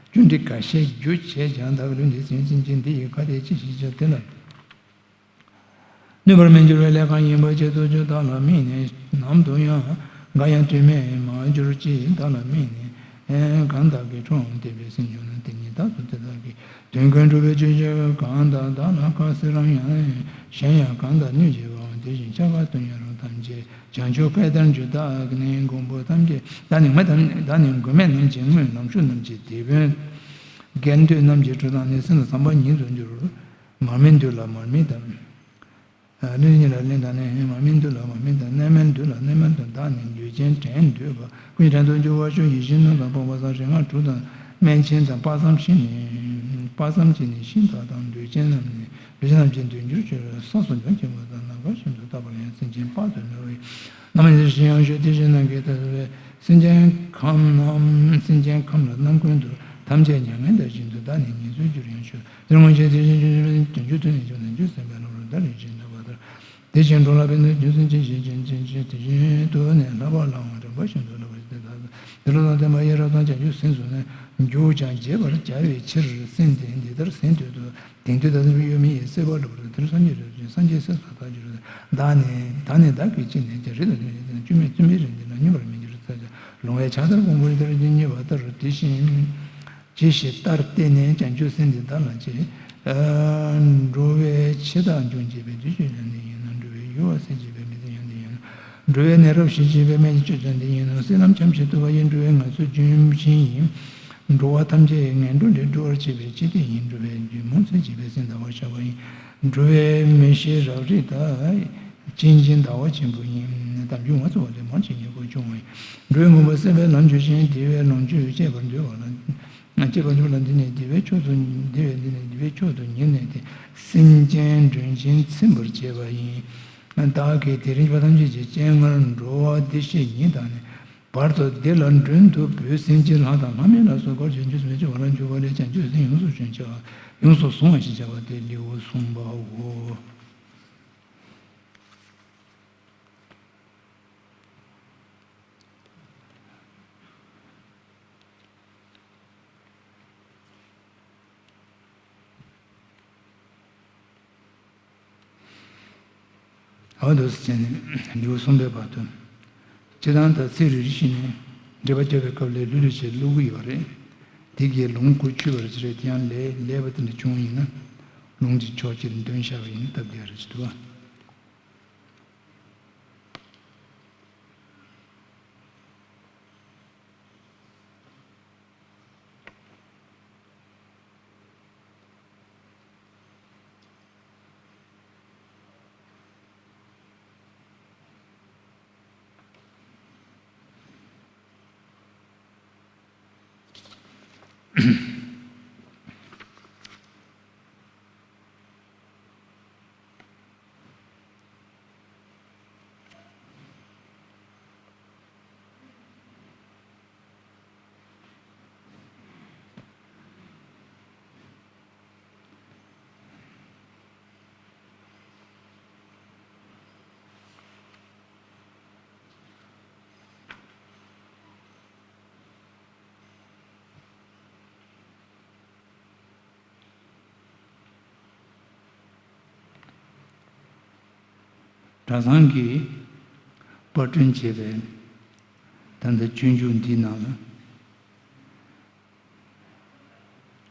བཅུ་འདྲེ་ག་ཤའི་རྒྱུ་བྱས་ཀྱང་། བདག་གི་ལུས་འདི་ཟིན་ཟིན་ཅིག། འདི་ཡི་ཁ་ཏས་ཅི་ཞིག་བྱ། དེ་ལ་གནོད་པར་མི་འགྱུར་བའི་ལས་གང་ཡིན་པ་བྱེད་དུ་གྱུར། བདག་ལ་དམིགས་ནས་ནམ་དུ་ཡང་། འགའ་ཡང་དུས་མེད་མ་གྱུར་ཅིག། བདག་ལ་དམིགས་ནས་གང་དག་གིས། ཁྲོ་བོ་འདོད་པའི་སེམས་བྱུང་ན། དེ་ཉིད་རྟག་ཏུ་དེ་དག་གི་དོན་ཀུན་འགྲུབ་པའི་ཕྱིར་བྱ། གང་དག་བདག་ལ་དཀའ་སེལ་རམ་ཡང་། གཞན་ཡང་གང་དག་གནོད་བྱེད་པའང་། དེ་བཞིན་ཆ་ག་དུ་ཡང་རུང་ཐམས་ཅད། བྱང་ཆུབ་བཀའི་དར་འཇུ་བདག་ནི། མགོན་པོ་ཐམས་ཅད་བདག་ནི། མགོན་མེད་ཐམས་བདག་ནི། མགོན་མེད་རྣམས་ཀྱི་མགོན། ནམ་ཞུགས་རྣམས་ཀྱི་དེད་དཔོན། རྒྱལ་འདོད་རྣམས་ཀྱི་གྲུ་དང་ནི། སེམས་དང་བསམ་པ་ཉིད་དུ་འགྱུར། མར་མེ་མདུད་ལ་མར་མེ་དང་། ཨ་གླུད་ཉིད་ལ་གླུད་དང་ནི། མར་མེ་མདུད་ལ་མར་མེ་དང་། གནོད་མེ་མདུད་ལ་གནོད་མེ་དང་། བདག་ནི་ལུས་ཅན་བྲན་འདོད་པ། ཀུན་བྲན་དུ་འགྱུར་བར་ཤོག། ཡིད་བཞིན་སྣང་དང་སྤོབས་པ་སང་། རིག་སྔགས་དྲུག་དང་སྨན་ཆེན་དང་། དཔག་བསམ་ཤིང་ནི། དཔག་བསམ་གྱི་ནི་ཤིང་དག་དང་། ལུས་ཅན་རྣམས་ནི། ལུས་ཅན་རྣམས་ཀྱི་དོན་གྱུར་ཕྱིར། ས་སོགས་འབྱུང་བ་ཆེན་པོ་དང་། ནམ་མཁའ་བཞིན་དུ་རྟག་པར་ཡང་། སེམས་ཅན་དཔག་ཏུ་མེད་པ་ཡི། རྣམ་ཤེས་ཤིང་ཡང་ཞུ། དེ་བཞིན་ནམ་མཁའི་མཐའ་སོགས་པའི། སེམས་ཅན་ཁམས་རྣམས། སེམས་ཅན་ཁམས་ལ་རྣམ་ཀུན་ཏུ། ཐམས་ཅད་མྱ་ངན་འདའ་བཞིན་དུ། བདག་ནི་ཉེར་འཚོར་གྱུར་ཡང་ཤོག། དེར་མངོན་ཤེས་དེ་བཞིན་གྱུར་པའི། བྱང་ཆུབ་ཏུ་ནི་སྤྱོད་ནས་རྒྱུ་སེམས་དཔའི་བློ་རུ་བདག་རིག་བྱེད་འདོད་པ་ལྟར། དེ་བཞིན་འགྲོ་ལ་ཕན་དུ་རྒྱུ་སེམས་ཅན། ཞེས་བྱིན་ཅན་ཅན་དེ་བཞིན་དུ་ནི། ལྷག་པར་ལའང་རིམ་པ་བཞིན་དུ་བསླབ་པ་ཞིག་སྟེ། བདག་དེ་ལ་བསྟན་པ་ཡི་རབ་དང་། བྱང་ཆུབ་སེམས་སུ་ནི། འཇུག་ཀྱང་བརྗེད་པར་བྱ་བའི་ཕྱིར། སེམས་དེ་འདི་ལྟར་ཟིན་དུས་སུ། དེང་དུས་ད་ལྟ་གཡོ་མེད་ཡེ་སྲིད་པ་ལ་བར། དེར་སངས་རྒྱས་རིགས་ཀྱི་སངས་རྒྱས་སྲས་སུ་བདག་འགྱུར་ཏེ། བདག་ནི་བདག་ནི་བདག་གིས་ཅི་ནས་ཀྱང་། རིགས་དང་མཐུན་པའི་ཚེ་ན། སྐྱོན་མེད་བཙུན་པའི་རིགས་འདི་ལ། མྱོང་བར་མི་འགྱུར་ཟེར་ཀྱང་། ལོང་བས་ཕྱག་དར་གོང་བུར་གྱུར་ཅིང་། བསྙིལ་བ་ལྟར་དེ་བཞིན་ཇི་ཞིག་ལྟར་བརྟེན་ནས། བྱང་ཆུབ་སེམས་འདི་བདག་ལ་སྐྱེས། འགྲོ་བའི་འཆི་བདག་འཇོམས་བྱེད་པའི། བདུད་ཀྱི་ཡོན་ཏན་ཡིན་ནོ། འགྲོ་བའི་ཡུལ་བ་སེལ་བྱེད་པའི། མི་ཚེའི་ཡོན་ཏན་ཡིན་ནོ། འགྲོ་བའི་ནད་རབ་ཞི་བྱེད་པའི། སྨན་གྱི་མཆོག་ཀྱང་འདི་ཡིན་ནོ། སྲིད་ལམ་འཁྱམས་ཤིང་དུབ་པ་ཡི། འགྲོ་བའི་ངལ་གསོའི་ལྗོན་ཤིང་ཡིན། འགྲོ་བ་ཐམས་ཅད་ངན་འགྲོ་ལས་སྒྲོལ་བར་བྱེད་པའི་སྤྱི་དོན་ཡིན། འགྲོ་བའི་རྒྱུད་མུན་སེལ་བྱེད་པའི། སེམས་དལ་བ་བཤགས་པ་ཡིན། འགྲོ་བའི་མི་ཤེས་རབ་རིབ་དག། སྐྱེ་འཆིའི་ཟླ་བ་ཆེན་པོ་ཡིན། དལ་འབྱོར་ངལ་གསོ་བ་ལས། མར་ཆད་ཉེར་མཁོ་སྐྱོང་བ་ཡིན། འགྲོ་བའི་མུན་པ་སེལ་བའི་ལམ་ཆོས་ཤིང་། བདེ་བའི་ལོངས་སྤྱོད་སྤྱད་པར་འདོད་པ་ལ། སྐྱེས་པ་འགྲུབ་ལ་འདི་ནི་བདེ་བའི་མཆོག་ཏུ། བདེ་བའི་འདི་ནི་བདེ་བའི་མཆོག་ཏུ་ཉེར་གནས་ཏེ། སེམས་ཅན་མགྲོན་ཆེན་ཚིམ་པར་བྱེད་པ་ཡིན། བདག་གིས་དེ་རིང་འབྱོར་པ་ཐམས་ཅད་ཀྱི་སྤྱན་སྔར་འགྲོ་བ་བདེ་གཤེགས་ཉིད་དང་ནི། བར་དུ་བདེ་ལ་མགྲོན་དུ་བོས། སེམས་ཅན་ལྷ་དང་ལྷ་མིན་ལ་སོགས་པ། བྱང་ཆུབ་སེམས་མཆོག་དབང་ལ་འཇུག་པ་ལས། བྱང་ཆུབ་སེམས་ཡོངས་སུ་བྱོན་བྱ། ཡོངས་སུ་བཟུང་བ་ཞེས་བྱ་བ་སྟེ། ལེའུ་གསུམ་པའོ། འོ་འདུག་སེ་བྱས་ནས་ལེའུ་གསུམ་པའི་བར་དུ། སྤྱིར་བཏང་ད་ཚིག་རེ་རེ་བཞིན་ནས་འགྲེལ་པ་རྒྱབ་པའི་སྐབས་ལ་ལྷོད་ལྷོད་བྱས་ཀློག་གི་ཡོད་རེད། དེ་གའི་ལུང་གུ་ཆུད་པ་རེད། དེ་ཡང་ལས་ལས་པ་དེ་འདྲ་བྱུང་བ་ཡིན་ན། ལུང་གི་ཕྱོགས་གཅིག་འདོན་བཞག་པ་ཡིན་ན་སྟབས་བདེ་རེད་ཅེས་འདུག་བ། གྲྭ་ཚང་གིས་པར་སྐྲུན་བྱས་པའི་ད་ལྟ་སྤྱོད་འཇུག་འདིའི་ནང་ལ།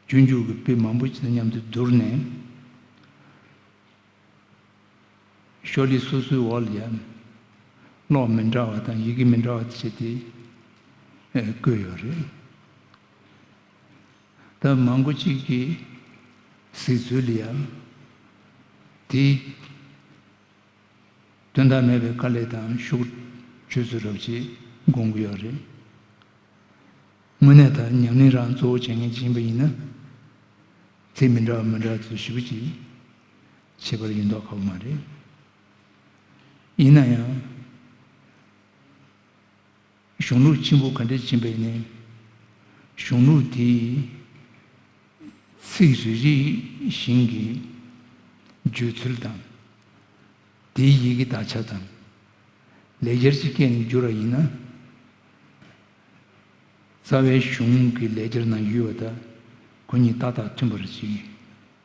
སྤྱོད་འཇུག་གི་དཔེ་མང་པོ་ཞིག་དང་མཉམ་དུ་བསྡུར་ནས། ཤོ་ལོ་ཀ་སོ་སོའི་འོག་ལ་ཡང་ ཀློག་མི་འདྲ་བ་དང་ཡི་གེ་མི་འདྲ་བ་དེ་བྱས་ཏེ་ཨེ་བཀོད་ཡོད་རེད། ད་མང་པོ་གཅིག་གིས་གཟིགས་ཚུལ་ལ་ཡང་དེ་དོན་དག་མེད་པའི་དཀའ་ལས་དང་ཤུགས་ཆུད་ཟོས་རབ་ཅིག་དགོངས་ཀྱི་ཡོད་རེད། དངོས་གནས་ད་ཉམས་ལེན་རང་གཙོ་བོ་བྱེད་མཁན་ཅིག་ཡིན་པ་ཡིན་ན། ཚིག་མི་འདྲ་བ་མི་འདྲ་བ་ཚོ་ཞེ་པོ་ཅིག་ཁྱད་པར་ཡིན་མདོག་ཁ་པོ་མ་རེད། ཡིན་ན་ཡང་། གཞུང་ལུགས་ཆེན་པོ་ག་འདྲས་ཕྱིན་པ་ཡིན་ནའི། གཞུང་ལུགས་དེའི་ཚིག་རེ་རེ་བཞིན་གྱི་བརྗོད་ཚུལ་དང་། དེའི་ཡི་གེ་དག་ཆ་དང་། ལེགས་སྦྱར་གྱི་སྐད་ནས་བསྒྱུར་བ་ཡིན་ན། རྩ་བའི་གཞུང་གི་ལེགས་སྦྱར་ནང་ཡོད་པ་དང་ཁོ་གཉིས་ཏག་ཏག་མཐུན་པར་ཅིག་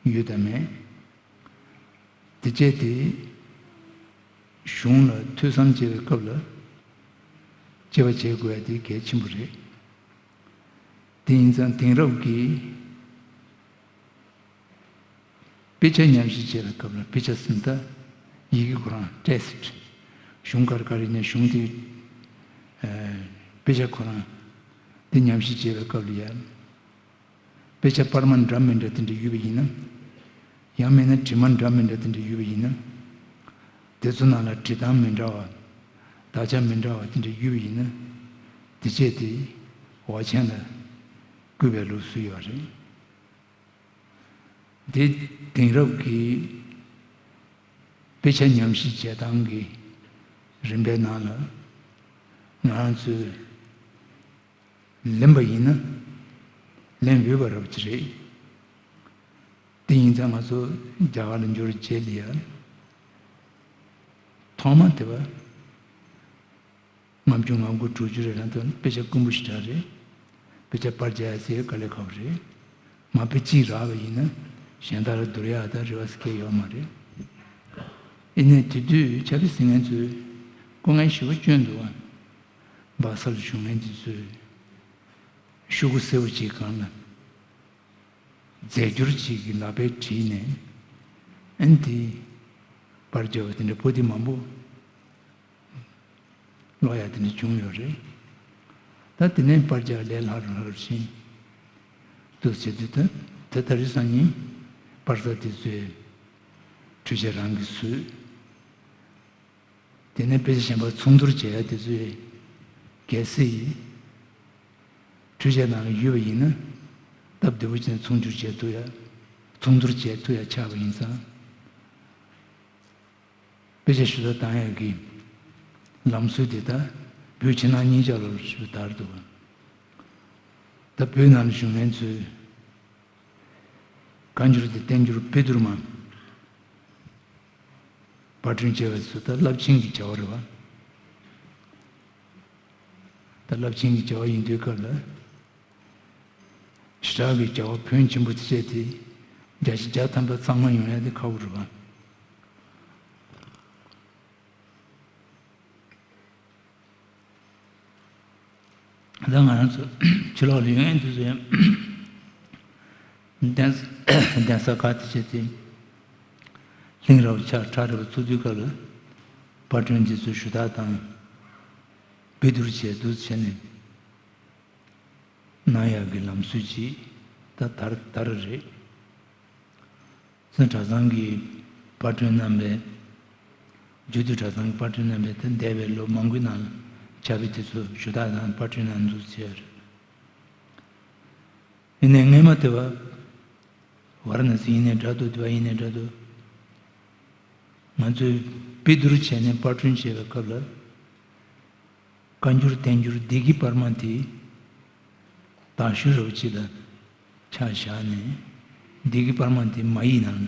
ཡོད་དམ་མེད། དེ་བྱས་ཏེ་གཞུང་ལ་ཐོས་བསམ་བྱེད་པའི་སྐབས་ལ་དཔྱད་པ་བྱེད་དགོས་ཡ་དེ་གལ་ཆེན་པོ་རེད། དེ་ཡིན་ཙང་དེང་རབས་ཀྱི་དཔེ་ཆ་ཉམས་ཞིབ་བྱེད་པའི་སྐབས་ལ། དཔེ་ཆ་ཟེར་ན་ད་ཡི་གེ་ཁོ་རང་ཊེག་སི་ཊི། གཞུང་ག་རེ་ག་རེ་ཡིན་ན་གཞུང་དེ་ཨ་དཔེ་ཆ་ཁོ་རང་དེ་ཉམས་ཞིབ་བྱེད་པའི་སྐབས་ལ་ཡང་དཔེ་ཆ་པར་མ་འདྲ་མི་འདྲ་དེ་འདྲ་ཡོད་པ་ཡིན་ན། ཡང་མིན་ན་བྲིས་མ་འདྲ་མི་འདྲ་དེ་འདྲ་ཡོད་པ་ཡིན་ན། དེ་ཚོ་ནང་ལ་བྲིས་སྟངས་མི་འདྲ་བ། དག་ཆ་མི་འདྲ་བ་དེ་འདྲ་ཡོད་པ་ཡིན་ན། དེ་བྱས་ཏེ་འོ་མཆན་ལ་བཀོད་པའི་ལུགས་སྲོལ་ཡོད་རེད། འདི་དེང་རབས་ཀྱི་དཔེ་ཆ་ཉམས་ཞིབ་བྱེད་སྟངས་ཀྱི་རིམ་པའི་ནང་ལ་ང་རང་ཚོས་ལེན་པ་ཡིན་ན་ལེན་འོས་པ་རབ་ཅིག་རེད། དེ་ཡིན་ཙང་ང་ཚོ་རྒྱ་གར་ལ་འབྱོར་རྗེས་ལ་ཡང་ཐོག་མ་དེ་བ། ལྔ་བཅུ་ང་དགུ་དྲུག་ཅུ་རེ་རང་དུ་དཔེ་ཆ་དཀོན་པོ་ཞེ་དྲག་རེད། དཔེ་ཆ་པར་རྒྱག་ཡ་ཟེར་དཀའ་ལས་ཁག་པོ་རེད། མ་དཔེ་གཅིག་རག་པ་ཡིན་ན་གཞན་དག་ལ་བསྡུར་ཡ་དང་རེ་བ་ཟེར་མཁན་ཡོད་མ་རེད། ཡིན་ནའི་དེ་དུས་ཕྱག་དཔེ་ཟེར་མཁན་ཚོས་སྐུ་ངལ་ཞེ་པོ་བསྐྱོན་འདུག་བ། སྦག་ས་ལ་བཞུགས་མཁན་དེ་ཚོས་ཤོག་གུ་སེར་པོ་གཅིག་སྒང་ལ་རྫས་འགྱུར་གཅིག་གི་ལག་པས་བྲིས་ནས་ཨན་དེ་པར་བརྒྱབ་པ་དེ་འདྲ་པོ་ཏི་མང་པོ། ཀློག་ཡ་དེ་འདྲ་བྱུང་ཡོད་རེད། ད་དེ་ནས་པར་རྒྱག་ལས་སླ་རུ་སླ་རུ་ཕྱིན་འདུག་ཟེར་དུས། ད་ད་ད་རེས་སང་ཉིན་པར་ས་དེ་ཚོས་འཕྲུལ་ཆས་རང་གིས་བཟོས། དེ་ནས་དཔེ་ཆ་གཞན་པ་ཚོང་བསྡུར་བྱེད་ཡ་དེ་ཚོས་གལ་སྲིད་འཕྲུལ་ཆས་ནང་ལ་ཡོད་པ་ཡིན་ན་སྟབས་བདེ་པོ་བྱས་ནས་ཚོང་བསྡུར་བྱེད་ཐུབ་ཡ། ཚོང་བསྡུར་བྱེད་ཐུབ་ཡ་ཆགས་པ་ཡིན་ཙང་། དཔེ་ཆ་ཞུ་དག་བཏང་ཡག་གི་ལམ་སྲོལ་དེ་ད་བོད་ཕྱི་ནང་གཉིས་ཆར་ལ་ཞུ་དར་འདུག་ད་བོད་ནང་ལ་བཞུགས་མཁན་ཚོས་བཀའ་འགྱུར་དང་བསྟན་འགྱུར་དཔེ་བསྡུར་མ་པར་སྐྲུན་བྱས་པ་ཚོ་ད་རླབས་ཆེན་གྱི་བྱ་བ་རེད་བ། ད་རླབས་ཆེན་གྱི་བྱ་བ་ཡིན་དུས་སྐབས་ལ། ཞེ་དྲག་གི་བྱ་བ་ཕོན་ཆེན་པོ་དེ་བྱས་ཏེ་བརྒྱ་ཆ་བརྒྱ་ཐམ་པ་གཙང་མ་ཡོང་ཡ་དེ་ཁག་པོ་རེད་བ། ད་ང་རང་ཚོ་ཕྱི་ལོགས་ལ་ཡོང་ཡ་དེ་ཚོ་ཡང་གདན་གདན་ས་ཁག་དེ་བྱས་ཏེ་གླིང་ར་བ་ཆགས་ཁྲ་ར་བ་ཚུགས་དུས་སྐབས་ལ་པར་སྐྲུན་དེ་ཚོ་ཞུ་དག་དང་དཔེ་བསྡུར་བྱས་འདུག་བྱས་ནས། གནང་ཡག་གི་ལམ་སྲོལ་ཅིག་ད་དར་དར་རེད། སེ་གྲྭ་ཚང་གི་པར་སྐྲུན་རྣམ་པའི། རྒྱུད་སྟོད་གྲྭ་ཚང་གི་པར་སྐྲུན་རྣམ་པའི་ད་འདས་པའི་ལོ་མང་པོའི་ནང་ལ་ཕྱག་དཔེ་དེ་ཚོ་ཞུ་དག་དང་པར་སྐྲུན་གནང་འདུག་ཟེར། ཡིན་ནའི་སྔས་མ་དེ་བ་ཝཱ་ར་ཎ་སི་ཡིན་ནའི་འདྲ་འདུག་དེ་བ་ཡིན་ནའི་འདྲ་འདུག་ང་ཚོས་དཔེ་བསྡུར་བྱས་ནས་པར་སྐྲུན་བྱེད་པའི་སྐབས་ལ། བཀའ་འགྱུར་བསྟན་འགྱུར་སྡེ་དགེ་པར་མ་དེ་དག་ཤོས་རོབ་ཅིག་ལ་ཆ་བཞག་ནས་སྡེ་དགེ་པར་མ་དེ་མ་ཡིག་ནང་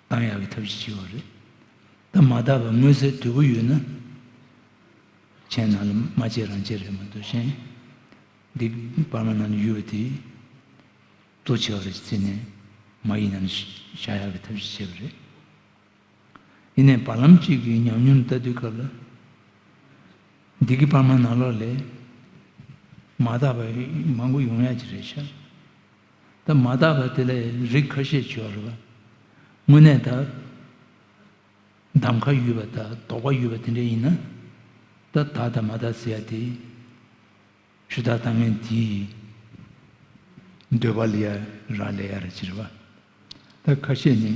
བཏང་ཡག་གི་ཐབས་ཤེས་བྱས་པ་རེད། ད་མ་དག་པ་མངོན་གསལ་དོད་པོ་ཡོད་ན་མཆན་ནང་ལ་མ་བཅད་རང་བཅད་རེད་མ་གཏོགས་གཞན་སྡེ་དགེ་པར་མ་ནང་ལ་ཡོད་པ་དེ་གཙོ་ཆེ་བ་རེད་བརྩིས་ནས་མ་ཡིག་ནང་བཞག་ཡག་གི་ཐབས་ཤེས་བྱས་པ་རེད། ཡིན་ནའི་བར་ལམ་གཅིག་གི་ཉམས་མྱོང་ལྟ་དུས་སྐབས་ལ། སྡེ་དགེ་པར་མ་ནང་ལོགས་ལས་མ་དག་པ་མང་པོ་ཡོང་ཡ་ཅིག་རེད་ཤག་ད་མ་དག་པ་དེ་ལས་རིགས་ཁ་ཤས་ཅིག་ཡོད་རེད་བ། དངོས་གནས་ད་གདམ་ཁ་ཡོད་པ་དང་དོགས་པ་ཡོད་པ་དེ་འདྲ་ཡིན་ན། ད་དག་དང་མ་དག་ཟེར་ཡ་དེ། ཞུ་དག་བཏང་མཁན་དེའི་འདོད་པ་ལ་ཡ་རག་ལས་ཡ་རེད་ཅེས་རེད་པ། ད་ཁ་ཤས་ནི།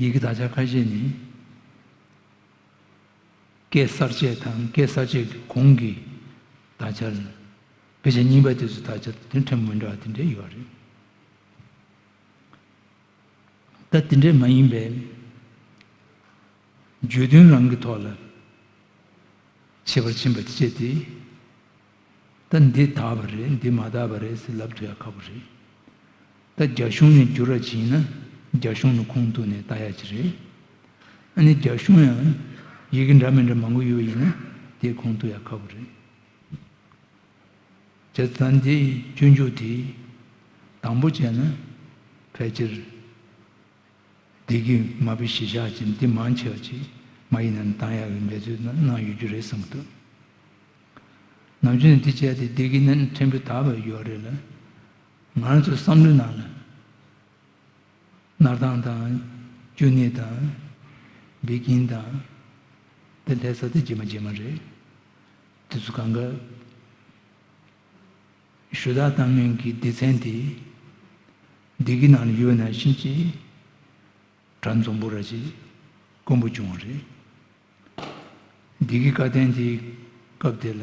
ཡི་གེ་དག་ཆ་ཁ་ཤས་ནི། སྐད་གསར་བཅད་དང་སྐད་གསར་བཅད་ཀྱི་གོང་གི་དག་ཆ་ལ། དཔེ་ཆ་རྙིང་པ་དེ་ཚོ་དག་ཆ་དེ་ཕྲན་མི་འདྲ་བ་དེ་འདྲ་ཡོད་རེད། ད་དེ་འདྲ་མ་ཡིན་པའི་བརྗོད་དོན་རང་གི་ཐོག་ལ་ཁྱད་པར་ཕྱིན་པ་དེ་བྱས་ཏེ། ད་འདི་དག་པ་རེད། འདི་མ་དག་པ་རེད་ཟེར་ལབ་ཐུབ་ཡ་ཁག་པོ་རེད། ད་རྒྱ་གཞུང་ནས་བསྒྱུར་བ་ཅིག་ཡིན་ན། རྒྱ་གཞུང་ནས་ཁུངས་གཏུགས་ནས་ལྟ་ཡ་ཅིག་རེད། ཨ་ནི་རྒྱ་གཞུང་ཡང་ཡི་གེ་འདྲ་མི་འདྲ་མང་པོ་ཡོད་པ་ཡིན་ན། དེ་ཁུངས་གཏུགས་ཡ་ཁག་པོ་རེད། བྱས་ཙང་འདིའི་སྤྱོད་འཇུག་དེ་དང་པོ་བྱས་ན་ཕལ་ཆེར་བདེ་སྐྱིད་མ་དཔེ་གཞི་བཞག་ཅིང་འདི་མང་ཆེ་བ་ཅིག་མ་ཡིན་ན་བཏང་ཡག་གི་འབད་རྩོལ་གནང་ཡོད་རྒྱུ་རེད་བསམ་གྱི་འདུག་ནམ་རྒྱུན་ནས་འདི་བྱས་ཏེ་བདེ་སྐྱིད་ནི་ཕྲན་བུ་དག་པ་ཡོད་རེད་ལ། ང་རང་ཚོའི་བསམ་བློའི་ནང་ལ། སྣར་ཐང་དང་། བཅུད་ནད་དང་། བད་ཀན་དང་། དེ་ལྷ་ས་དེ་རྗེས་མ་རྗེས་མ་རེད། དེ་ཚོ་གང་ག་ཞུ་དག་བཏང་མཁན་གྱི་སྡེ་ཚན་དེ་སྡེ་དགེ་ནང་ལ་ཡོད་ན་ཤིན་ཅི་གྲྭ་འཛོམས་པོ་ར་ཅིག་དཀོན་པོ་བྱུང་བ་རེད། འདི་གི་བཀའ་བསྟན་དེའི་སྐབས་དེ་ལ་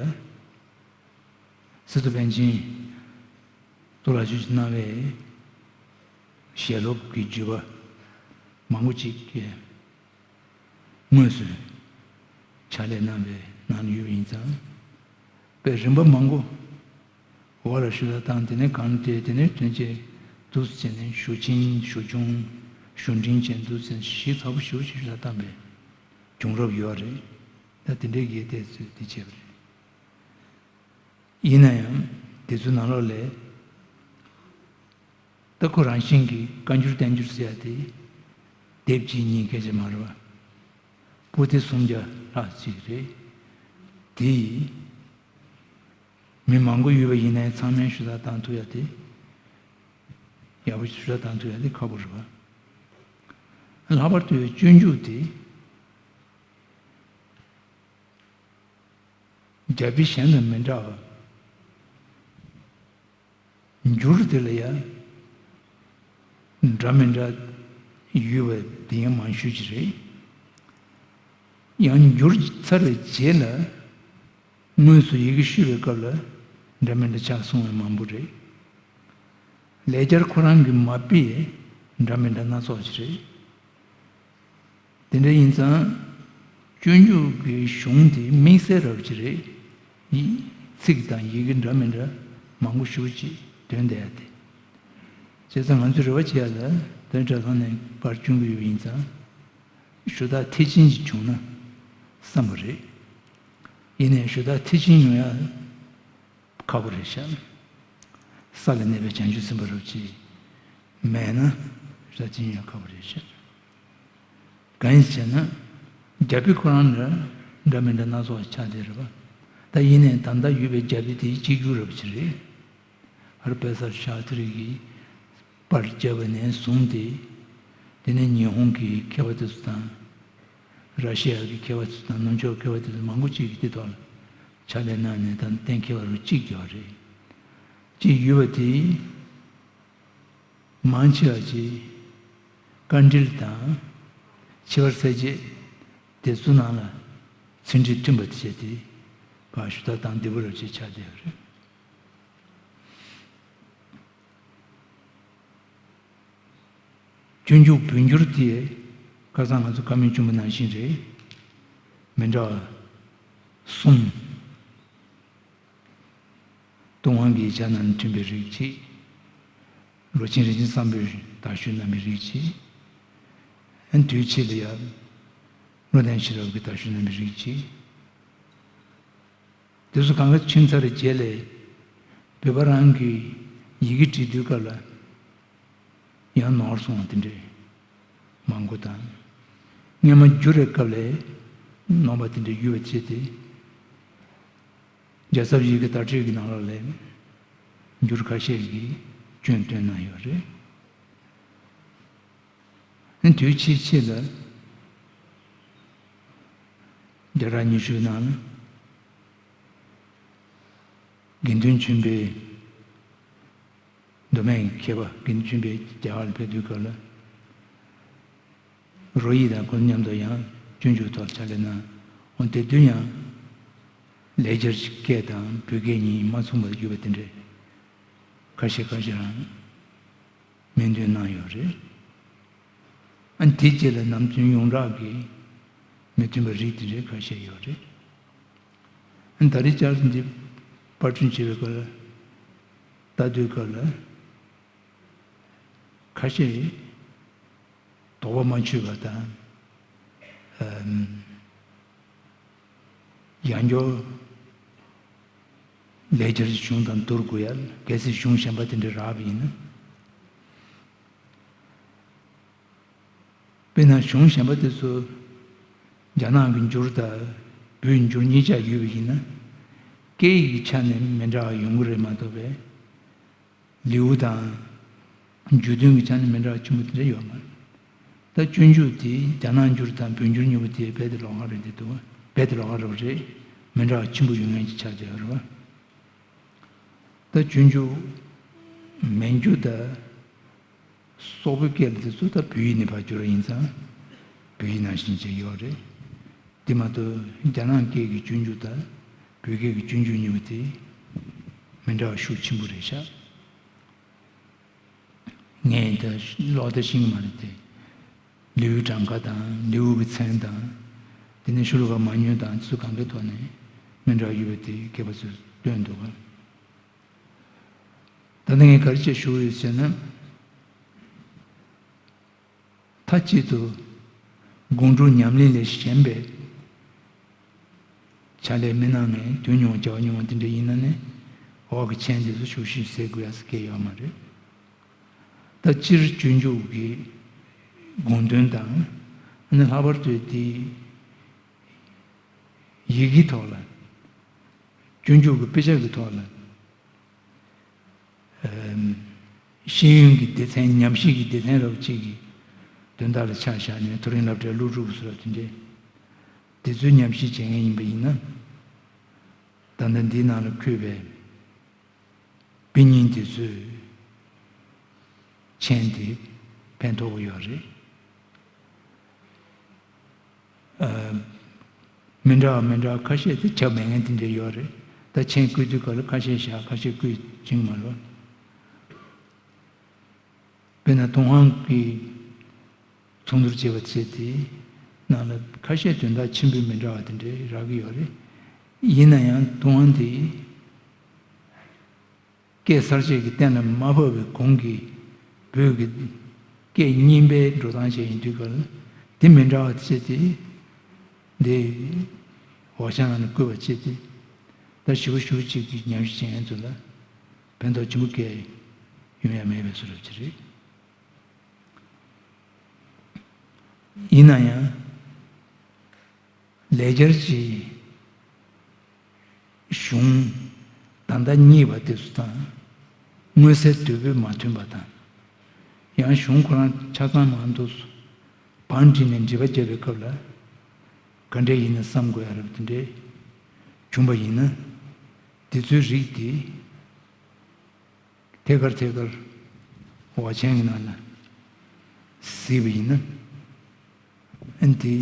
སི་ཏུ་པཎ་ཆེན་གཙུག་ལག་ཆོས་ཀྱི་སྣང་བའི་ཞལ་སློབ་ཀྱི་བརྒྱུད་པ་མང་པོ་ཅིག་གིས་དངོས་སུ་ཕྱག་ལས་གནང་བའི་ནང་ཡོད་པ་ཡིན་ཙང་། དཔེ་རིམ་པ་མང་པོ། འོག་ལ་ཞུ་དག་བཏང་། དེ་ནས་གང་སྟེ་དེ་ནས་དོན་བྱེད་འདུག་ཟེར་ནས་ཞུ་ཆེན་ཞུ་ཆུང་ཞུ་འབྲིང་བྱས་འདུག་ཟེར་ནས་གཞི་ཚ་པོ་ཞེ་པོ་ཞིག་ཞུ་དག་བཏང་པའི་བྱུང་རབས་ཡོད་རེད། ད་དེ་འདྲའི་གི་བལྟས་ཚོད་དེ་བྱས་པ་རེད། ཡིན་ན་ཡང་དེ་ཚོའི་ནང་ལོགས་ལས་ད་ཁོ་རང་བཞིན་གྱིས་བཀའ་འགྱུར་བསྟན་འགྱུར་ཟེར་ཡ་དེ་དེབ་གཅིག་གཉིས་སྐད་ཆ་མ་རེད་པ། པོ་ཏི་སུམ་བརྒྱ་ལྷག་ཅིག་རེད། དེ་ཡིས། མི་མང་པོ་ཡོད་པ་ཡིན་ནའི་ཚང་མས་ཞུ་དག་བཏང་ཐུབ་ཡ་དེ། ཡག་པོ་ཞུ་དག་བཏང་ཐུབ་ཡ་དེ་ཁག་པོ་རེད་པ། ལྷག་པར་དུ་སྤྱོད་འཇུག་དེ་རྒྱ་དཔེ་གཞན་དང་མི་འདྲ་བ། འགྱུར་དེ་ལ་ཡང་འདྲ་མི་འདྲ་ཡོད་པ་དེ་ཡང་མང་ཤོས་ཅིག་རེད། ཡང་འགྱུར་ཚར་བའི་རྗེས་ལ་དངོས་སུ་ཡི་གེ་བཤུས་པའི་སྐབས་ལ་འདྲ་མི་འདྲ་ཆགས་སོང་བ་མང་པོ་རེད། ལེགས་སྦྱར་ཁོ་རང་གི་མ་དཔེ་འདྲ་མི་འདྲ་སྣ་ཚོགས་ཅིག་རེད། དེ་འདྲ་ཡིན་ཙང་། སྤྱོད་འཇུག་གི་གཞུང་དེ་དམིགས་བསལ་རབ་ཅིག་རེད། ཡིག་ཚིག་དང་ཡི་གེ་འདྲ་མི་འདྲ་མང་པོ་ཞེ་པོ་ཅིག་འདོན་བསྡད་ཡ་དེ། བྱས་ཙང་ང་ཚོས་རེ་བ་བྱེད་ཡ་ལ་དོན་གྲྭ་ཚང་ནས་པར་སྐྱོན་གྱི་ཡོད་པ་ཡིན་ཙང་། ཞུ་དག་མཐིལ་ཕྱིན་ཅིག་བྱུང་ན་བསམ་པ་རེད། ཡིན་ནའི་ཞུ་དག་མཐིལ་ཕྱིན་ཡོང་ཡ་ཁག་པོ་རེད་ཤག་ས་ལ་གནས་པའི་བྱང་ཆུབ་སེམས་དཔའ་རབ་ཅིག་མེད་ན་ཞུ་དག་ཕྱིན་ཡོང་ཡ་ཁག་པོ་རེད་ཤག་གང་ཡིན་ཟེར་ན། རྒྱ་དཔེ་ཁོ་རང་ལ་འདྲ་མི་འདྲ་སྣ་ཚོགས་ཆགས་བསྡད་རེད་པ། ད་ཡིན་ནའི་ད་ལྟ་ཡོད་པའི་རྒྱ་དཔེ་དེ་གཅིག་གྱུར་རབ་ཅིག་རེད། ཨར་པེ་སར་ཤཱ་ཐི་རི་གིས་པར་བརྒྱབ་པ་ནས་བཟུང་སྟེ། དེ་ནས་ཉི་ཧོང་གི་མཁས་པ་དེ་ཚོ་དང་། ར་ཤི་ཡ་གི་མཁས་པ་དེ་ཚོ་དང་ནུབ་ཕྱོགས་མཁས་པ་དེ་ཚོ་མང་པོ་ཅིག་གིས་དེ་ཐོག་ལ་ཕྱག་ལས་གནང་ནས་ད་གཏན་འཁེལ་བ་རུ་གཅིག་ཡོད་རེད། གཅིག་ཡོད་པ་དེ། མང་ཆེ་བ་ཅིག་དཀའ་འགྲེལ་དང་། ཕྱི་པར་གསལ་བྱེད་དེ་ཚོ་ནང་ལ་ཚུལ་ཁྲིམས་མཐུན་པ་དེ་བྱས་ཏེ་ཕར་ཞུ་དག་བཏང་བདེ་པོ་རབ་ཅིག་ཆགས་བསྡད་ཡོད་རེད། སྤྱོད་འཇུག་བོད་འགྱུར་དེ་ཁ་སང་ང་ཚོ་བཀའ་མོལ་བྱུང་བ་ནང་བཞིན་རེད། མི་འདྲ་བ་གསུམ། ཏུན་ཧོང་གི་ཡིག་ཆ་ནང་ནས་ཐོན་པའི་རིགས་གཅིག་ལོ་ཆེན་རིན་ཆེན་བཟང་པོས་དར་ཞུ་གནང་བའི་རིགས་གཅིག་ཨན་དུས་ཆེད་ལ་ཡང་བློ་ལྡན་ཤེས་རབ་ཀྱིས་དར་ཞུ་གནང་བའི་རིགས་གཅིག་དེ་ཚོ་གང་ག་ཕྱིན་ཚར་རྗེས་ལ་བོད་པ་རང་གི་ཡི་གེ་བྲིས་དུས་སྐབས་ལ་ཡང་ནོར་སོང་བ་དེ་འདྲས་མང་པོ་དང་། སྔོན་མ་བསྒྱུར་བའི་སྐབས་ལ་ནོར་བ་དེ་འདྲས་ཡོད་པ་བྱས་ཏེ། རྒྱལ་ཚབ་ཡི་གེ་དར་ཁྲིད་ཀྱི་ནང་ལོགས་ལ་འགྱུར་ཁ་ཤས་ཀྱིས་སྐྱོན་བཏོན་གནང་ཡོད་རེད། དུས་ཕྱིས་ཕྱིས་ལ་ སྡེ་ར་ཉི་ཤུའི་ནང་ལ་དགེ་འདུན་ཆོས་འཕེལ། མདོ་སྨད་ཀྱི་མཁས་པ་དགེ་འདུན་ཆོས་འཕེལ་རྒྱ་གར་ལ་ཕེབས་དུས་སྐབས་ལ། རོ་ཡིས་དང་ཁོ་མཉམ་དུ་ཡང་སྤྱོད་འཇུག་ཐོག་ཕྱག་ལས་གནང་། འོ་དེ་དུས་ཡང་ལེགས་སྦྱར་སྐད་དང་བོད་སྐད་གཉིས་མ་མཚུངས་པ་ཡོད་པ་དེ་འདྲས་ཁ་ཤས་ཁ་ཤས་རང་སྨོན་འདུན་གནང་ཡོད་རེད། ཨ་ནི་དེ་རྗེས་ལ་ནམ་རྒྱུན་ཡོངས་གྲགས་ཀྱི་མི་མཐུན་པ་རིགས་དེ་འདྲས་ཁ་ཤས་ཡོད་རེད། ཨ་ནི་ད་རེས་བསྐྱར་དུ་འདི་པར་སྐྲུན་བྱེད་པའི་སྐབས་ལ། ལྟ་དུས་སྐབས་ལ། ཁ་ཤས་དོགས་པ་མ་ཆོད་པ་དང་། ཨམ། ཡང་སྐྱར་ལེགས་སྦྱར་གཞུང་དང་བསྡུར་དགོས་ཡ། གལ་སྲིད་གཞུང་གཞན་པ་དེ་འདྲ་རག་པ་ཡིན་ན། དཔེར་ན་གཞུང་གཞན་པ་དེ་ཚོ་རྒྱ་ནག་གི་འགྱུར་དང་བོད་འགྱུར་གཉིས་ཆ་ཡོད་པ་ཡིན་ན། སྐད་ཡིག་གི་ཆ་ནས་མི་འདྲ་བ་ཡོང་གི་རེད་མ་གཏོགས་པའི། ལེའུ་དང་། བརྗོད་དོན་གྱི་ཆ་ནས་མི་འདྲ་བ་ཆེན་པོ་དེ་འདྲ་ཡོད་མ་རེད། ད་སྤྱོད་འཇུག་དེ་རྒྱ་ནག་འགྱུར་དང་བོད་འགྱུར་གཉིས་པོ་དེ་རྦད་དེ་ལོགས་ཀ་རེད་དེ་འདུག་རྦད་དེ་ལོགས་ཀ་རེད་པ་རེད། མི་འདྲ་བ་ཆེན་པོ་ཡོང་མཁན་ཅིག་ཆགས་བསྡད་ཡོད་རེད་པ། ད་སྤྱོད་འཇུག་མན་ཇུ་དང་། སོག་པོའི་སྐད་ལ་དེ་ཚོ་ད་བོད་ཡིག་ནས་ཕར་བསྒྱུར་བ་ཡིན་ཙང་། བོད་ཡིག་ནང་བཞིན་བྱས་ཡོད་རེད། དེ་མ་གཏོགས་རྒྱ་ནག་སྐད་ཀྱི་སྤྱོད་འཇུག་དང་བོད་སྐད་ཀྱི་སྤྱོད་འཇུག་གཉིས་པོ་དེ་མི་འདྲ་བ་ཤུགས་ཆེན་པོ་རེད་ཤག་ངས་ད་ཀློག་བདེ་ཤེས་ཀྱི་མ་རེད་དེ། ལེའུའི་གྲངས་ཀ་དང་ལེའུ་གི་མཚན་དང་། དེ་ནས་ཤོ་ལོ་ཀ་མང་ཉུང་དང་དེ་ཚོ་གང་གའི་ཐོག་ནས་མི་འདྲ་བ་ཡོད་པ་དེ་མཁས་པ་ཚོས་སྟོན་འདུག་ག་ད་ནི་ངས་ག་རེ་བྱས་ཞུ་གི་ཡོད་ཟེར་ན། མཐའ་གཅིག་ཏུ་སྒོམ་སྒྲུབ་ཉམས་ལེན་ལས་གཞན་པའི་ཕྱག་ལས་མི་གནང་མཁན་དོན་ཉུང་བ་བྱ་བ་ཉུང་བ་དེ་འདྲ་ཡིན་ན་ནི། འོག་གི་མཆན་དེ་ཚོ་ཞུ་ཞིག་ཟེར་དགོས་ཡ་ཟེར་མཁན་ཡོད་མ་རེད། ད་སྤྱིར་སྤྱོད་འཇུག་གི་དགོངས་དོན་དང་། ཨ་ནི་ལྷག་པར་དུ་དེ་ཡི་གེའི་ཐོག་ལ། སྤྱོད་འཇུག་གི་དཔེ་ཆ་གི་ཐོག་ལ། ཨམ། ཤེས་ཡོན་གྱི་སྡེ་ཚན། ཉམས་ཞིབ་ཀྱི་སྡེ་ཚན་རབ་ཅིག་གི་དོན་དག་ལ་ཆ་བཞག་ནས། མཐོ་རིམ་སློབ་གྲྭའི་སློབ་ཕྲུག་སོགས་དེ་འདྲས། དེ་ཚོའི་ཉམས་ཞིབ་བྱེད་མཁན་ཡིན་པ་ཡིན་ན། ད་ལྟ་འདིའི་ནང་ལ་འཁོད་པའི་དཔེ་རྙིང་དེ་ཚོས་མཆན་དེ་ཕན་ཐོགས་པོ་ཡོད་རེད། ཨ། མི་འདྲ་བ་མི་འདྲ་བ་ཁ་ཤས་དེ་ཁྱབ་མེད་མཁན་དེ་འདྲ་ཡོད་རེད། ད་མཆན་བཀོད་དུས་སྐབས་ལ་ཁ་ཤས་བཞག་ཁ་ཤས་བཀོད་ཅིག་མ་རེད། དཔེར་ན་ཏུན་ཧོང་གི་ཚོགས་འདུར་བྱས་པ་བྱས་དེ་ནང་ལ་ཁ་ཤས་དོན་དག་ཆེན་པོའི་མི་འདྲ་བ་དེ་འདྲ་རག་གི་ཡོད་རེད། ཡིན་ན་ཡང་ཏུན་ཧོང་དེ། སྐད་གསར་བཅད་ཀྱི་གཏན་ལ་མ་ཕབ་པའི་གོང་གི་བོད་ཀྱི་སྐད་རྙིང་པའི་འགྲོ་སྟངས་ཤིག་ཡིན་དུས་སྐབས་ལ། དེ་མི་འདྲ་བ་བྱས་ཏེ། འདི་འོག་ཆ་ནང་ལ་བཀོད་པ་བྱས་ཏེ། ད་ཞེ་པོ་ཞེ་པོ་ཅིག་གི་ཉམས་ཞིབ་བྱེད་མཁན་ཚོ་ལ་ཕན་ཐོགས་ཆེན་པོ་གང་ཡང་ཡོང་ཡ་མེད་པའི་བཟོ་འདྲ་ཅིག་རེད། ཡིན་ན་ཡང་། ལེགས་སྦྱར་གྱི་གཞུང་ད་ལྟ་རྙེད་པ་དེ་ཚོ་དང་མངོན་གསལ་དོད་པོས་མ་མཐུན་པ་དང་། ཡང་གཞུང་ཁོ་རང་ཆ་ཚང་མ་འདུག་བང་བསྒྲིགས་ནས་འགྲེལ་པ་བརྒྱབ་པའི་སྐབས་ལ། ག་འདྲས་ཡིན་ན་བསམ་དགོས་ཡ་རབས་དེ་འདྲས་བྱུང་པ་ཡིན་ན། དེ་ཚོའི་རིགས་དེ། ཐད་ཀར་ཐད་ཀར་འོག་མཆན་གྱི་ནང་ལ་གཟིགས་པ་ཡིན་ན། ཨ་ནི་དེ་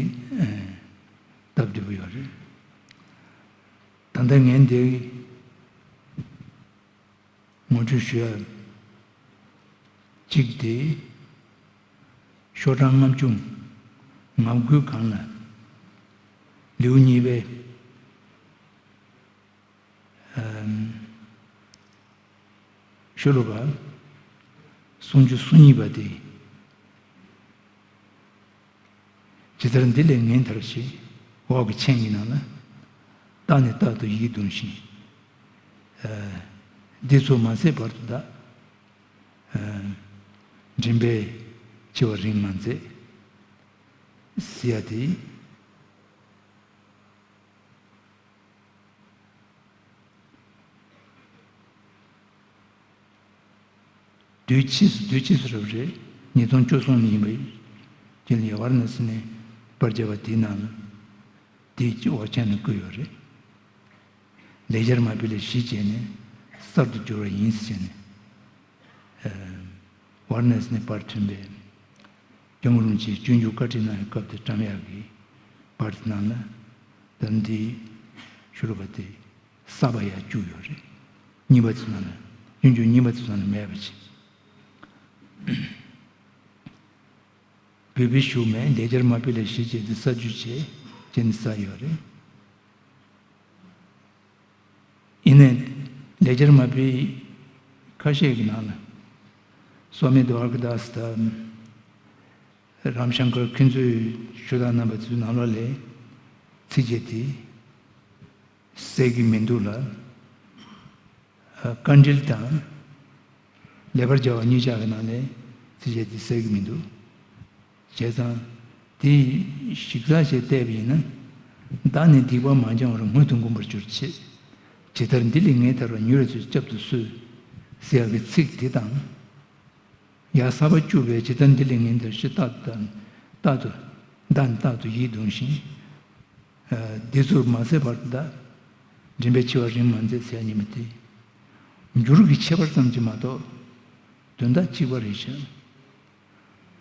སྟབས་བདེ་པོ་ཡོད་རེད། ད་ལྟ་ངས་འདི་ངོ་སྤྲོད་ཞུ་ཡ་གཅིག་དེ། ཤོག་གྲངས་ལྔ་བཅུ་ང་དགུའི་སྒང་ལ་ལེའུ་གཉིས་པའི། ཨམ། ཤོ་ལོ་ཀ་སུམ་ཅུ་སོ་གཉིས་པ་དེ། ཇི་ལྟར་འདི་ལས་ངན་མཐར་ཞེས། འོག་གི་མཆན་གྱི་ནང་ལ། རྟག་ནས་རྟག་ཏུ་ཡིད་གདུང་ཞིང་། ཨ། འདི་ཚོ་མ་ཟད་བར་དུ་བདག་ཨ། མགྲིན་པའི་འཆི་བ་རིང་མ་མཛད། ཟེར་ཡ་དེ། དུས་ཕྱིས་སུ་དུས་ཕྱིས་སུ་རབ་རེད། ཉིས་སྟོང་བཅུ་གསུམ་ནས་ཡིན་པ་ཡིན། ཅི་ལ་ཡ་ཝཱ་ར་ཎ་སི་ནས་པར་བརྒྱབ་པ་དེའི་ནང་ལ། དེ་འོ་ཆེན་ནས་བསྐུར་ཡོད་རེད། ལེགས་སྦྱར་མ་པི་ལ་གཞི་བྱས་ནས་གསར་དུ་བསྒྱུར་བ་ཡིན་ཟེར་ནས། ཝར་ནེ་སི་ནས་པར་ཐོན་པའི་སྐྱབས་མགོན་རིན་པོ་ཆེས་སྤྱོད་འཇུག་བཀའ་ཁྲིད་གནང་བའི་སྐབས་དེ་བཀྲམ་ཡག་གི་པར་དེ་ནང་ལ། ད་འདི་ཤོ་ལོ་ཀ་དེ་གསར་པ་ཡང་བཅུག་ཡོད་རེད། རྙིང་པ་ཚོ་ནང་ལ། སྤྱོད་འཇུག་རྙིང་པ་ཚོ་ནང་ལ་མེད་པ་ཅིག་བོད་པའི་གཞུག་མའི་ལེགས་སྦྱར་མ་པི་ལ་གཞི་བྱས་ཏེ་གསར་བསྒྱུར་བྱས་བྱས་ནས་གསར་ཡོད་རེད། ཡིན་ནའི་ལེགས་སྦྱར་མ་པི་ཁ་ཤས་ཀྱི་ནང་ལ་སོ་མི་དྭ་ཝར་ཀ་དཱ་སི་དང་རམ་ཤང་ཀར་ཁོང་ཚོས་ཞུ་དག་གནང་བ་ཚོའི་ནང་ལོགས་ལས་ཚིགས་བཅད་དེ་གསལ་གྱི་མི་འདུག་ལ། བཀའ་འགྲེལ་དང་ལེགས་པར་སྦྱར་བ་གཉིས་ཆ་གི་ནང་ནས་ཚིགས་བཅད་དེ་གསལ་གྱི་མི་འདུག་བྱས་ཙང་། དེ་ཞིབ་ཚགས་བྱས་བལྟས་པ་ཡིན་ན། བདག་ནི་སྡིག་པ་མ་བྱང་བར་སྔོན་དུ་འགུམ་པར་གྱུར་ཅིག་ཇི་ལྟར་འདི་ལས་ངེས་ཐར་བར། མྱུར་བྱོན་ཚུལ་བསྐྱབ་ཏུ་གསོལ། ཟེར་ཡག་གི་ཚིག་དེ་དང་། ཡང་གསར་པ་བཅུག་པའི་ཇི་ལྟར་འདི་ལས་ངེས་འདིར་ཞེས་རྟག་ཏུ་རྟག་ཏུ་བདག་ནི་རྟག་ཏུ་ཡིད་གདུང་ཞིང་། འདི་ཚུར་མ་ཟད་བར་དུ་གདའ། འདྲེན་པས་འཆི་བ་རིང་མ་མཛད་ཟེར་ཡ་ཉིན་མོ་དེ། འགྱུར་གྱི་ཁྱད་པར་ཙམ་གྱིས་མ་གཏོགས་དོན་དག་གཅིག་པ་རེད་ཤག་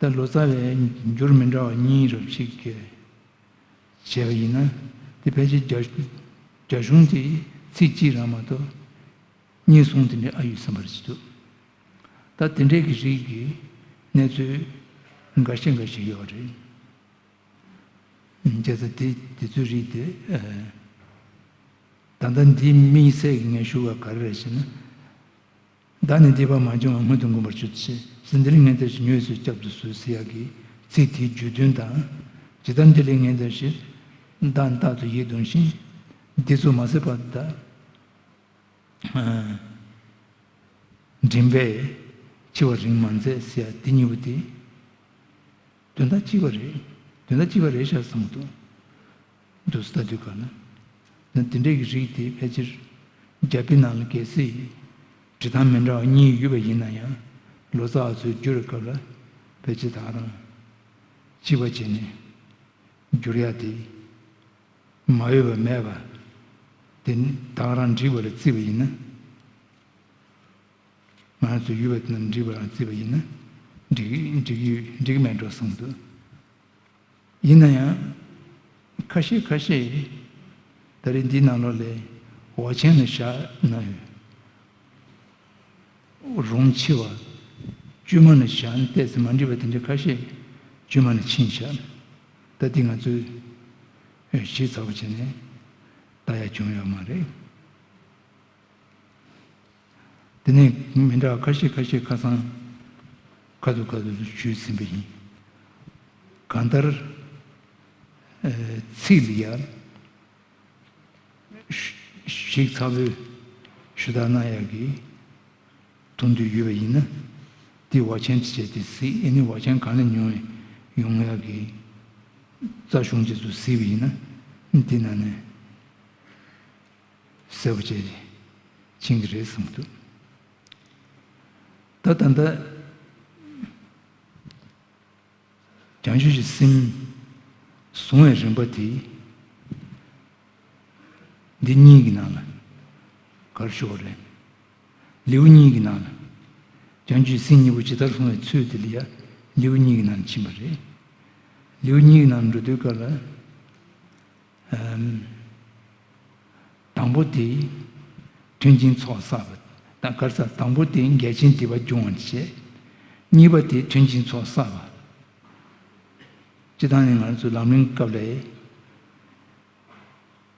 ད་ལོ་ཙཱ་བས་འགྱུར་མི་འདྲ་བ་གཉིས་རབ་ཞིག་བྱས་པ་ཡིན་ན། དེ་ཕལ་ཆེར་རྒྱ་རྒྱ་གཞུང་དེ་ཚིག་གཅིག་རང་མ་གཏོགས་གཉིས་གསུམ་དེ་འདྲའི་ཨ་ཡོད་བསམ་པར་བྱེད་འདུག་ད་དེ་འདྲའི་གི་རིགས་ཀྱི་གནས་ཚུལ་འགའ་ཤས་འགའ་ཤས་ཡོད་རེད། བྱས་ཙང་དེ་དེ་ཚོའི་རིགས་དེ། ད་ལྟ་འདིའི་དམིགས་བསལ་གྱི་ངས་ཞུ་བ་ག་རེ་རེད་ཟེར་ན། བདག་ནི་སྡིག་པ་མ་བྱང་བར་སྔོན་དུ་འགུམ་པར་གྱུར་ཅིག་ཟེར། འདི་ལས་ངེས་འདིར་ཞེས། མྱུར་བྱོན་ཚུལ་བསྐྱབ་ཏུ་གསོལ་ཟེར་ཡག་གི་ཚིག་དེའི་རྒྱུ་མཚན་དང་། ཇི་ལྟར་འདི་ལས་ངེས་འདིར་ཞེས། བདག་ནི་རྟག་ཏུ་ཡིད་གདུང་ཞིང་། འདི་ཚུར་མ་ཟད་བར་དུ་གདའ། འདྲེན་པས་འཆི་བ་རིང་མ་མཛད་ཟེར་ཡ་འདི་གཉིས་པོ་དེ། དོན་དག་གཅིག་པ་རེད། དོན་དག་གཅིག་པ་རེད་ཤག་བསམ་གྱི་འདུག་འདུག་སེ་ལྟ་དུས་ག་ན། ད་དེ་འདྲའི་གི་རིགས་དེ་ཕལ་ཆེར་རྒྱ་དཔེ་ནང་ལ་གལ་སྲིད་འབྲི་སྟངས་མི་འདྲ་བ་གཉིས་ཡོད་པ་ཡིན་ན་ཡང་། ལོ་ཙཱ་བ་ཚོས་བསྒྱུར་བའི་སྐབས་ལ་ཕལ་ཆེར་དེ་ག་རང་གཅིག་པ་བྱས་ནས་བསྒྱུར་ཡ་དེ་མ་འོས་པ་མེད་པ་དེ་དེ་ག་རང་འགྲིག་པ་ལ་བརྩིས་པ་ཡིན་ན། ང་རང་ཚོ་ཡུལ་བ་དེ་རྣམས་འགྲིག་པ་རང་བརྩིས་པ་ཡིན་ན་འགྲིག་འགྲིག་ཡོད་འགྲིག་མེད་འགྲོ་བསམ་འདུག་ཡིན་ན་ཡང་ཁ་ཤས་ཁ་ཤས་ད་རེས་འདི་ནང་ལོགས་ལས་འོ་ཆེན་ལ་བཞག་ན་ཡོད། རུང་ཆེ་བ་བཅོས་མ་ལ་བཞག་ན་ཏོག་ཙམ་མ་འགྲིག་པ་དེ་འདྲ་ཁ་ཤས་བཅོས་མ་ལ་ཕྱིན་བཞག་ད་འདི་ང་ཚོས་ཞིབ་ཚགས་པོ་བྱས་ནས་ལྟ་ཡ་བྱུང་ཡོད་མ་རེད། དེ་ནས་མི་འདྲ་བ་ཁ་ཤས་ཁ་ཤས་ཁ་སང་ཁ་ཐུག་ཁ་ཐུག་ཏུ་ཞུས་ཟིན་པ་ཡིན། གང་ལྟར། ཨ། ཚིག་ལ་ཡ་ཞིབ་ཚགས་པོས་ཞུ་དག་གནང་ཡག་གི་མཐོང་འདོད་ཡོད་པ་ཡིན་ན། དེ་འོ་ཆེན་དེ་བྱས་ཏེ་གཟིགས། ཨེ་ནི་འོ་ཆེན་གང་ལ་ཉུང་ཡོང་ཡག་གི་རྩ་གཞུང་དེ་ཚོ་གཟིགས་པ་ཡིན་ན། འདི་ནང་ནས། གསལ་པོ་བྱས་ཕྱིན་གྱི་རེད་བསམ་གྱི་འདུག་ད་ད་ལྟ་བྱང་ཆུབ་ཀྱི་སེམས་བཟུང་བའི་རིམ་པ་དེ། འདི་གཉིས་ཀྱི་ནང་ལ་ག་རེ་ཞུ་བ་རེད། ལེའུ་གཉིས་ཀྱི་ནང་ལ། བྱང་ཆུབ་སེམས་གཉིས་པོ་ཇི་ལྟར་བཟུང་བའི་ཚུལ་དེ་ལ་ཡ་ལེའུ་གཉིས་ཀྱི་ནང་ལ་ཕྱིན་པ་རེད། ལེའུ་གཉིས་ཀྱི་ནང་ལ་འགྲོ་དུས་སྐབས་ལ། ཨམ། དང་པོ་དེ་མཐུན་རྐྱེན་ཚོགས་བསགས་པ་དང་། ག་རེ་ཟེར། དང་པོ་དེ་འགལ་རྐྱེན་སྡིག་པ་སྦྱོང་བར་བྱེད། གཉིས་པ་དེ་མཐུན་རྐྱེན་ཚོགས་བསགས་པ། སྤྱིར་བཏང་ནི་ང་ཚོ་ལམ་རིམ་སྐབས་ལ་ཡ།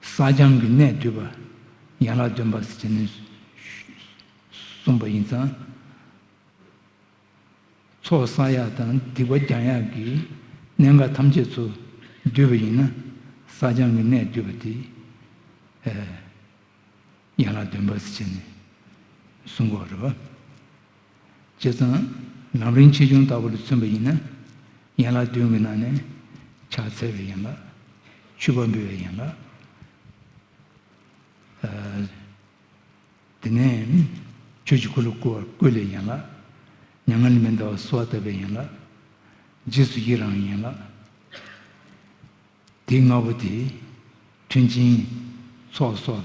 བསགས་སྦྱང་གི་གནད་བསྡུས་པ་ཡན་ལག་བདུན་པ་ཟེར་ནས་གསུངས་པ་ཡིན་ཙང་། ཚོགས་བསགས་ཡག་དང་སྡིག་པ་སྦྱང་ཡག་གི་གནད་འགག་ཐམས་ཅད་ཚོ་བསྡུས་པ་ཡིན་ན། བསགས་སྦྱང་གི་གནད་བསྡུས་པ་དེ། ཨ། ཡན་ལག་བདུན་པ་ཟེར་བྱས་ནས་གསུང་གི་ཡོད་རེད་པ། བྱས་ཙང་ལམ་རིམ་ཆེ་ཆུང་ལྟ་བུ་ལ་མཚོན་པ་ཡིན་ན། ཡན་ལག་བདུན་གྱི་ནང་ནས་ཕྱག་འཚལ་བའི་ཡན་ལག་མཆོད་པ་འབུལ་བའི་ཡན་ལག་ཨ། དེ་ནས་ཆོས་ཀྱི་འཁོར་ལོ་བསྐོར་བ་བསྐུལ་བའི་ཡན་ལག་ཉམས་ལེན་མི་འདའ་བར་གསོལ་བ་བཏབ་པའི་ཡན་ལག་རྗེས་སུ་ཡི་རང་བའི་ཡན་ལག་དེ་ལྔ་པོ་དེ་ མཐུན་རྐྱེན་ཚོགས་གསོག་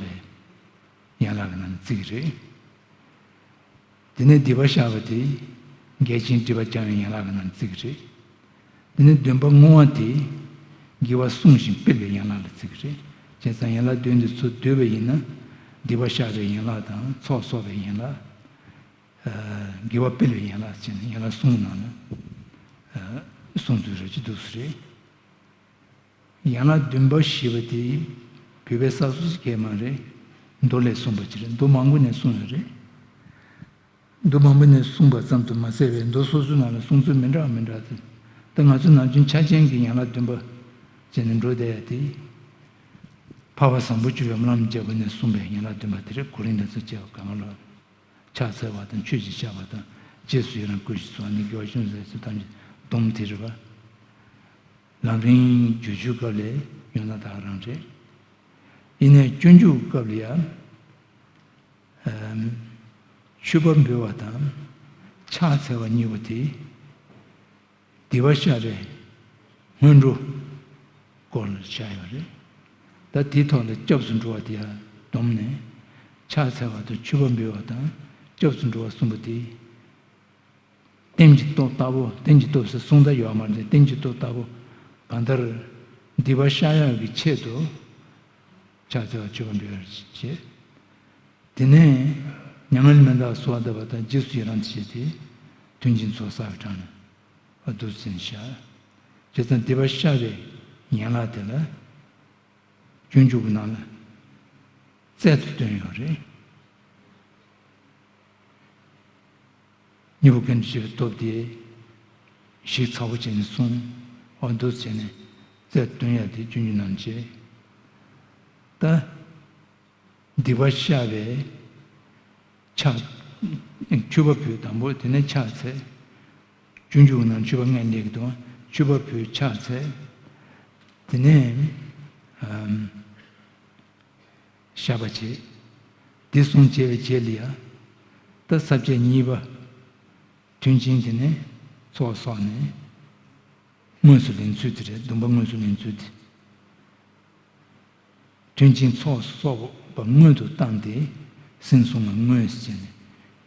པའི་ཡན་ལག་གི་ནང་ནས་བརྩི་གི་རེད། དེ་ནས་སྡིག་པ་བཤགས་པ་དེ་འགལ་རྐྱེན་སྒྲིབ་པ་སྦྱང་བའི་ཡན་ལག་གི་ནང་ནས་བརྩི་གི་རེད། དེ་ནས་འདུན་པ་བསྔོ་བ་དེ་དགེ་བ་བསྲུང་ཞིང་སྤེལ་བའི་ཡན་ལག་ལ་བརྩི་གི་རེད། བྱས་ཙང་ཡན་ལག་བདུན་འདི་ཚོ་བསྡུས་པ་ཡིན་ན། སྡིག་པ་བཤགས་པའི་ཡན་ལག་དང་ཚོགས་གསོག་པའི་ཡན་ལག་དགེ་བ་སྤེལ་བའི་ཡན་ལག་ཅེས་ནི་ཡན་ལག་གསུམ་ནང་ལ་གསུངས་ཚུལ་རེ་ཅིག་འདུག་སེ་རེད། ཡན་ལག་བདུན་པ་ཞེས་པ་དེ་བོད་པའི་གསར་བཟོ་ཞིག་གས་མ་རེད། མདོ་ལས་གསུངས་པ་ཅིག་རེད། མདོ་མང་པོ་ནས་གསུངས་ཡོད་རེད། མདོ་མང་པོ་ནས་གསུངས་པ་ཙམ་དུ་མ་ཟད་པའི་མདོ་སོ་སོའི་ནང་ལ་གསུངས་ཚུལ་མི་འདྲ་བ་མི་འདྲ་དེ། ད་ང་ཚོ་ནམ་རྒྱུན་ཆ་ཅན་གྱི་ཡན་ལག་བདུན་པ་བྱས་ནས་འགྲོ་བསྡད་ཡ་དེ། འཕགས་པ་བཟང་པོ་སྤྱོད་པའི་སྨོན་ལམ་རྒྱལ་པོ་ནས་གསུངས་པའི་ཡན་ལག་བདུན་པ་དེ་རེད། གོ་རིམ་དང་ཚུལ་བཅས་པ་གང་ལ། ཕྱག་འཚལ་བ་དང་མཆོད་ཅིང་བཤགས་པ་དང་། རྗེས་སུ་ཡི་རང་བསྐུལ་ཞིང་གསོལ་བ་ནི། དགེ་བ་ཅུང་ཟད་ཚུལ་ཐམས་ཅད་སྡོམ་དེ་རེད་པ། ལམ་རིམ་བསྒྱུར་བཅོས་སྐབས་ལས་ཡང་ན་ད་ག་རང་རེད། ཡིན་ནའི་སྤྱོད་འཇུག་སྐབས་ལ་ཡང་། མཆོད་པ་འབུལ་བ་དང་ཕྱག་འཚལ་བ་གཉིས་པོ་དེ། སྡིག་པ་བཤགས་པའི་སྔོན་འགྲོ་སྐོར་ལ་བཤད་ཡོད་རེད། ད་དེའི་ཐོག་ལ་སྐྱབས་སུ་འགྲོ་བ་དེ་ཡང་བསྡོམས་ནས། ཕྱག་འཚལ་བ་དང་མཆོད་པ་འབུལ་བ་དང་སྐྱབས་སུ་འགྲོ་བ་གསུམ་པོ་དེ། རྟེན་གྱི་སྟོབས་ལྟ་བུ། རྟེན་གྱི་སྟོབས་ཟེར་གསུང་ད་ཡོད་མ་རེད། རྟེན་གྱི་སྟོབས་ལྟ་བུ་གང་ལྟར་སྡིག་པ་བཤགས་ཡག་གི་ཆེད་དུ་ཕྱག་འཚལ་བ་མཆོད་པ་འབུལ་བར་བྱེད། དེ་ནས་མྱ་ངན་ལས་མི་འདའ་བར་གསོལ་བ་གདབ་པ་དང་རྗེས་སུ་ཡི་རང་བྱས་ཏེ། མཐུན་རྐྱེན་ཚོགས་བསགས་པའི་གྲངས་ནི། འདུག་ཟིན་བྱ། བྱས་ཙང་སྡིག་པ་བཤགས་པའི་ཡན་ལག་དེ་ལ་སྤྱོད་འཇུག་གི་ནང་ལ་རྩལ་དུ་བཏོན་ཡོད་རེད། སྙིང་པོ་ཀུན་ཏུ་སྤྱོད་པའི་སྟོབས་དེ་ཞིབ་ཚགས་པོ་བྱས་ནས་གསུངས། འོ་འདུག་བྱས་ནས་རྩལ་དུ་བཏོན་ཡག་དེ་སྤྱོད་འཇུག་ནང་བྱས། ད། སྡིག་པ་བཤགས་པའི་ཕྱག་མཆོད་པ་ཕུལ། དང་པོ་དེ་ནས་ཕྱག་འཚལ། སྤྱོད་འཇུག་ནང་མཆོད་པ་སྔོན་ལས་ཀྱི་དུ་མཆོད་པ་ཕུལ། ཕྱག་འཚལ། དེ་ནས་ཨམ་བཤགས་པ་བྱེད། དེ་གསུམ་བྱས་པའི་རྗེས་ལ་ཡང་ད་ས་བཅད་གཉིས་པ། མཐུན་རྐྱེན་དེ་ནས་ཚོགས་བསགས་ནས་དངོས་སུ་ལེན་ཚུལ་དེ་རེད། སྡོམ་པ་དངོས་སུ་ལེན་ཚུལ་དེ། མཐུན་རྐྱེན་ཚོགས་གསོག་པ་སྔོན་དུ་བཏང་སྟེ། སེམས་བསྲུང་བ་དངོས་སུ་བྱས་ནས།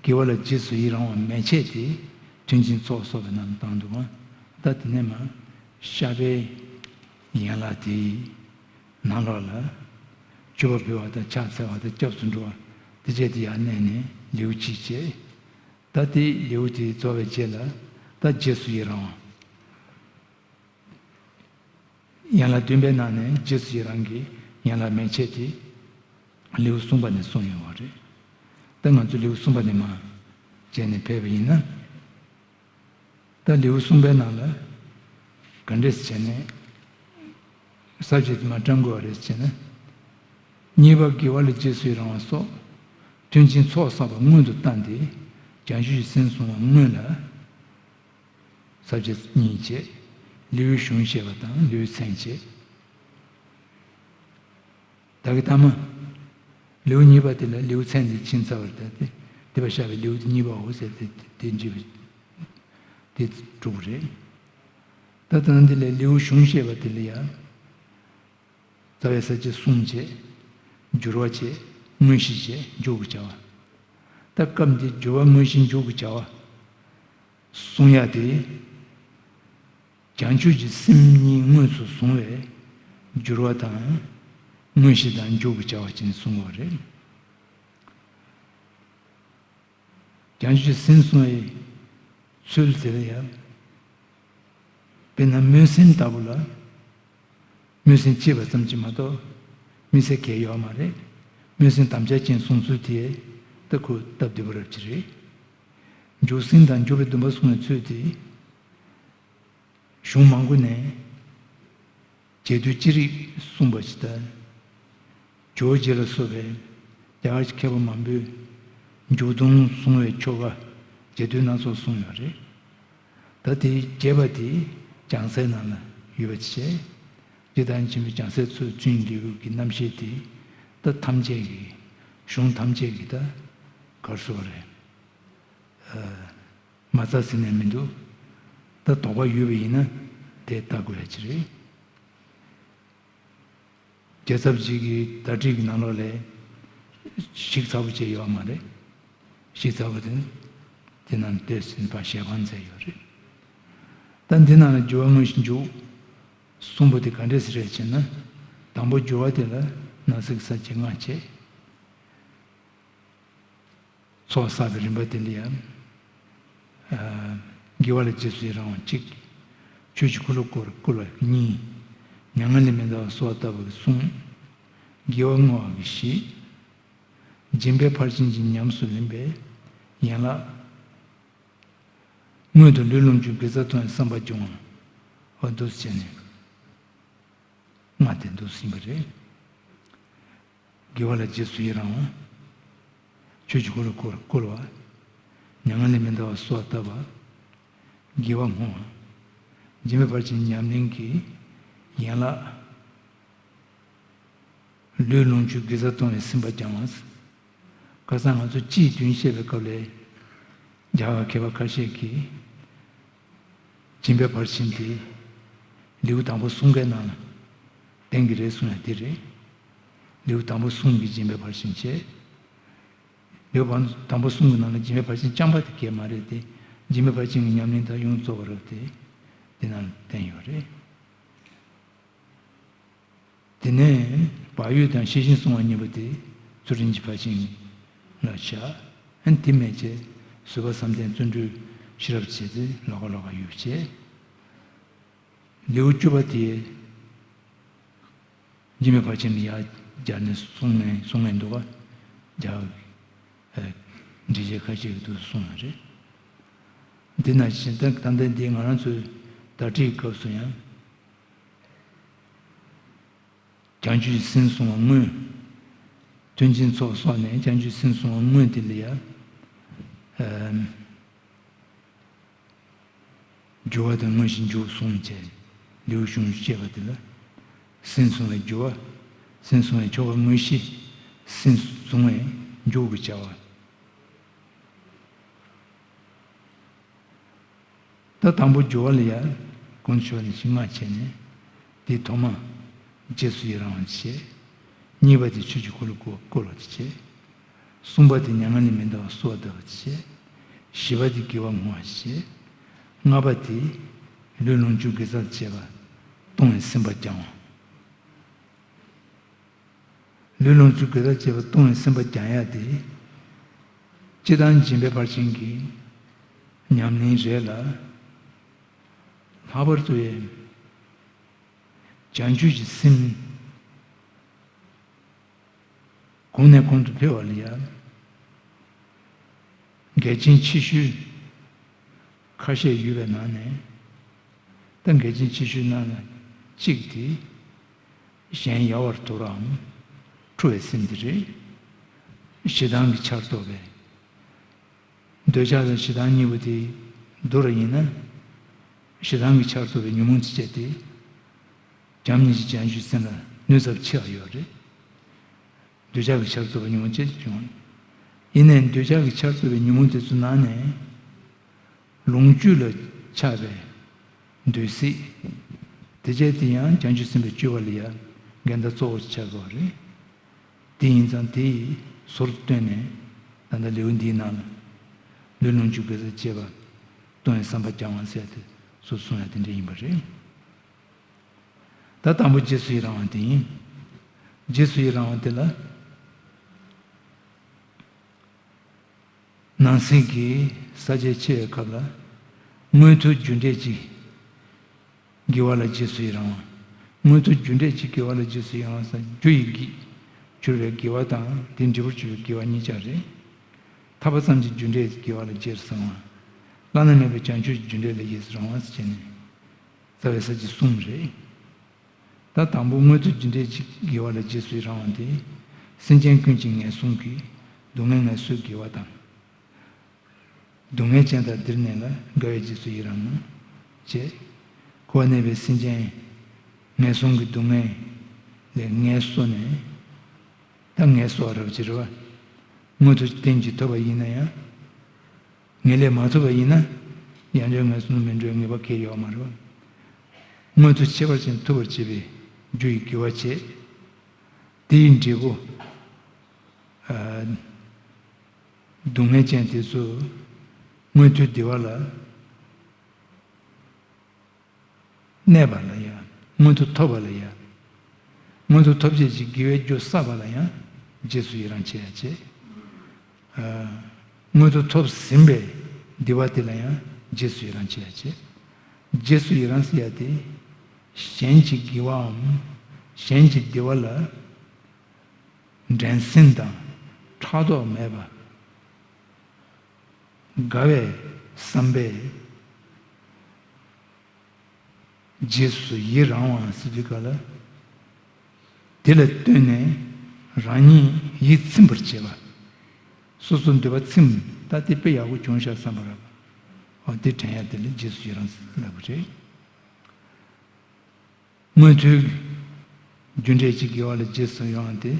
དགེ་བ་ལ་རྗེས་སུ་ཡི་རང་བ་མན་ཆད་དེ། མཐུན་རྐྱེན་ཚོགས་གསོག་པའི་ནང་དུ་བཏང་འདུག་ག་ད་དེ་ནས་མར་བཤགས་པའི་ཡན་ལག་དེའི་ནང་ལོགས་ལ། མཆོད་པ་ཕུལ་བ་དང་ཕྱག་འཚལ་བ་དང་སྐྱབས་སུ་འགྲོ་བ་དེ་བཅས་དེ་ཡར་བསྣན་ནས་ལེའུ་གཅིག་བྱས། ད་དེ་ལེའུ་དེ་རྫོགས་པའི་རྗེས་ལ་ད་རྗེས་སུ་ཡི་རང་བ། ཡན་ལག་བདུན་པའི་ནང་ནས་རྗེས་སུ་ཡི་རང་གི་ཡན་ལག་མན་ཆད་དེ་ལེའུ་གསུམ་པ་ནས་གསུངས་ཡོད་པ་རེད། ད་ང་ཚོ་ལེའུ་གསུམ་པ་ནས་མར་བྱས་ནས་ཕེབས་པ་ཡིན་ན། ད་ལེའུ་གསུམ་པའི་ནང་ལ་ག་འདྲས་བྱས་ནས་ས་བཅད་དེ་མར་བཀྲམ་དགོས་པ་རེད་ཟེར་ན། གཉིས་པ་དགེ་བ་ལ་རྗེས་སུ་ཡི་རང་བ་སོགས་མཐུན་རྐྱེན་ཚོགས་བསགས་པ་སྔོན་དུ་བཏང་སྟེ། བྱང་ཆུབ་ཀྱི་སེམས་བསྲུང་བ་སྔོན་ལ། ས་བཅད་གཉིས་བྱས། ལེའུའི་གཞུང་བཤད་པ་དང་ལེའུའི་མཚན་བྱས། ད་གི་ཐ་མ། ལེའུ་གཉིས་པ་དེ་ལ་ལེའུ་མཚན་དེ་ཕྱིན་ཚར་བ་རེད། ད་དེ་སྡིག་པ་བཤགས་པའི་ལེའུ་དེ་གཉིས་པའོ་ཟེར་ཏེ་དེ་འབྱེད་པ་དེ་གྲུབ་པ་རེད། ད་ལྟ་ན་འདི་ལས་ལེའུ་གཞུང་བཤད་པ་དེ་ལ་ཡང་། རྩ་བའི་ས་བཅད་གསུམ་བྱས། སྦྱོར་བ་བྱས། དངོས་གཞི་བྱས། མཇུག་གི་བྱ་བ། ད་སྐབས་འདིའི་སྦྱོར་བ་དངོས་གཞི་མཇུག་གི་བྱ་བ། གསུང་ཡ་དེ། བྱང་ཆུབ་ཀྱི་སེམས་གཉིས་དངོས་སུ་བཟུང་བའི་སྦྱོར་བ་དང་། དངོས་གཞི་དང་མཇུག་གི་བྱ་བ་བྱས་ནས་གསུང་བ་རེད། བྱང་ཆུབ་ཀྱི་སེམས་བསྲུང་བའི་ཚུལ་དེ་ལ་ཡང་། དཔེར་ན་སྨོན་སེམས་ལྟ་བུ་ལ། སྨོན་སེམས་བསྐྱེད་པ་ཙམ་གྱིས་མ་གཏོགས་དམིགས་བསལ་གང་ཡོད་མ་རེད། སྨོན་སེམས་དམ་བཅའ་ཅན་བསྲུང་ཚུལ་དེ་ད་ཁོ་སྟབས་བདེ་པོ་རབ་ཅིག་རེད། འཇུག་སེམས་དང་འཇུག་པའི་སྡོམ་པ་བསྲུང་བའི་ཚུལ་དེ། གཞུང་མང་པོ་ནས་རྒྱས་བསྡུས་ཅི་རིགས་གསུངས་པ་ཞིག་དང་། ཇོ་བོ་རྗེ་ལ་སོགས་པའི་རྒྱ་གར་གྱི་མཁས་པ་མང་པོས་མཇུག་སྡོམ་བསྲུང་བའི་ཆོ་ག་རྒྱས་བསྡུས་སྣ་ཚོགས་གསུངས་ཡོད་རེད། ད་དེའི་རྒྱས་པ་དེ་བྱང་སའི་ནང་ལ་ཡོད་པ་བྱས། རྗེ་བདག་ཉིད་ཆེན་པོས་བྱང་སའི་མཚོ་བཙུན་ལེའུ་གི་རྣམ་བཤད་དེ་ད་ཐམས་ཅད་ཀྱི་གཞུང་ཐམས་ཅད་ཀྱི་ད་གར་སོ་བ་རེད། མ་རྩ་ཟེར་ནས་མི་འདུག་ད་དོགས་པ་ཡོད་པ་ཡིན་ན་དེ་ལྟ་དགོས་ཡ་ཅིག་རེད། རྒྱལ་ཚབ་ཅིག་གིས་བརྡ་བྲིས་ཀྱི་ནང་ལོགས་ལ་ཞིབ་ཚགས་པོ་བྱས་ཡོད་མ་རེད། ཞིབ་ཚགས་པོ་དེ་དེ་ནང་བལྟས་ཟིན་པ་ཞལ་པར་མཛད་ཡོད་རེད། ད་འདི་ནང་ལ་སྦྱོར་བ་དངོས་གཞི་འཇུག་གསུམ་པོ་དེ་ག་འདྲས་ཟེར་རེད་ཅེ་ན། དང་པོ་སྦྱོར་བ་དེ་ལ་ནང་གསེས་ཀྱི་ས་བཅད་ལྔ་བྱས། ཚོགས་བསགས་པའི་རིམ་པ་དེ་ལ་ཡང་། ཨ། དགེ་བ་ལ་རྗེས་སུ་ཡི་རང་བ་གཅིག་ཆོས་ཀྱི་འཁོར་ལོ་བསྐོར་བསྐོར་བ་གཉིས། མྱ་ངན་ལས་མི་འདའ་བར་གསོལ་བ་བཏབ་པ་གསུམ། དགེ་བ་བསྔོ་བ་གི་བཞི། སྦྱིན་པའི་ཕར་ཕྱིན་གྱི་ཉམས་སུ་ལེན་པའི་ཡན་ལག་སྔོན་དུ་ལུས་ལོངས་སྤྱོད་དགེ་རྩ་གཏོང་བའི་བསམ་པ་སྦྱོང་བ། འོ་འདུག་སེ་བྱས་ནས། ལྔ་དེ་འདུག་སེ་ཡིན་པ་རེད། དགེ་བ་ལ་རྗེས་སུ་ཡི་རང་བ། ཆོས་ཀྱི་འཁོར་ལོ་བསྐོར་བསྐོར་བ། མྱ་ངན་ལས་མི་འདའ་བར་གསོལ་བ་བཏབ་པ། དགེ་བ་བསྔོ་བ། སྦྱིན་པའི་ཕར་ཕྱིན་ཉམས་ལེན་གྱི་ཡན་ལག་ལུས་ལོངས་སྤྱོད་དགེ་རྩ་གཏོང་བའི་སེམས་པ་སྦྱང་བ། ཁ་སང་ང་ཚོ་སྤྱིའི་དོན་བཤད་པའི་སྐབས་ལ། རྒྱ་གར་མཁས་པ་ཁ་ཤས་ཀྱིས། སྦྱིན་པའི་ཕར་ཕྱིན་དེ། ལེའུ་དང་པོ་གསུམ་ཀའི་ནང་ལ། ལྡན་གྱི་རེད་གསུངས་ཡ་དེ་རེད། ལེའུ་དང་པོ་གསུམ་གྱི་སྦྱིན་པའི་ཕར་ཕྱིན་བྱས། ལེའུ་དང་པོ་གསུམ་གྱི་ནང་ལ་སྦྱིན་པའི་ཕར་ཕྱིན་རྐྱང་པ་དེ་གས་མ་རེད་དེ། སྦྱིན་པའི་ཕར་ཕྱིན་གྱི་ཉམས་ལེན་དང་ཡོངས་རྫོགས་པ་རབ་དེ། དེ་ནང་ལ་བསྟན་ཡོད་རེད། དེ་ནས་བག་ཡོད་དང་ཤེས་བཞིན་བསྲུང་བ་གཉིས་པོ་དེ་ཚུལ་ཁྲིམས་ཀྱི་ཕར་ཕྱིན་ལ་བཞག་ཨ་ནི་དེ་མེད་བྱས་བཟོད་པ་བསམ་གཏན་བརྩོན་འགྲུས་ཤེས་རབ་བྱས་ཏེ་ལོགས་ཀ་ལོགས་ཀ་ཡོད་བྱས། ལེའུ་བཅུ་པ་དེ་སྦྱིན་པའི་ཕར་ཕྱིན་ལ་ཡར་སྦྱར་ནས་གསུངས་ནས་གསུངས་ནས་འདུག་ག་རྒྱ་འགྲེལ་བྱེད་ཁ་ཤས་ཀྱིས་འདུག་གསུངས་ཡོད་རེད། འདི་ནང་བཞིན་ད་ད་ལྟ་འདི་ང་རང་ཚོའི་བརྡ་བྲིས་སྐབས་སུ་ཡང་། བྱང་ཆུབ་སེམས་བསྲུང་བ་དངོས། མཐུན་རྐྱེན་ཚོགས་གསོག་ནས་བྱང་ཆུབ་སེམས་བསྲུང་བ་དངོས་དེ་ལ་ཡ། ཨམ། སྦྱོར་བ་དང་དངོས་གཞི་འཇུག་གསུངས་བྱས། ལེའུ་ཆུང་ངུ་བཤད་པ་དེ་ལ། སེམས་བསྲུང་བའི་སྦྱོར་བ། སེམས་བསྲུང་བའི་ཆོ་ག་དངོས་གཞི། སེམས་བཟུང་བའི་འཇུག་གི་བྱ་བ། ད་དང་པོ་སྦྱོར་བ་ལ་ཡ། དཀོན་མཆོག་ནི་ཞིག་ལྔ་བྱས་ནས། དེའི་ཐོག་མ། རྗེས་སུ་ཡི་རང་བ་བྱས། གཉིས་པ་དེ་ཆོས་ཀྱི་འཁོར་ལོ་བསྐོར་བསྐོར་བ་བྱས། གསུམ་པ་དེ་མྱ་ངན་ལས་མི་འདའ་བར་གསོལ་བ་བཏབ་པ་བྱས། བཞི་པ་དེ་དགེ་བ་བསྔོ་བ་བྱས། ལྔ་པ་དེ། ལུས་ལོངས་སྤྱོད་དགེ་རྩ་བྱས་པ། གཏོང་བའི་སེམས་པ་སྦྱང་བ། ལུས་ལོངས་སྤྱོད་དགེ་རྩ་བྱས་པ་གཏོང་བའི་སེམས་པ་སྦྱང་ཡ་དེ། སྤྱིར་བཏང་སྦྱིན་པའི་ཕར་ཕྱིན་གྱི་ཉམས་ལེན་རེད་ལ། ལྷག་པར་དུ་ཡང་བྱང་ཆུབ་ཀྱི་སེམས་གོང་ནས་གོང་དུ་འཕེལ་བ་ལ་ཡ། འགལ་རྐྱེན་ཆེ་ཤོས་ཁ་ཤས་ཡོད་པའི་ནང་ནས། ད་འགལ་རྐྱེན་ཆེ་ཤོས་ནང་ན་གཅིག་དེ། གཞན་ཡལ་བར་དོར་རམ། འཁྲུལ་བའི་སེམས་དེ་རེད། ཞེ་སྡང་གི་ཆར་གཏོགས་པའི། འདོད་ཆགས་དང་ཞེ་སྡང་གཉིས་པོ་དེ་བསྡུར་བ་ཡིན་ན། ཞེ་སྡང་གི་ཆར་གཏོགས་པའི་ཉོན་མོངས་ཚིག་བཅད་དེ། བྱམས་སྙིང་རྗེ་བྱང་ཆུབ་སེམས་ལ་ནུས་ཚབས་ཆེ་བ་ཡོད་རེད། འདོད་ཆགས་ཀྱི་ཆར་གཏོགས་པའི་ཉོན་མོངས་ཅན་བྱུང་། ཡིན་ནའི་འདོད་ཆགས་ཀྱི་ཆར་གཏོགས་པའི་ཉོན་མོངས་དེ་ཚོ་ནང་ནས། ལོངས་སྤྱོད་ལ་ཆགས་པའི་འདོད་སྲེད། དེ་བྱས་དེ་ཡང་བྱང་ཆུབ་སེམས་དཔའི་སྤྱོད་པ་ལ་ཡང་འགལ་ཟླ་གཙོ་བོ་ཆགས་དགོས་པ་རེད། དེ་ཡིན་ཙང་དེ་ཡི་ཟུར་བཏོན་ནས་ད་ལྟ་ལེའུ་འདིའི་ནང་ལ། ལུས་ལོངས་སྤྱོད་དགེ་རྩ་བྱེད་པ། གཏོང་བའི་བསམ་པ་སྦྱང་བ་ཟེར་ཏེ་སུ་གསུངས་ཡ་དེ་འདྲ་ཡིན་པ་རེད། ད་དང་པོ་རྗེས་སུ་ཡི་རང་བ་དེ་ཡིན། རྗེས་སུ་ཡི་རང་བ་དེ་ལ། ནང་གསེས་ཀྱི་ས་བཅད་ཕྱེ་བའི་སྐབས་ལ། མངོན་མཐོ་རྒྱུ་འབྲས་ཀྱི་དགེ་བ་ལ་རྗེས་སུ་ཡི་རང་བ། མངོན་མཐོ་རྒྱུ་འབྲས་ཀྱི་དགེ་བ་ལ་རྗེས་སུ་ཡི་རང་བ་ཟེར་རྒྱུ་ཡི་གི་གྱུར་པའི་དགེ་བ་དང་དེ་འབྲས་བུར་གྱུར་པའི་དགེ་བ་གཉིས་ཆ་རེད། ཐར་པ་ཙམ་གྱི་རྒྱུ་འབྲས་ཀྱི་དགེ་བ་ལ་རྗེས་སུ་རང་བ། བླ་ན་མེད་པའི་བྱང་ཆུབ་ཀྱི་རྒྱུ་འབྲས་ལ་རྗེས་སུ་རང་བ་ཟེར་བྱས་ནས། རྩ་བའི་ས་བཅད་གསུམ་རེད། ད་དང་པོ་མངོན་མཐོ་རྒྱུ་འབྲས་ཀྱི་དགེ་བ་ལ་རྗེས་སུ་ཡི་རང་བ་དེ། སེམས་ཅན་ཀུན་གྱི་ངན་སོང་གི་སྡུག་བསྔལ་ངལ་གསོའི་དགེ་བ་དང་། སྡུག་བསྔལ་ཅན་དག་འདིར་གནས་ལ་དགའ་བའི་རྗེས་སུ་ཡི་རང་ངོ་། ཅེས། འཁོར་བར་གནས་པའི་སེམས་ཅན་ངན་སོང་གི་སྡུག་བསྔལ་ལས་ངལ་གསོ་ནས། ད་ངལ་གསོ་བ་རབ་ཅི་རེད་བ། མངོན་མཐོ་རྟེན་གྱིས་ཐོབ་པ་ཡིན་ན་ཡང་། ངེས་ལེགས་མ་ཐོབ་པ་ཡིན་ན། ཡང་བསྐྱར་ངལ་གསོ་མི་འགྲོ་བའི་ངེས་པ་གང་ཡང་ཡོད་མ་རེད་བ། མངོན་མཐོ་ཁྱད་པར་ཅན་ཐོབ་པར་བྱེད་པའི་རྒྱུ་ཡི་དགེ་བ་བྱས། དེའི་འབྲས་བུ། སྡུག་བསྔལ་ཅན་དེ་ཚོ་མངོན་མཐོའི་བདེ་བ་ལ་གནས་པ་ལ་ཡང་། མངོན་མཐོ་ཐོབ་པ་ལ་ཡང་། མངོན་མཐོ་ཐོབ་བྱེད་ཀྱི་དགེ་བའི་རྒྱུ་བསགས་པ་ལ་ཡང་རྗེས་སུ་ཡི་རང་བྱེད་ཡ་བྱེད། མངོན་མཐོ་ཐོབ་ཟིན་པའི་བདེ་བ་དེ་ལ་ཡང་རྗེས་སུ་ཡི་རང་བྱེད་ཡ་བྱེད། རྗེས་སུ་ཡི་རང་ཟེར་ཡ་དེ། གཞན་གྱི་དགེ་བའམ་གཞན་གྱི་བདེ་བ་ལ་འགྲན་སེམས་དང་ཕྲག་དོག་མེད་པ། དགའ་བའི་བསམ་པས། རྗེས་སུ་ཡི་རང་བ་ཟེར་དུས་ག་ལ། དེ་ལ་ལྟོས་ནས་རང་ཉིད་ཡིད་ཚིམ་པར་བྱེད་པ། སོ་སོ་འདོད་པ་ཚིམ། ད་དེ་དཔེ་ཡག་པོ་བྱུང་ཤག་བསམ་པ་རེད། འོ་དེ་དྲན་ཡ་དེ་ལ་རྗེས་སུ་ཡི་རང་ཟེར་ལབ་པ་རེད། མངོན་མཐོའི་རྒྱུ་འབྲས་ཀྱི་དགེ་བ་ལ་རྗེས་སུ་ཡི་རང་སྟེ།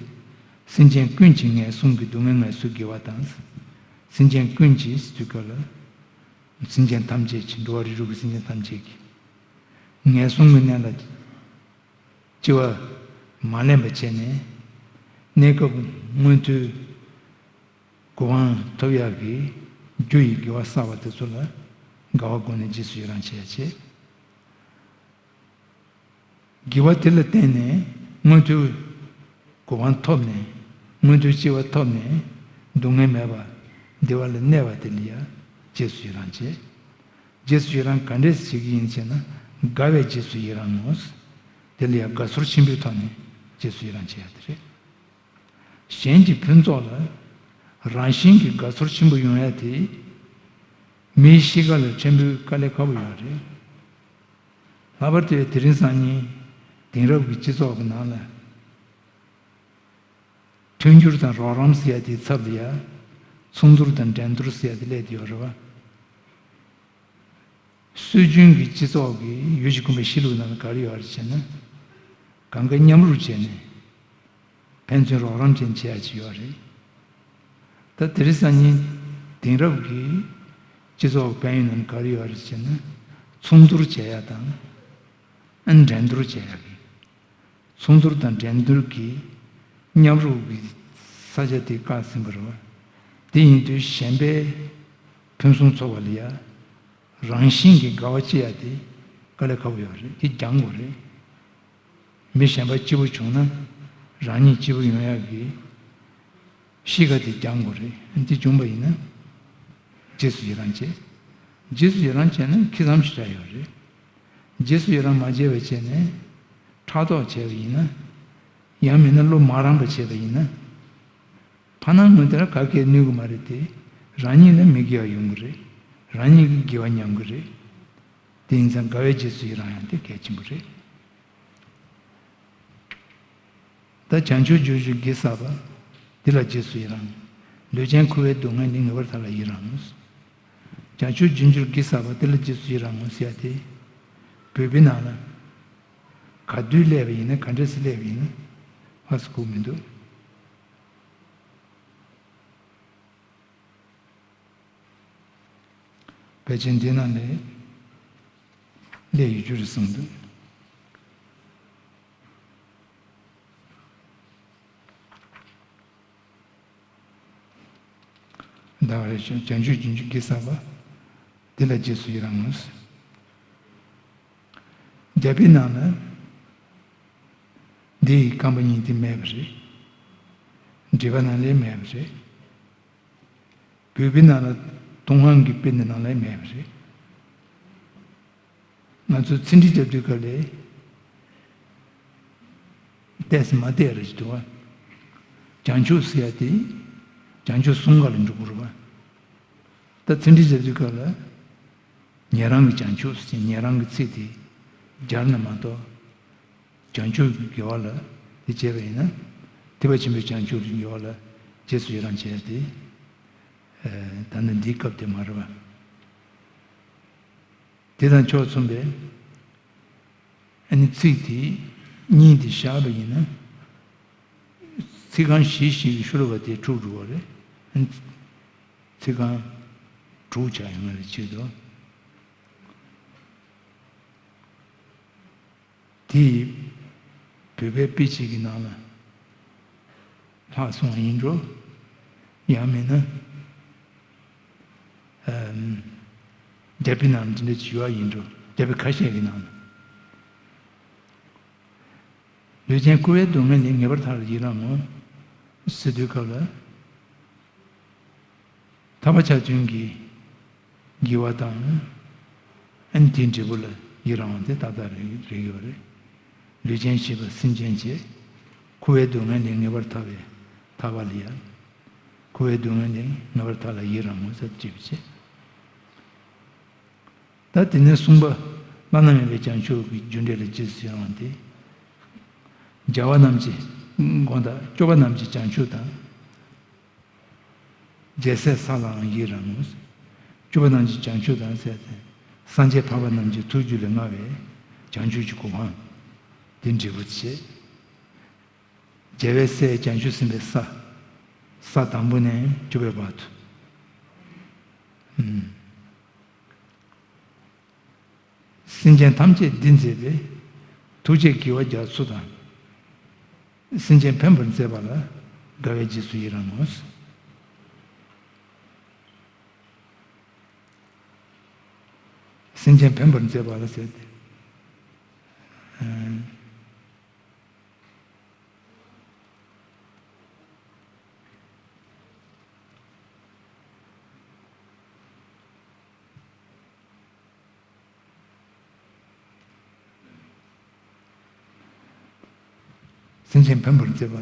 སེམས་ཅན་ཀུན་གྱི་ངན་སོང་གི་སྡུག་བསྔལ་ངལ་གསོའི་དགེ་བ་དང་། སེམས་ཅན་ཀུན་གྱི་ཟེར་དུས་ག་ལ། སེམས་ཅན་ཐམས་ཅད་ཀྱི། འགྲོ་བ་རིགས་དྲུག་གི་སེམས་ཅན་ཐམས་ཅད་ཀྱི་ངན་སོང་གི་གནས་ལ་སྐྱེ་བ་མ་ལེན་པ་བྱས་ནས། གནས་སྐབས་མངོན་མཐོའི་གོ་འཕང་ཐོབ་ཡག་གི་རྒྱུ་ཡི་དགེ་བ་བསགས་པ་དེ་ཚོ་ལ་དགའ་བ་སྒོམ་ནས་རྗེས་སུ་ཡི་རང་བྱེད་ཡ་བྱེད། དགེ་བ་དེ་ལ་བརྟེན་ནས་མངོན་མཐོའི་གོ་འཕང་ཐོབ་ནས། མངོན་མཐོའི་སྐྱེ་བ་ཐོབ་ནས། སྡུག་བསྔལ་མེད་པ་བདེ་བ་ལ་གནས་པ་དེ་ལ་ཡང་རྗེས་སུ་ཡི་རང་བྱེད། རྗེས་སུ་ཡི་རང་ག་འདྲས་བྱེད་ཀྱི་ཡིན་ཟེར་ན། དགའ་བས་རྗེས་སུ་ཡི་རང་ངོ་། དེ་ལ་ཡང་དགའ་ཚོར་ཆེན་པོའི་ཐོག་ནས་རྗེས་སུ་ཡི་རང་བྱེད་ཡ་དེ་རེད། གཞན་གྱི་ཕུན་ཚོགས་ལ་རང་བཞིན་གྱིས་དགའ་ཚོར་ཆེན་པོ་ཡོང་ཡ་དེ། མིའི་གཤིས་ཀ་ལ་ཕྲན་བུ་དཀའ་ལས་ཁག་པོ་ཡོད་རེད། ལྷག་པར་དུ་དེ་རིང་སང་ཉིན་དེང་རབས་ཀྱི་སྤྱི་ཚོགས་ཀྱི་ནང་ལ། མཐུན་འགྱུར་དང་རོགས་རམ་ཟེར་ཡ་དེའི་ཚབ་ལ་ཡ། མཚུངས་བསྡུར་དང་འགྲན་བསྡུར་ཟེར་ཡ་དེ་སླེབས་བསྡད་ཡོད་རེད་བ། སྲོལ་རྒྱུན་གྱི་སྤྱི་ཚོགས་ཀྱི་ཡུལ་གྱི་གོམས་པའི་གཤིས་ལུགས་ནང་ལ་ག་རེ་ཡོད་རེད་ཟེར་ན། གང་ག་མཉམ་རུབ་བྱས་ནས་ཕན་ཚུན་རོགས་རམ་བྱས་ནས་བྱེད་ཡ་ཅིག་ཡོད་རེད། ད་དེ་རིང་སང་ཉིན་དེང་རབས་ཀྱི་སྤྱི་ཚོགས་དཔལ་ཡོན་ནང་ག་རེ་ཡོད་རེད་ཟེར་ན། མཚུངས་བསྡུར་བྱེད་ཡ་དང་། ཨ། འགྲན་བསྡུར་བྱེད་ཡ་གི། མཚུངས་བསྡུར་དང་འགྲན་བསྡུར་གྱིས་མཉམ་རུབ་ཀྱི་ས་ཆ་དེ་བཀག་ཟིན་པ་རེད་བ། དེ་ཡིན་དུས་གཞན་པའི་ཕུན་སུམ་ཚོགས་པ་ལ་ཡ། རང་བཞིན་གྱིས་དགའ་བ་སྐྱེ་ཡ་དེ་དཀའ་ལས་ཁག་པོ་ཡོད་རེད། དེ་སྦྱང་དགོས་རེད། མི་གཞན་པ་སྐྱིད་པོ་བྱུང་ན་རང་ཉིད་སྐྱིད་པོ་ཡོང་ཡག་གི་གཤིས་ཀ་དེ་སྦྱང་དགོས་རེད། འདི་བྱུང་པ་ཡིན་ན་རྗེས་སུ་ཡི་རང་བྱེད། རྗེས་སུ་ཡི་རང་བྱས་ན་ཁེ་བཟང་ཞེ་དྲག་ཡོད་རེད། རྗེས་སུ་ཡི་རང་མ་བྱས་པ་བྱས་ནས་ཕྲག་དོག་བྱས་པ་ཡིན་ན། ཡང་མིན་ན་བློ་མ་རངས་པ་བྱས་པ་ཡིན་ན། ཕ་ནང་ངོས་དེར་ག་གེ་གནོད་གི་མ་རེད་དེ། རང་ཉིད་ལ་མི་དགེ་བ་ཡོང་གི་རེད། རང་ཉིད་ཀྱི་དགེ་བ་ཉམས་གི་རེད། དེ་ཡིན་ཙང་དགའ་བའི་རྗེས་སུ་ཡི་རང་ཡང་དེ་གལ་ཆེན་པོ་རེད། ད་བྱང་ཆུབ་རྒྱུན་གྱུར་གྱི་གེགས་བསལ་བ། དེ་ལ་རྗེས་སུ་ཡི་རང་། ལུས་ཅན་འཁོར་བའི་སྡུག་བསྔལ་ནི་ངེས་པར་དག་ལ་ཡི་རང་ངོ་། བྱང་ཆུབ་རྒྱུན་གྱུར་གེགས་བསལ་བ། དེ་ལ་རྗེས་སུ་ཡི་རང་ངོ་ཟེར་ཡ་དེ། བོད་པའི་ནང་ལ། ག་དུས་སླེབས་པ་ཡིན་ན། ག་འདྲས་སེ་སླེབས་པ་ཡིན་ན། ཧ་སུ་གོ་མི་འདུག་ཕལ་ཆེར་འདི་ནང་ལས་སླེབས་ཡོད་རྒྱུ་རེད་བསམ་འདུག་ཟླ་བ་རེ་བྱུང་། བྱང་ཆུབ་རྒྱུན་གྱུར་གེགས་བསལ་བ། དེ་ལ་རྗེས་སུ་ཡི་རང་ངོ་། རྒྱ་བོད་ནང་ལ་འདི་ཡི་རྐང་པ་གཉིས་དེ་མེད་པ་རེད། འགྲེལ་པ་ནང་ལས་མེད་པ་རེད། བོད་པའི་ནང་ལ་ཏུན་ཧོང་གི་དཔེ་འདི་ནང་ལ་མེད་པ་རེད། ང་ཚོ་ཚིག་འགྲེལ་རྒྱབ་དུས་སྐབས་ལ་བལྟས་སུ་མ་བལྟས་རེ་ཞིག་འདུག་བ། བྱང་ཆུབ་ཟེར་ཡ་དེ་བྱང་ཆུབ་གསུམ་ཀ་ལ་འགྲོ་དགོས་རེད་བ། ད་ཚིག་འགྲེལ་རྒྱབ་དུས་སྐབས་ལ། ཉན་རང་གི་བྱང་ཆུབ་ཟེར། ཉན་རང་གི་ཚིག་དེ་སྦྱར་ན་མ་གཏོགས། བྱང་ཆུབ་ཀྱི་དགེ་བ་ལ་དེ་བྱས་པ་ཡིན་ན། ཐེག་པ་ཆེན་པོའི་བྱང་ཆུབ་ཀྱི་དགེ་བ་ལ་རྗེས་སུ་ཡི་རང་བྱས་ཏེ། ཨ། ད་ནི་འདིའི་སྐབས་དེ་མ་རེད་བ། དེ་དང་ཕྱོགས་མཚུངས་པའི། ཨ་ནི་ཚིག་དེ་གཉིས་དེ་བཞག་པ་ཡིན་ན། ཚིག་རྐང་བཞི་ཞིག་གི་ཤོ་ལོ་ཀ་དེ་དྲུག་འགྲོ་བ་རེད། ཨ་ནི་ཚིག་རྐང་དྲུག་ཆགས་ཡོང་བ་རེད། བྱེད་དོ། དེ་ཡིས་བོད་པའི་དཔེ་ཆ་གི་ནང་ལ། ལྷག་སོང་བ་ཡིན་འགྲོ། ཡང་མིན་ན། ཨམ། རྒྱལ་པོའི་ནང་འདི་འདྲ་ཅིག་ཡོད་ཡིན་འགྲོ། རྒྱལ་པོ་ཁ་ཤས་ཀྱི་ནང་ན། ལུས་ཅན་འཁོར་བའི་སྡུག་བསྔལ་ལས་ངེས་པར་ཐར་ལ་ཡི་རང་ངོ་། ཟེར་དུས་སྐབས་ལ། ཐར་པ་ཆ་མཐུན་གྱི་དགེ་བ་དང་། ཨན་དེའི་འབྲས་བུ་ལ་ཡི་རང་བ་དེ་ཏག་ཏག་རེད་རེད་ཡོད་རེད། ལུས་ཅན་ཞེས་པ་སེམས་ཅན་བྱས། འཁོར་བའི་སྡུག་བསྔལ་ལས་ངེས་པར་ཐར་བའི་ཐར་པ་ལ་ཡ། འཁོར་བའི་སྡུག་བསྔལ་ལས་ངེས་པར་ཐར་ལ་ཡི་རང་ངོ་ཟེར་བྲིས་པ་བྱས། ད་དེ་ནས་གསུངས་པ་བླ་ན་མེད་པའི་བྱང་ཆུབ་ཀྱི་རྒྱུ་འབྲས་ལ་རྗེས་སུ་ཡི་རང་བ་དེ། རྒྱལ་བ་རྣམས་ཀྱི་དགོངས་དག་སྐྱོབ་པ་རྣམས་ཀྱི་བྱང་ཆུབ་དང་། རྒྱལ་སྲས་ས་ལའང་ཡི་རང་ངོ་། སྐྱོབ་པ་རྣམས་ཀྱི་བྱང་ཆུབ་དང་ཟེར་ཏེ། སངས་རྒྱས་འཕགས་པ་རྣམས་ཀྱི་ཐུགས་རྒྱུད་ལ་མངའ་བའི་བྱང་ཆུབ་ཀྱི་གོ་འཕང་དེ་འབྲས་བུ་བྱེད། རྒྱལ་བའི་སྲས་བྱང་ཆུབ་སེམས་དཔའི་ས། ས་དང་པོ་ནས་བཅུ་པའི་བར་དུ། ཨུམ། སེམས་ཅན་ཐམས་ཅད་འདུལ་མཛད་པའི་ཐུགས་རྗེའི་དགེ་བ་རྒྱ་མཚོ་དང་། སེམས་ཅན་ཕན་པར་མཛད་པ་ལ་དགའ་བའི་རྗེས་སུ་ཡི་རང་ངོ་། སེམས་ཅན་ཕན་པར་མཛད་པ་ལ་ཟེར་ཏེ། སེམས་ཅན་ཕན་པར་མཛད་པ།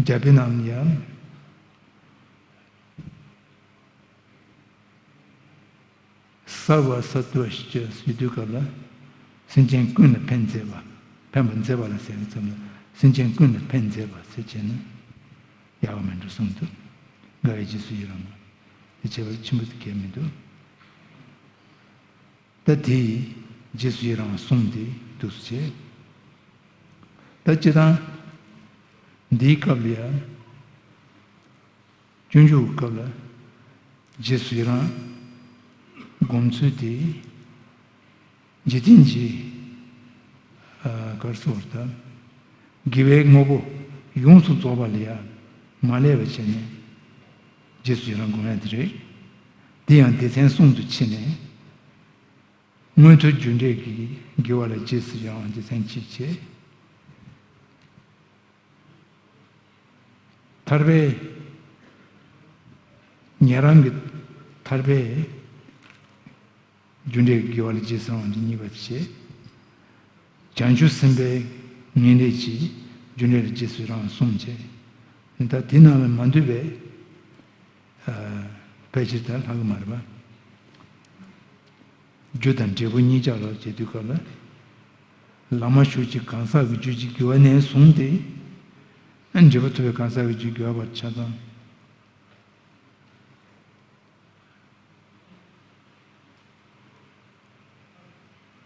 རྒྱལ་པོའི་ནང་ཡང་། སརྦ་སཏྭ་ཞེས་ཞུ་དུས་སྐབས་ལ། སེམས་ཅན་ཀུན་ལ་ཕན་མཛད་པ། ཕན་པར་མཛད་པ་ལ་ཟེར་བའི་ཙམ་ལ། སེམས་ཅན་ཀུན་ལ་ཕན་མཛད་པ་ཟེར་བྱས་ན། ཡག་པོ་མིན་འགྲོ་གསུངས་འདུག་དགའ་བའི་རྗེས་སུ་ཡི་རང་ངོ་། དེ་ཁྱད་པར་ཆེན་པོ་དེ་གལ་མི་འདུག་ད་དེ་རྗེས་སུ་ཡི་རང་གསུམ་དེ་འདུག་སེ་བྱས། ད་སྤྱིར་བཏང་འདིའི་སྐབས་ལ་ཡང་། སྤྱོད་འཇུག་གི་སྐབས་ལ་རྗེས་སུ་ཡི་རང་སྒོམ་ཚུལ་དེ། འཇིག་རྟེན་གྱི། ཨ། ག་རེ་ཟེར་དགོས་རེད་ད། དགེ་བའི་དངོས་པོ་ཡོངས་སུ་རྫོགས་པ་ལ་ཡང་མ་སླེབས་པ་བྱས་ནས་རྗེས་སུ་ཡི་རང་སྒོམ་ཡ་དེ་རེད། དེ་ཡང་སྡེ་ཚན་གསུམ་དུ་ཕྱེ་ནས། མངོན་མཐོ་རྒྱུ་འབྲས་ཀྱི་དགེ་བ་ལ་རྗེས་སུ་ཡི་རང་སྡེ་ཚན་གཅིག་བྱས། ཐར་པའི། ཉན་རང་གི་ཐར་པའི་རྒྱུ་འབྲས་ཀྱི་དགེ་བ་ལ་རྗེས་སུ་ཡི་རང་བ་གཉིས་པ་བྱས། བྱང་ཆུབ་སེམས་དཔའི་ངེས་འབྲས་ཀྱི་རྒྱུ་འབྲས་ལ་རྗེས་སུ་ཡི་རང་གསུམ་བྱས། ད་དེ་ནང་ལ་མ་འདུས་པའི། ཨ། ཕལ་ཆེར་ད་ལྷག་གི་མ་རེད་པ། རྒྱུ་དང་འབྲས་བུ་གཉིས་ཆར་ལ་བྱེད་དུས་སྐབས་ལ། ལམ་མ་ཞུགས་ཀྱི་གང་ཟག་གི་རྒྱུད་ཀྱི་དགེ་བ་ནས་བཟུང་སྟེ། འབྲས་བུ་ཐོབ་པའི་གང་ཟག་གི་རྒྱུད་དགེ་བ་བར་ཆ་ཚང་།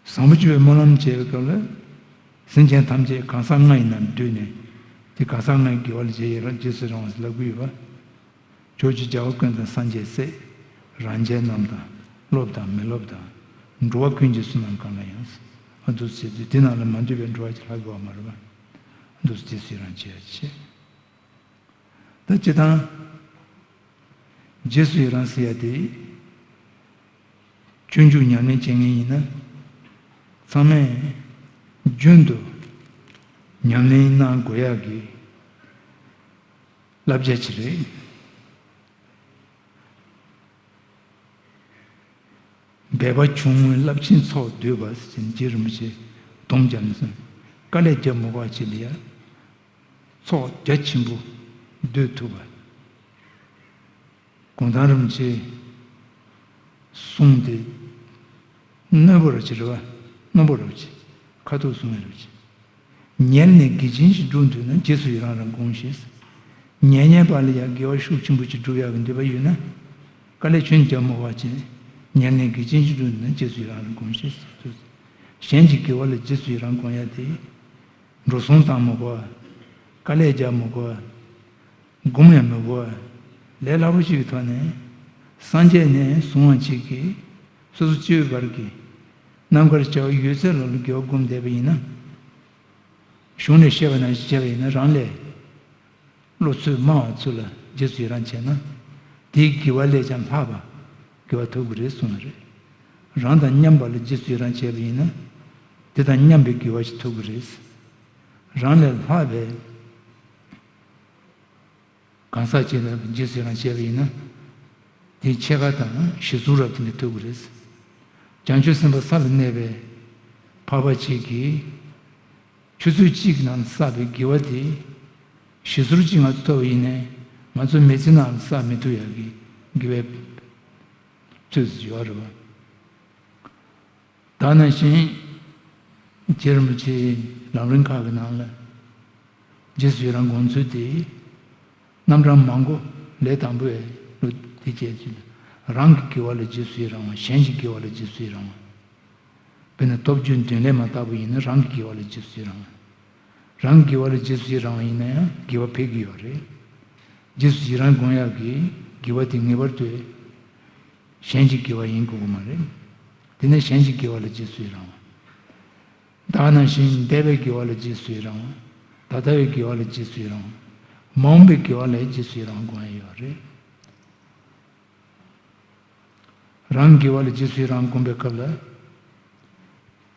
བཟང་པོ་སྤྱོད་པའི་སྨོན་ལམ་བྱེད་པའི་སྐབས་ལ། སེམས་ཅན་ཐམས་ཅད་གང་ཟག་ལྔ་ཡི་ནང་བསྡུས་ནས། དེ་གང་ཟག་ལྔའི་དགེ་བ་ལ་རྗེས་ཡི་རང་རྗེས་སུ་ཡི་རང་བ་ཟེར་ལབ་ཀྱི་ཡོད་པ། ཕྱོགས་བཅུའི་རྒྱལ་བ་ཀུན་དང་སངས་རྒྱས་སྲས། རང་ཅན་རྣམས་དང་སློབ་དང་མི་སློབ་དང་། འགྲོ་བ་ཀུན་གྱི་བསོད་ནམས་གང་ལ་ཡང་། ཨ། འདུག་སེ་བྱས་དུས་དེ་ནང་ལ་མ་འདུས་པའི་འགྲོ་བ་ཅིག་ལྷག་གི་ཡོད་མ་རེད་པ། འདུག་སེ་རྗེས་སུ་ཡི་རང་བྱེད་ཡ་བྱེད། ད་སྤྱིར་བཏང་། རྗེས་སུ་ཡི་རང་ཟེར་ཡ་དེ། སྤྱོད་འཇུག་ཉམས་ལེན་བྱེད་མཁན་ཡིན་ན། ཚང་མས་རྒྱུན་དུ་ཉམས་ལེན་གནང་དགོས་ཡག་གི་བསླབ་བྱ་ཅིག་རེད། འབད་པ་ཆུང་ངུས་རླབས་ཆེན་ཚོགས་བསྡུས་པ་ཟེར་རྗེ་རིན་པོ་ཆེའི་སྡོམ་རྒྱབ་ནས་སོང་། དཀའ་ལས་རྒྱབ་མི་དགོས་པ་ཅིག་ལ་ཡ། ཚོགས་རྒྱ་ཆེན་པོ་བསྡུས་ཐུབ་པ། གུང་ཐང་རིན་པོ་ཆེའི་གསུང་དེ་རྣོན་པོ་ར་ཅིག་རེད་པ། རྣོན་པོ་ར་ཅིག་ཁ་ཐུག་གསུང་ཡ་ར་ཅིག་ཉལ་ནས་དགེ་སྦྱོར་ཞིག་སྒྲུབ་འདོད་ན་རྗེས་སུ་ཡི་རང་རང་སྒོམས་ཤིག་ཉལ་ཉལ་པ་ལ་ཡང་དགེ་བ་ཤུགས་ཆེན་པོ་ཅིག་སྒྲུབ་ཡག་གི་འདོད་པ་ཡོད་ན། དཀའ་ལས་ཁྱོན་རྒྱབ་མི་དགོས་པ་བྱས། ཉལ་ནས་དགེ་སྦྱོར་ཞིག་སྒྲུབ་འདོད་ན་རྗེས་སུ་ཡི་རང་རང་སྒོམས་ཤིག་གཞན་གྱི་དགེ་བ་ལ་རྗེས་སུ་ཡི་རང་སྒོམ་ཡ་དེ། འགྲོ་སོང་བཏང་མི་དགོས། དཀའ་ལས་རྒྱག་མི་དགོས། སྒོམ་ཡང་མི་དགོས། ལས་སླ་པོ་ཞིག་གི་ཐོག་ནས། སངས་རྒྱས་ནས་གསུངས་པ་ཅིག་གིས། སོ་སོ་སྤྱི་བོའི་བར་གྱི། རྣམ་དཀར་བྱ་བ་ཡོད་ཚད་ལ་དགེ་བ་སྒོམ་བསྡད་པ་ཡིན་ན། གཞུང་ནས་བཤད་པ་ནང་བཞིན་བྱས་པ་ཡིན་ན་རང་ལས། བློ་ཚོད་དམའ་བ་ཚོ་ལ་རྗེས་སུ་ཡི་རང་བྱས་ན། དེའི་དགེ་བ་ལས་ཀྱང་ལྷག་པ་དགེ་བ་ཐོབ་ཀྱི་རེད་གསུངས་པ་རེད། རང་དང་མཉམ་པ་ལ་རྗེས་སུ་ཡི་རང་བྱས་པ་ཡིན་ན། དེ་དང་མཉམ་པའི་དགེ་བ་ཞིག་ཐོབ་ཀྱི་རེད། རང་ལས་ལྷག་པའི་གང་ཟག་ཅིག་ལ་རྗེས་སུ་ཡི་རང་བྱས་པ་ཡིན་ན། དེའི་ཕྱེད་ཀ་དང་བཞི་ཟུར་རབ་དེ་འདྲ་ཐོབ་ཀྱི་རེད། བྱང་ཆུབ་སེམས་དཔའ་ས་ལ་གནས་པའི་འཕགས་པ་ཅིག་གིས། ཆུ་ཚོད་གཅིག་ནང་བསགས་པའི་དགེ་བ་དེ། བཞི་ཟུར་གཅིག་ང་ཚོ་ཐོབ་པ་ཡིན་ནའི། ང་ཚོ་མི་ཚེ་ནང་བསགས་མི་ཐུབ་ཡག་གི་དགེ་བའི་ཚོད་ཡོད་རེད་བ། ད་ནང་བཞིན་རྗེ་རིན་པོ་ཆེའི་ལམ་རིམ་ཁག་གི་ནང་ལ། རྗེས་སུ་ཡི་རང་དགོངས་ཚུལ་དེ། རྣམ་གྲངས་མང་པོ་ལས་དང་པོའི་ལུགས་དེ་བྱས་ཚུལ། རང་གི་དགེ་བ་ལ་རྗེས་སུ་ཡི་རང་བ། གཞན་གྱི་དགེ་བ་ལ་རྗེས་སུ་ཡི་རང་བ། དཔེར་ན་སྟོབས་བཅུའི་མདུན་ལས་མ་བཏགས་པ་ཡིན་ན་རང་གི་དགེ་བ་ལ་རྗེས་སུ་ཡི་རང་བ། རང་གི་དགེ་བ་ལ་རྗེས་སུ་ཡི་རང་བ་ཡིན་ན་ཡང་དགེ་བ་འཕེལ་གྱི་ཡོད་རེད། རྗེས་སུ་ཡི་རང་དགོངས་ཡག་གི་དགེ་བ་དེ་ངེས་པར་དུ་གཞན་གྱི་དགེ་བ་ཡིན་དགོས་ཀྱི་མ་རེད། དེ་ནས་གཞན་གྱི་དགེ་བ་ལ་རྗེས་སུ་ཡི་རང་བ། ད་ནང་བཞིན་འདས་པའི་དགེ་བ་ལ་རྗེས་སུ་ཡི་རང་བ། ད་ལྟ་བའི་དགེ་བ་ལ་རྗེས་སུ་ཡི་རང་བ། མ་འོངས་པའི་དགེ་བ་ལ་རྗེས་སུ་ཡི་རང་དགོངས་ཡ་ཡོད་རེད། རང་དགེ་བ་ལ་རྗེས་སུ་ཡི་རང་དགོངས་པའི་སྐབས་ལ།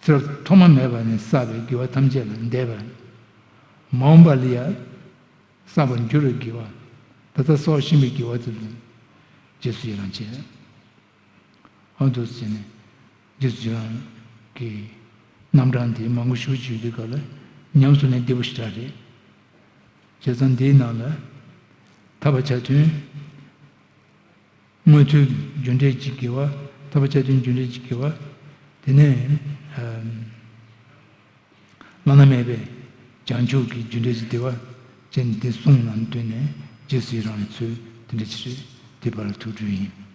ཚེ་རབས་ཐོག་མ་མེད་པ་ནས་བསགས་པའི་དགེ་བ་ཐམས་ཅད་ལ་འདས་པ། མ་འོངས་པ་ལ་ཡང་བསགས་པར་འགྱུར་བའི་དགེ་བ། ད་ལྟ་བསགས་བཞིན་པའི་དགེ་བ་དེ་ལ་རྗེས་སུ་ཡི་རང་བྱེད། ཨ་འདུག་ཟེར་ནས་རྗེས་སུ་ཡི་རང་གི་རྣམ་གྲངས་དེ་མང་པོ་ཞེ་པོ་ཅིག་ཡོད་དུས་སྐབས་ལ་ཉམས་སུ་ལེན་བདེ་པོ་ཞེ་དྲག་རེད། བྱས་ཙང་འདིའི་ནང་ལ་ཐར་པ་ཆ་མཐུན། མངོན་མཐོའི་རྒྱུ་འབྲས་ཀྱི་དགེ་བ། ཐར་པ་ཆ་མཐུན་རྒྱུ་འབྲས་ཀྱི་དགེ་བ། དེ་ནས་ཨམ། བླ་ན་མེད་པའི་བྱང་ཆུབ་ཀྱི་རྒྱུ་འབྲས་ཀྱི་དགེ་བ་ཅན་དེ་གསུམ་ནང་བསྡུས་ནས་རྗེས་སུ་ཡི་རང་བའི་ཚུལ་དེ་འདྲ་ཅིག་རེད། དེ་བར་ཐུགས་སྤྲོད་ཡིན།